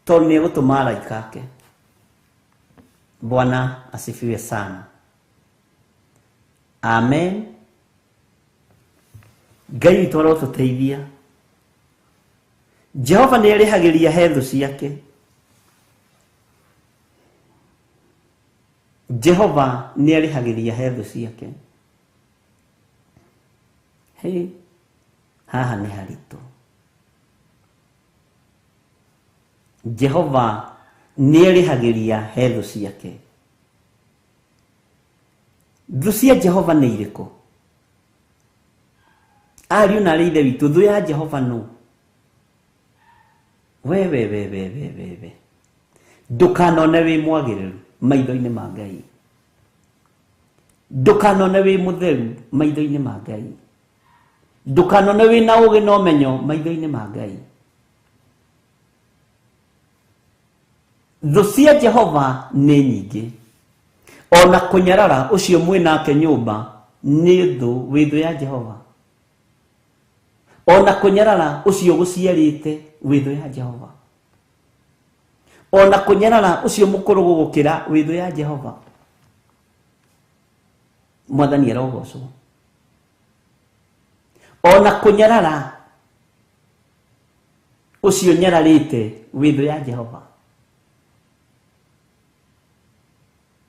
tondũ nĩ egũtũma araika ake. Bwana asifiwe sana. Amen. Ngai witũ arotũteithia. Jehova nĩ arĩhagĩria he thũ ciake. Jehova nĩ arĩhagĩria he thũ ciake. Hey, haha nĩ haritũ. Jehova Nĩerĩhagĩria he thũ ciake. Thũ cia Jehova nĩ irĩkũ? Ariũ na arĩ ithe witũ, thũ ya Jehova nũ? We we we we we we we. Ndũkanone wĩ mwagĩrĩru maitho-inĩ ma Ngai. Ndũkanone wĩ mũtheru maitho-inĩ ma Ngai. Ndũkanone wĩ na ũũgĩ na ũmenyo maitho-inĩ ma Ngai. Thũ cia Jehova nĩ nyingĩ. Ona kũnyarara ũcio mwĩ nake nyũmba nĩ thũ, wĩ thũ ya Jehova. Ona kũnyarara ũcio gũciarĩte wĩ thũ ya Jehova. Ona kũnyarara ũcio mũkũrũ gũgũkĩra wĩ thũ ya Jehova. Mwathani arogocwo. Ona kũnyarara ũcio nyararĩte wĩ thũ ya Jehova.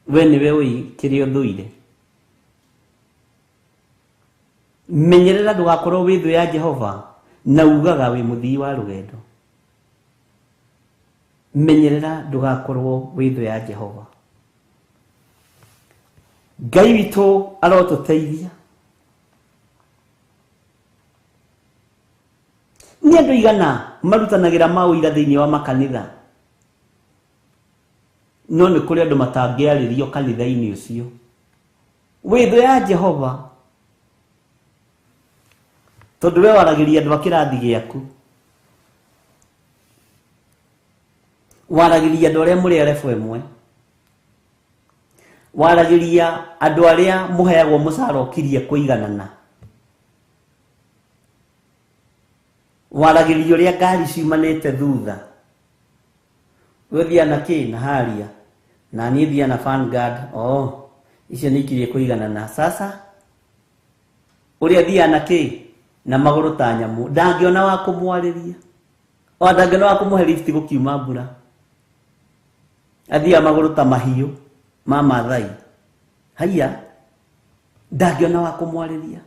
We nĩwe ũĩ kĩrĩa ũthũire. Menyerera ndũgakorwo wĩ thũ ya Jehova na ugaga wĩ mũthii wa rũgendo. Menyerera ndũgakorwo wĩ thũ ya Jehova. Ngai witũ arotũteithia. Nĩ andũ igana marutanagĩra maũira thĩinĩ wa makanitha, no nĩ kũrĩ andũ matangĩarĩrio kanitha-inĩ ũcio. Wĩ thũ ya Jehova tondũ we waragĩria andũ a kĩrathi gĩaku, waragĩria andũ arĩa mũrĩ a level ĩmwe, waragĩria andũ arĩa mũheagwo mũcara ũkirie kũiganana, waragĩria ũrĩa ngari ciumanĩte thutha. We ũthiaga na kĩ na haria, na niĩ thiaga na Vanguard. Oh, icio nĩ ikirie kũiganana. Sasa ũrĩa thiaga na kĩ na magũrũ ta nyamũ, ndangĩona wa kũmwarĩria, o ndangĩona wa kũmũhe lift gũkiuma mbura. Athiaga magũrũ ta mahiũ ma Maathai. Haiya, ndangĩona wa kũmwarĩria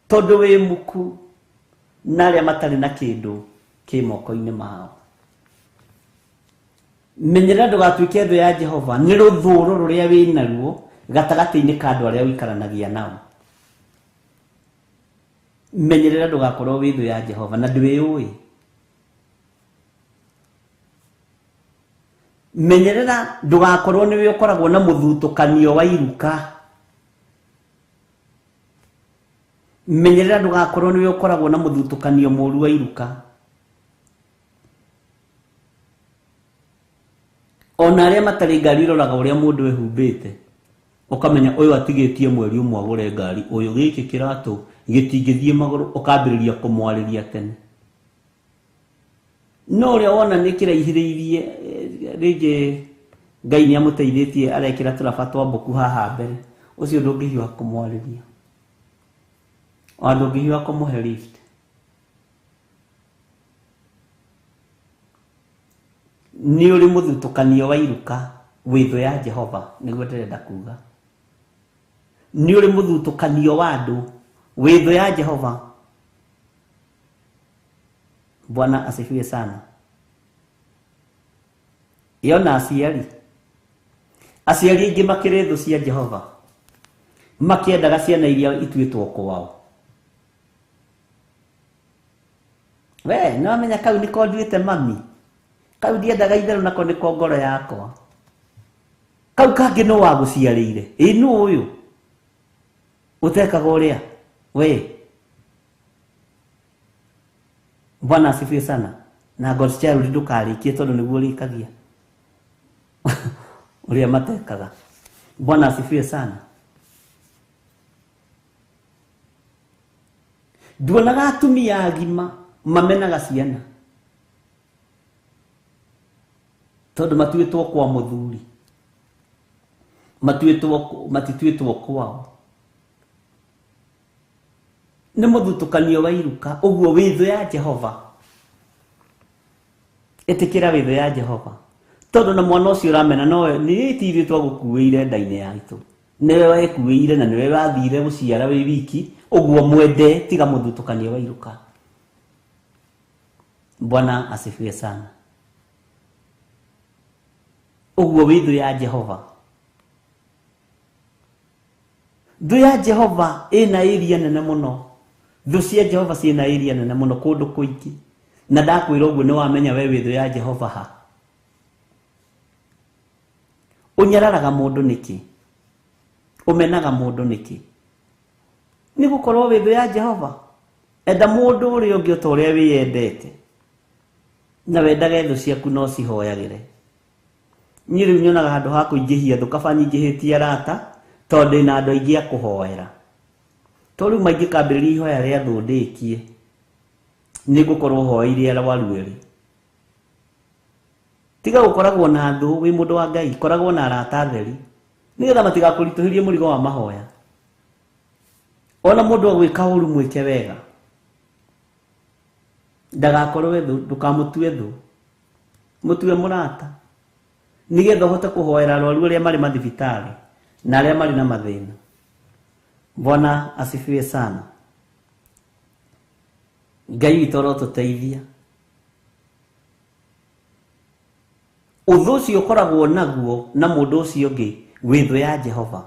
tondũ wĩ muku na arĩa matarĩ na kĩndũ kĩ moko-inĩ mao. Menyerera ndũgatuĩke thũ ya Jehova nĩ rũthũũro rũrĩa wĩ naruo gatagatĩ-inĩ ka andũ arĩa ũikaranagia nao. Menyerera ndũgakorwo wĩ thũ ya Jehova na ndwĩũĩ. Menyerera ndũgakorwo nĩwe ũkoragwo na mũthutũkanio wa iruka. Menyerera ndũgakorwo nĩwe ũkoragwo na mũthutũkanio mũũru wa iruka. Ona arĩa matarĩ ngari iroraga ũrĩa mũndũ ehumbĩte, ũkamenya ũyũ atigĩtie mweri ũmwe agũre ngari, ũyũ gĩkĩ kĩratũ gĩtingĩthiĩ magũrũ, ũkambĩrĩria kũmwarĩria tene. No ũrĩa wona nĩ kĩraihĩrĩirie, rĩngĩ Ngai nĩ amũteithĩtie arekĩra tũraba twa mbũku haha mbere, ũcio ndũngĩhiũha kũmwarĩria, ona ndũngĩhiũha kũmũhe lift. Nĩ ũrĩ mũthutũkanio wa iruka wĩ thũ ya Jehova, nĩguo ndĩrenda kuga. Nĩ ũrĩ mũthutũkanio wa andũ wĩ thũ ya Jehova. Bwana asifiwe sana. Yona aciari, aciari aingĩ makĩrĩ thũ cia Jehova, makĩendaga ciana iria ituĩtwo kwao. We nĩ wamenya kau nĩko nduĩte mami, kau ndiendaga itherũ nako nĩko ngoro yakwa, kau kangĩ nũ wagũciarĩire, ĩ nũ ũyũ ũtekaga ũrĩa we. Bwana asifiwe sana. Na God's child ndũkarĩkie tondũ nĩguo ũrĩkagia ũrĩa matekaga. Bwana asifiwe sana. Nduonaga atumia agima mamenaga ciana tondũ matuĩtwo kwa mũthuri, matuĩtwo, matituĩtwo kwao. Nĩ mũthutũkanio wa iruka, ũguo wĩ thũ ya Jehova. Ĩtĩkĩra wĩ thũ ya Jehova tondũ na mwana ũcio ũramena nowe nĩ ti ithuĩ twagũkuĩire nda-inĩ yaitũ, nĩwe wekuĩire na nĩwe wathire gũciara wĩ wiki, ũguo mwende, tiga mũthutũkanio wa iruka. Bwana asifiwe sana. Ũguo wĩ thũ ya Jehova. Thũ ya Jehova ĩna ĩria nene mũno. Thũ cia Jehova ciĩna ĩria nene mũno kũndũ kũingĩ. Na ndakwĩra ũguo nĩ wamenya we wĩ thũ ya Jehova ha. Ũnyararaga mũndũ nĩkĩ? Ũmenaga mũndũ nĩkĩ? Nĩ gũkorwo wĩ thũ ya Jehova. Enda mũndũ ũrĩa ũngĩ o ta ũrĩa wĩyendete. Na wendage thũ ciaku no cihoyagĩre. Niĩ rĩu nyonaga handũ ha kũingĩhia thũ kaba nyingĩhĩtie arata tondũ ndĩna andũ aingĩ a kũhoera. To rĩu maingĩkambĩrĩria ihoya rĩa thũ ndĩkie nĩ ngũkorwo hoeire arwaru erĩ. Tiga gũkoragwo na thũ wĩ mũndũ wa Ngai, koragwo na arata atheri nĩgetha matigakũritũhĩrie mũrigo wa mahoya. Ona mũndũ agwĩka ũru mwĩke wega. Ndagakorwo thũ, ndũkamũtue thũ, mũtue mũrata nĩgetha ũhote kũhoera arwaru arĩa marĩ mathibitarĩ na arĩa marĩ na mathĩna. Bwana asifiwe sana. Ngai witũ arotũteithia. Ũthũ ũcio ũkoragwo naguo na mũndũ ũcio ũngĩ wĩ thũ ya Jehova.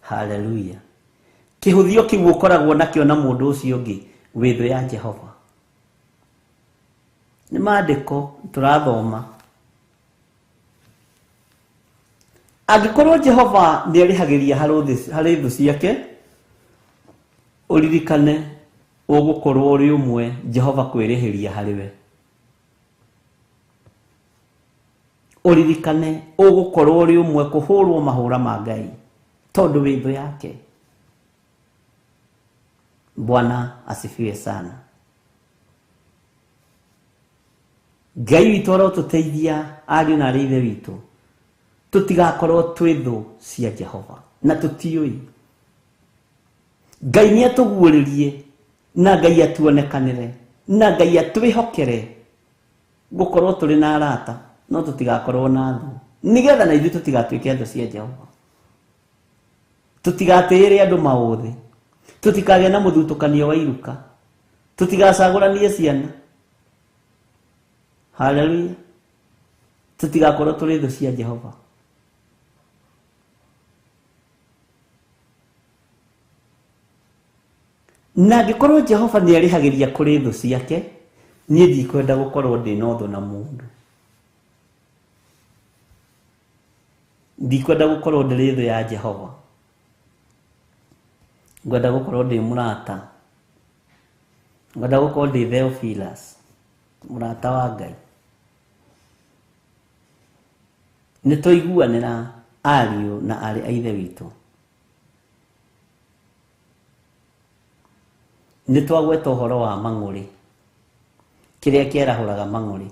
Haleluya. Kĩhũthio kĩu ũkoragwo nakĩo na mũndũ ũcio ũngĩ wĩ thũ ya Jehova. Nĩ maandĩko tũrathoma. Angĩkorwo Jehova nĩ arĩhagĩria harĩ thũ ciake, ũririkane ũgũkorwo ũrĩ ũmwe Jehova kwĩrĩhĩria harĩ we. Ũririkane ũgũkorwo ũrĩ ũmwe kũhũrwo mahũra ma Ngai tondũ wĩ thũ yake. Bwana asifiwe sana. Ngai witũ arotũteithia ariũ na arĩ ithe witũ tũtigakorwo twĩ thũ cia Jehova na tũtiũĩ. Ngai nĩ atũguũrĩrie na Ngai atuonekanĩre na Ngai atwĩhokere gũkorwo tũrĩ na arata no tũtigakorwo na thũ nĩgetha na ithuĩ tũtigatuĩke thũ cia Jehova. Tũtigatĩĩre andũ maũthĩ, tũtikagĩe na mũthutũkanio wa iruka, tũtigacagũranie ciana. Haleluya. Tũtigakorwo tũrĩ thũ cia Jehova. Na angĩkorwo Jehova nĩ arĩhagĩria kũrĩ thũ ciake, niĩ ndikwenda gũkorwo ndĩ na ũthũ na mũndũ. Ndikwenda gũkorwo ndĩrĩ thũ ya Jehova. Ngwenda gũkorwo ndĩ mũrata. Ngwenda gũkorwo ndĩ Theophilus, mũrata wa Ngai. Nĩ tũiguanĩra ariũ na arĩ a ithe witũ. Nĩ twagweta ũhoro wa mang'ũrĩ, kĩrĩa kĩarahũraga mang'ũrĩ.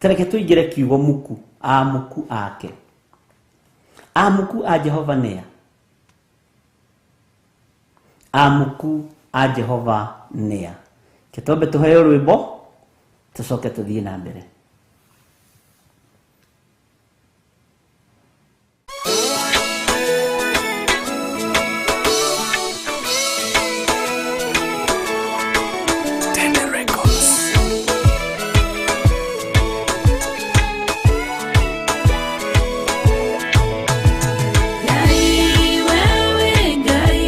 Tareke tũingĩre kiugo muku, amuku ake. Amuku a Jehova nĩa? Amuku a Jehova nĩa? Kĩtombe tũheo rwĩmbo tũcoke tũthiĩ na mbere. Ngai wewe Ngai,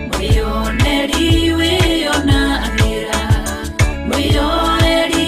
mwĩyoneri wĩyonagĩra, mwĩyoneri.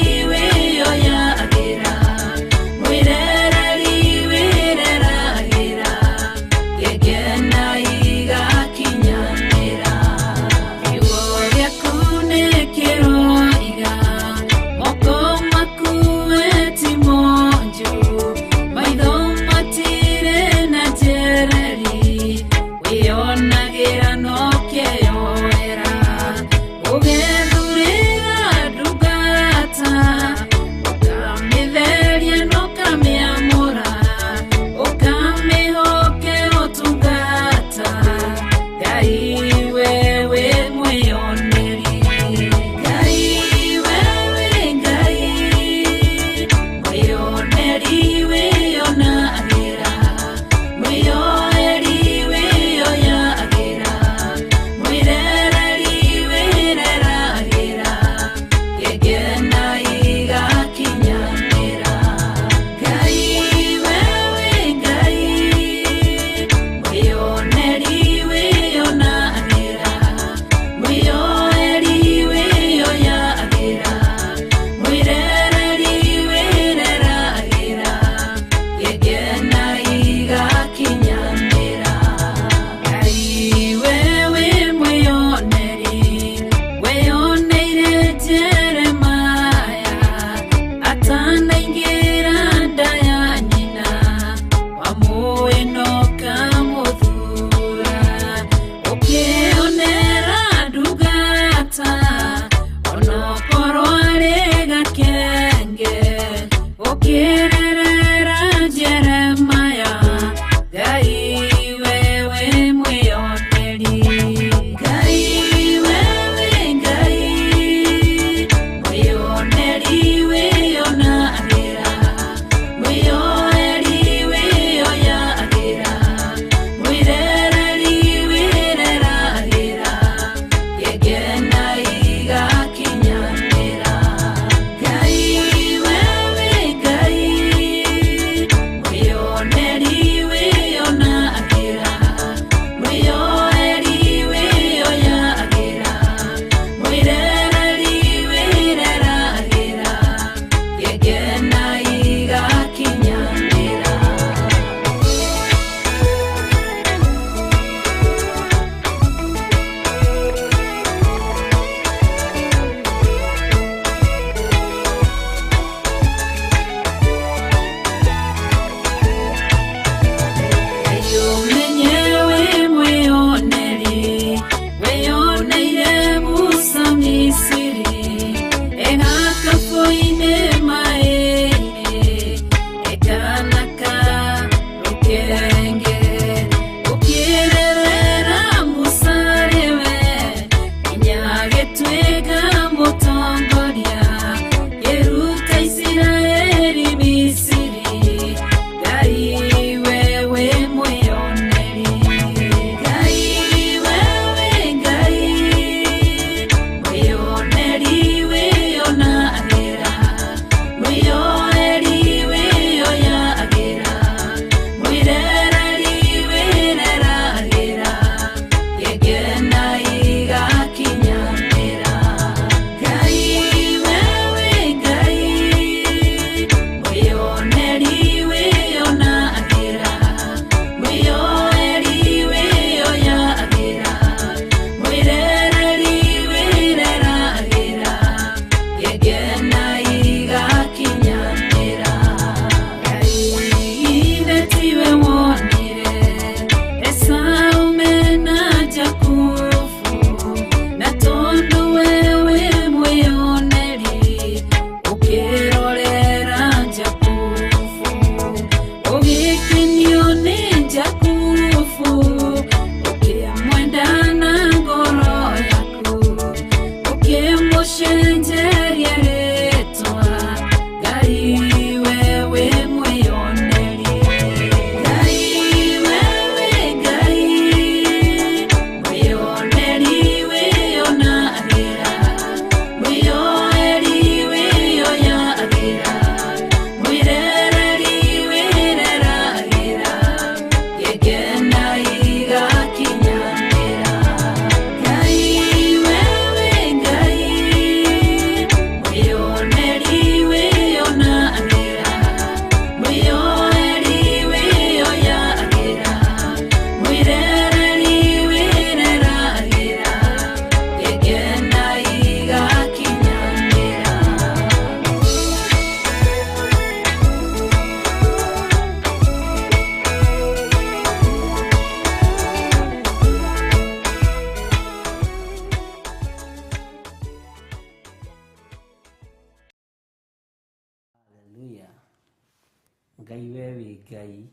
Ngai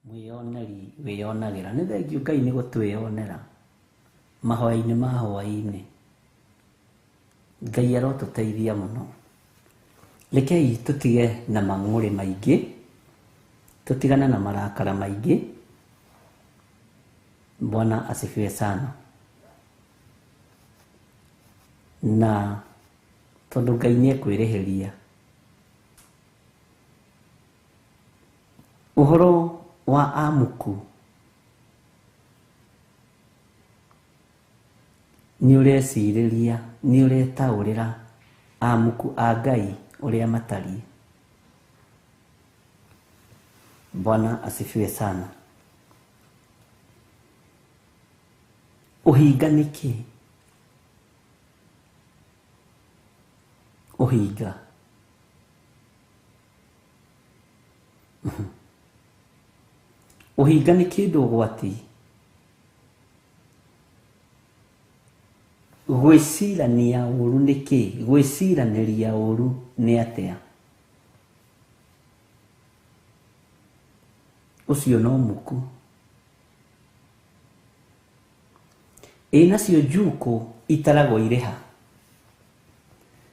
mwĩyoneri wĩyonagĩra. Nĩ thengiũ Ngai nĩ gũtwĩyonera mahoya-inĩ ma hwaĩ-inĩ. Ngai arotũteithia mũno. Rekei tũtige na mang'ũrĩ maingĩ, tũtigane na marakara maingĩ. Bwana asifiwe sana. Na tondũ Ngai nĩ ekwĩrĩhĩria. Ũhoro wa amuku nĩ ũrecirĩria, nĩ ũretaũrĩra amuku a Ngai ũrĩa matariĩ. Bwana asifiwe sana. Ũhinga nĩ kĩĩ? Ũhinga ũhinga nĩ kĩndũ ũgwati. Gwĩcirania ũru nĩ kĩĩ? Gwĩciranĩria ũru nĩ atĩa? Ũcio no muku. Ĩ nacio njukũ itaragwo irĩ ha?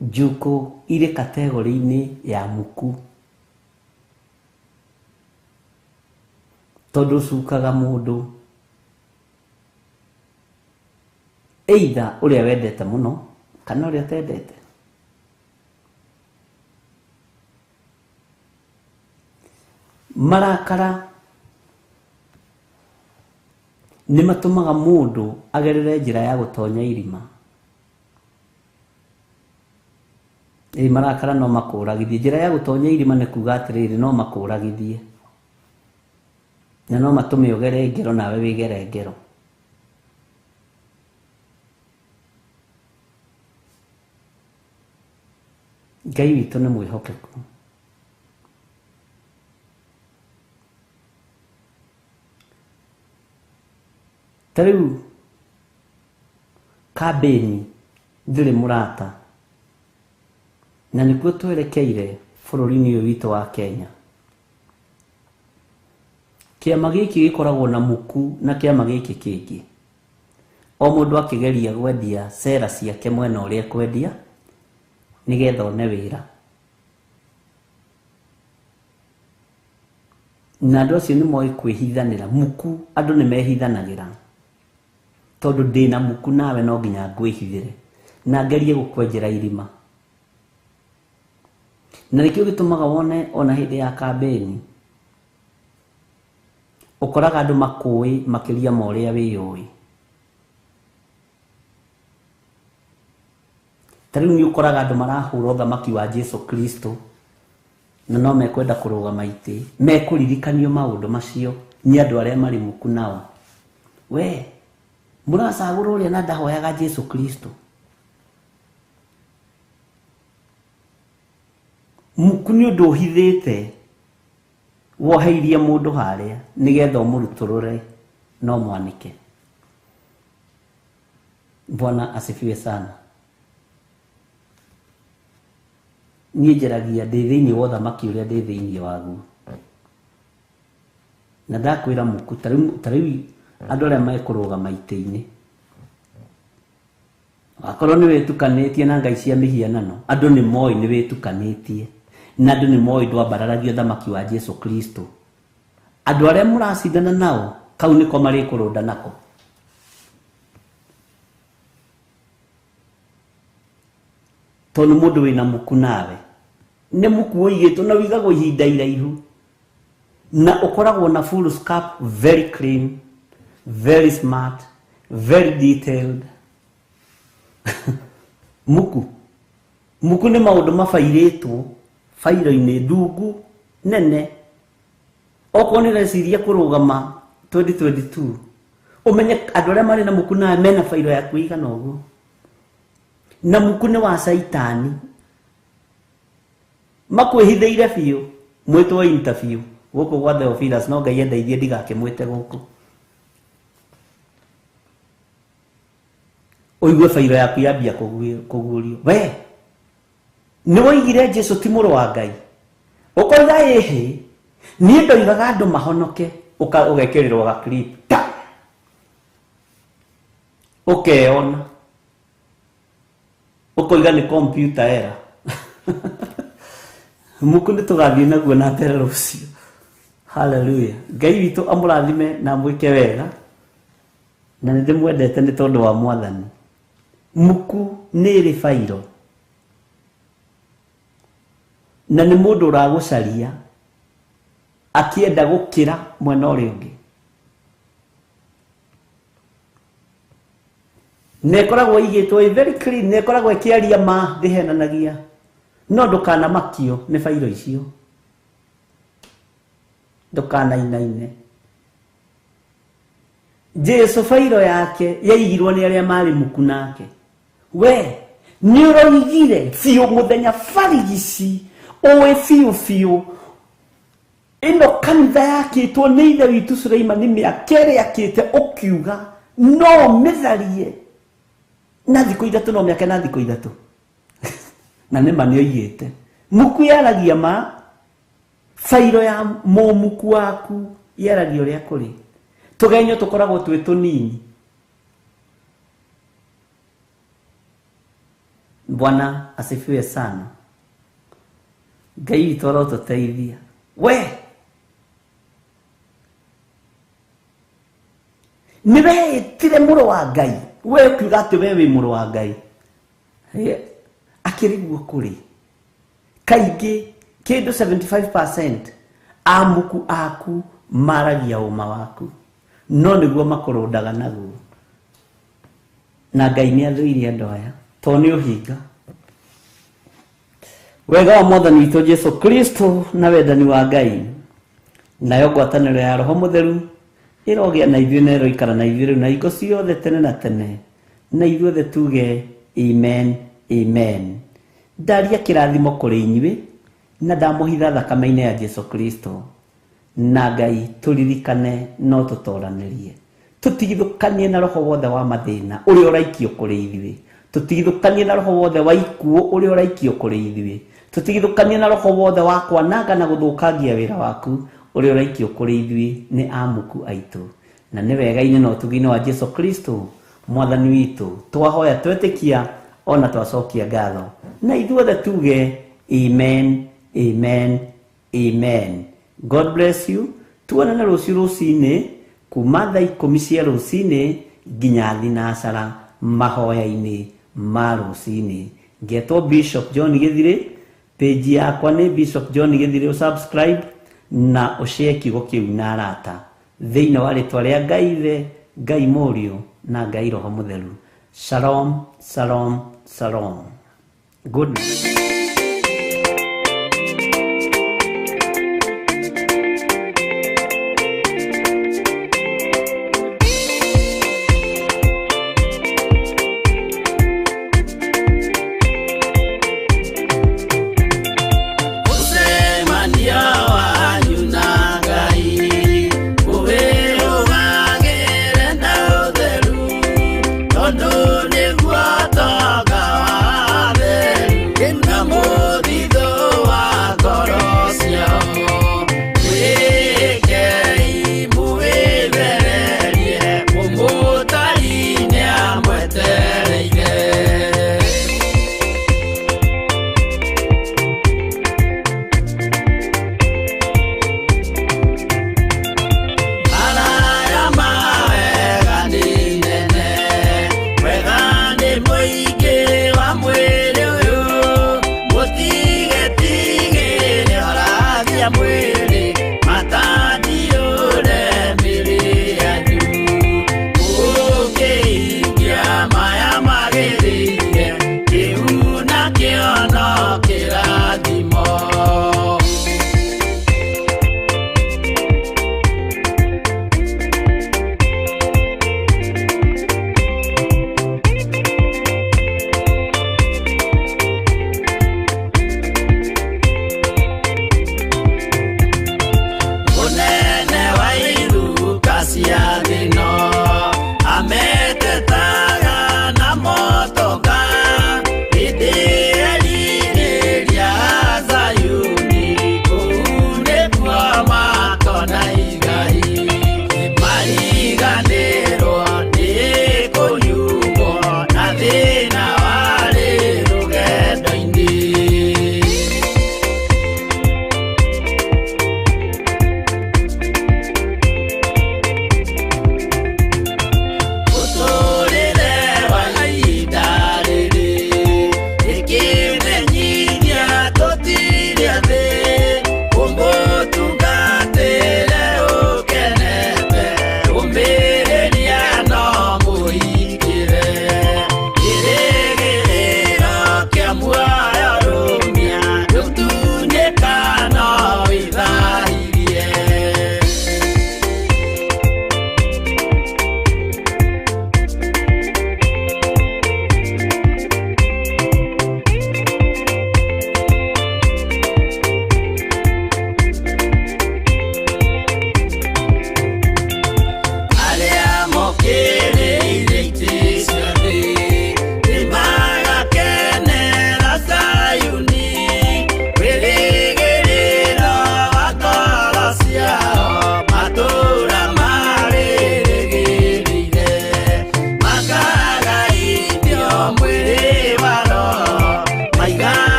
Njukũ irĩ kategori-inĩ ya muku, tondũ ũcukaga mũndũ either ũrĩa wendete mũno kana ũrĩa ũtendete. Marakara nĩ matũmaga mũndũ agerere njĩra ya gũtonya irima. Ĩ marakara no makũragithie. Njĩra ya gũtonya irima nĩ kuga atĩrĩrĩ, no makũragithie na no matũme ũgere ngero nawe wĩgere ngero. Ngai witũ nĩ mwĩhokeku. Ta rĩu kambĩni ndĩrĩ mũrata, na nĩkuo twerekeire bũrũri-inĩ ũyũ witũ wa Kenya. Kĩama gĩkĩ gĩkoragwo na muku na kĩama gĩkĩ kĩngĩ. O mũndũ akĩgeria gwendia cera ciake mwena ũrĩa ekwendia nĩgetha one wĩra. Na andũ acio nĩ moĩ kwĩhithanĩra. Muku andũ nĩ mehithanagĩra. Tondũ ndĩna muku nawe no nginya ngwĩhithĩre na ngerie gũkwenjera irima. Na nĩkĩo gĩtũmaga wone ona hĩndĩ ya kambĩni ũkoraga andũ makũĩ makĩria ma ũrĩa wĩyũĩ. Ta rĩu nĩ ũkoraga andũ marahũra ũthamaki wa Jesu Kristo na no mekwenda kũrũgama itĩ, mekũririkanio maũndũ macio nĩ andũ arĩa marĩ muku nao. We mũracagũra ũrĩa na ndahoyaga Jesu Kristo. Muku nĩ ũndũ ũhithĩte woheirie mũndũ harĩa nĩgetha ũmũrutũrũre no mwanĩke. Bwana asifiwe sana. Niĩ njaragia ndĩ thĩinĩ wa ũthamaki ũrĩa ndĩ thĩinĩ waguo. Na ndakwĩra muku, ta rĩu andũ arĩa mekũrũgama itĩ-inĩ, akorwo nĩ wĩtukanĩtie na ngai cia mĩhianano, andũ nĩ moĩ nĩ wĩtukanĩtie, na andũ nĩ moĩ ndwambararagia ũthamaki wa Jesu Kristo. Andũ arĩa mũracindana nao kau nĩko marĩkũrũnda nako. Tondũ mũndũ wĩna muku nawe nĩ muku ũigĩtwo na ũigagwo ihinda iraihu, na ũkoragwo na full scope, very clean, very smart, very detailed. Muku muku nĩ maũndũ mabairĩtwo bairo-inĩ ndungu nene. Okorwo nĩ ũreciria kũrũgama 2022, ũmenye andũ arĩa marĩ na muku nawe mena bairo yaku ĩigana ũguo. Na muku nĩ wa caitani, makwĩhithĩire biũ. Mwĩtwo interview gũkũ gwa Theophilus, no Ngai endeithie ndigakĩmwĩte gũkũ. Ũigue bairo yaku yambia kũguũrio. We nĩ woigire Jesu ti mũrũ wa Ngai, ũkoiga ĩhĩ, Niĩ ndoigaga andũ mahonoke, ũgekĩrĩrwo ga clip ta ũkeona ũkoiga nĩ computer era. Muku nĩ tũgathiĩ naguo na mbere rũciũ. Hallelujah. Ngai witũ amũrathime na amwĩke wega, na nĩ ndĩmwendete nĩ tondũ wa Mwathani. Muku nĩ ĩrĩ bairo, na nĩ mũndũ ũragũcaria akĩenda gũkĩra mwena ũrĩa ũngĩ. Na ĩkoragwo ĩigĩtwo ĩ very clean, na ĩkoragwo ĩkĩaria ma, ndĩhenanagia. No ndũkanamakio nĩ bairo icio, ndũkanainaine. Jesu bairo yake yaigirwo nĩ arĩa marĩ muku nake. We nĩ ũroigire biũ mũthenya barigici, ũĩ biũ biũ ĩno kanitha yakĩtwo nĩ ithe witũ Suleimani mĩaka ĩrĩa akĩte, ũkiuga no mĩtharie na thikũ ithatũ, no mĩake na thikũ ithatũ. Na nĩ ma nĩ oigĩte. Muku yaragia ma, bairo ya mũmuku waku yaragia ũrĩa kũrĩ. Tũgenyo tũkoragwo twĩ tũnini. Bwana asifiwe sana. Ngai witũ arotũteithia. We nĩ weĩtire mũrũ wa Ngai, we ũkiuga atĩ we wĩ mũrũ wa Ngai. Akĩrĩ guo kũrĩ kaingĩ kĩndũ 75% amuku aku maragia ũma waku, no nĩguo makũrũndaga naguo. Na Ngai nĩ athũire andũ aya tondũ nĩ ũhinga. Wega wa Mwathani witũ Jesu Kristo na wendani wa Ngai nayo ngwatanĩro ya Roho Mũtheru ĩrogĩa na ithuĩ na ĩroikara na ithuĩ rĩu na hingo ciothe tene na tene, na ithuothe tuge amen, amen. Ndaria kĩrathimo kũrĩ inyuĩ na ndamũhitha thakame-inĩ ya Jesu Kristo. Na Ngai tũririkane no tũtoranĩrie, tũtigithũkanie na roho wothe wa mathĩna ũrĩa ũraikio kũrĩ ithuĩ, tũtigithũkanie na roho wothe wa ikuũ ũrĩa ũraikio kũrĩ ithuĩ, tũtigithũkanie na roho wothe wa kwananga na gũthũkangia wĩra waku ũrĩa ũraikio kũrĩ ithuĩ nĩ amuku aitũ. Na nĩ wega-inĩ na ũtugi-inĩ wa Jesu Kristo Mwathani witũ twahoya twetĩkia ona twacokia ngatho, na ithuothe tuge amen, amen, amen. God bless you. Tuonane rũciũ rũcinĩ kuma thaa 10 cia rũcinĩ nginya thinacara mahoya-inĩ ma rũcinĩ. Ngetwo Bishop John Gĩthirĩ, page yakwa nĩ Bishop John Gĩthirĩ, ũsubscribe na ũshare kiugo kĩu na arata. Thĩinĩ wa rĩtwa rĩa Ngai Ithe, Ngai Mũriũ na Ngai Roho Mũtheru. Shalom, shalom, shalom. Good night. Tondu nĩguo tonga wa theru.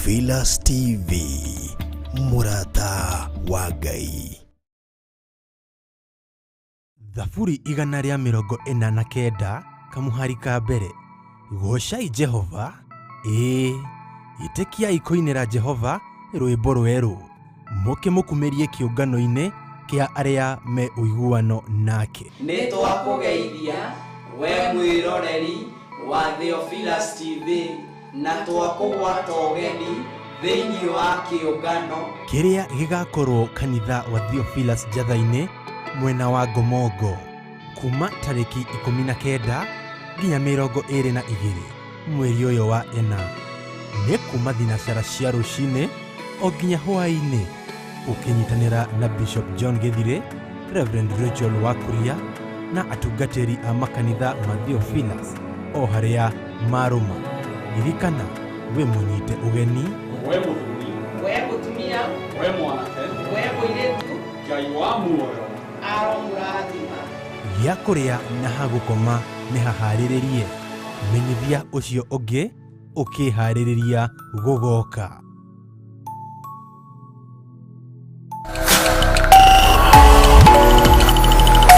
Theophilus TV, mũrata wa Ngai. Thaburi 149 kamuhari ka mbere. Goocai Jehova, ĩĩ, ĩtĩkiai kũinĩra Jehova rwĩmbo rwerũ, mũkĩmũkumĩrie kĩũngano-inĩ kĩa arĩa me ũiguano nake. Nĩ twakũgeithia we mwĩroreri wa Theophilus TV na twakũgwata ũgeni thĩinĩ wa kĩũngano kĩrĩa gĩgakorwo kanitha wa Theophilus Njatha-inĩ mwena wa Ngomongo kuma tarĩki 19 nginya 22 mweri ũyũ wa ĩna, nĩ kuma thinacara cia rũcinĩ o nginya hwaĩ-inĩ, ũkĩnyitanĩra na Bishop John Gĩthirĩ, Reverend Rachel Wakuria na atungatĩri a makanitha ma Theophilus o harĩa marũma. Ririkana wĩ mũnyite ũgeni, we mũthuri, we mũtumia, we mwanake, we mũirĩtu, Ngai wa muoyo aromũrathima. Gĩa kũrĩa na ha gũkoma nĩ haharĩrĩrie. Menyithia ũcio ũngĩ ũkĩharĩrĩria gũgoka.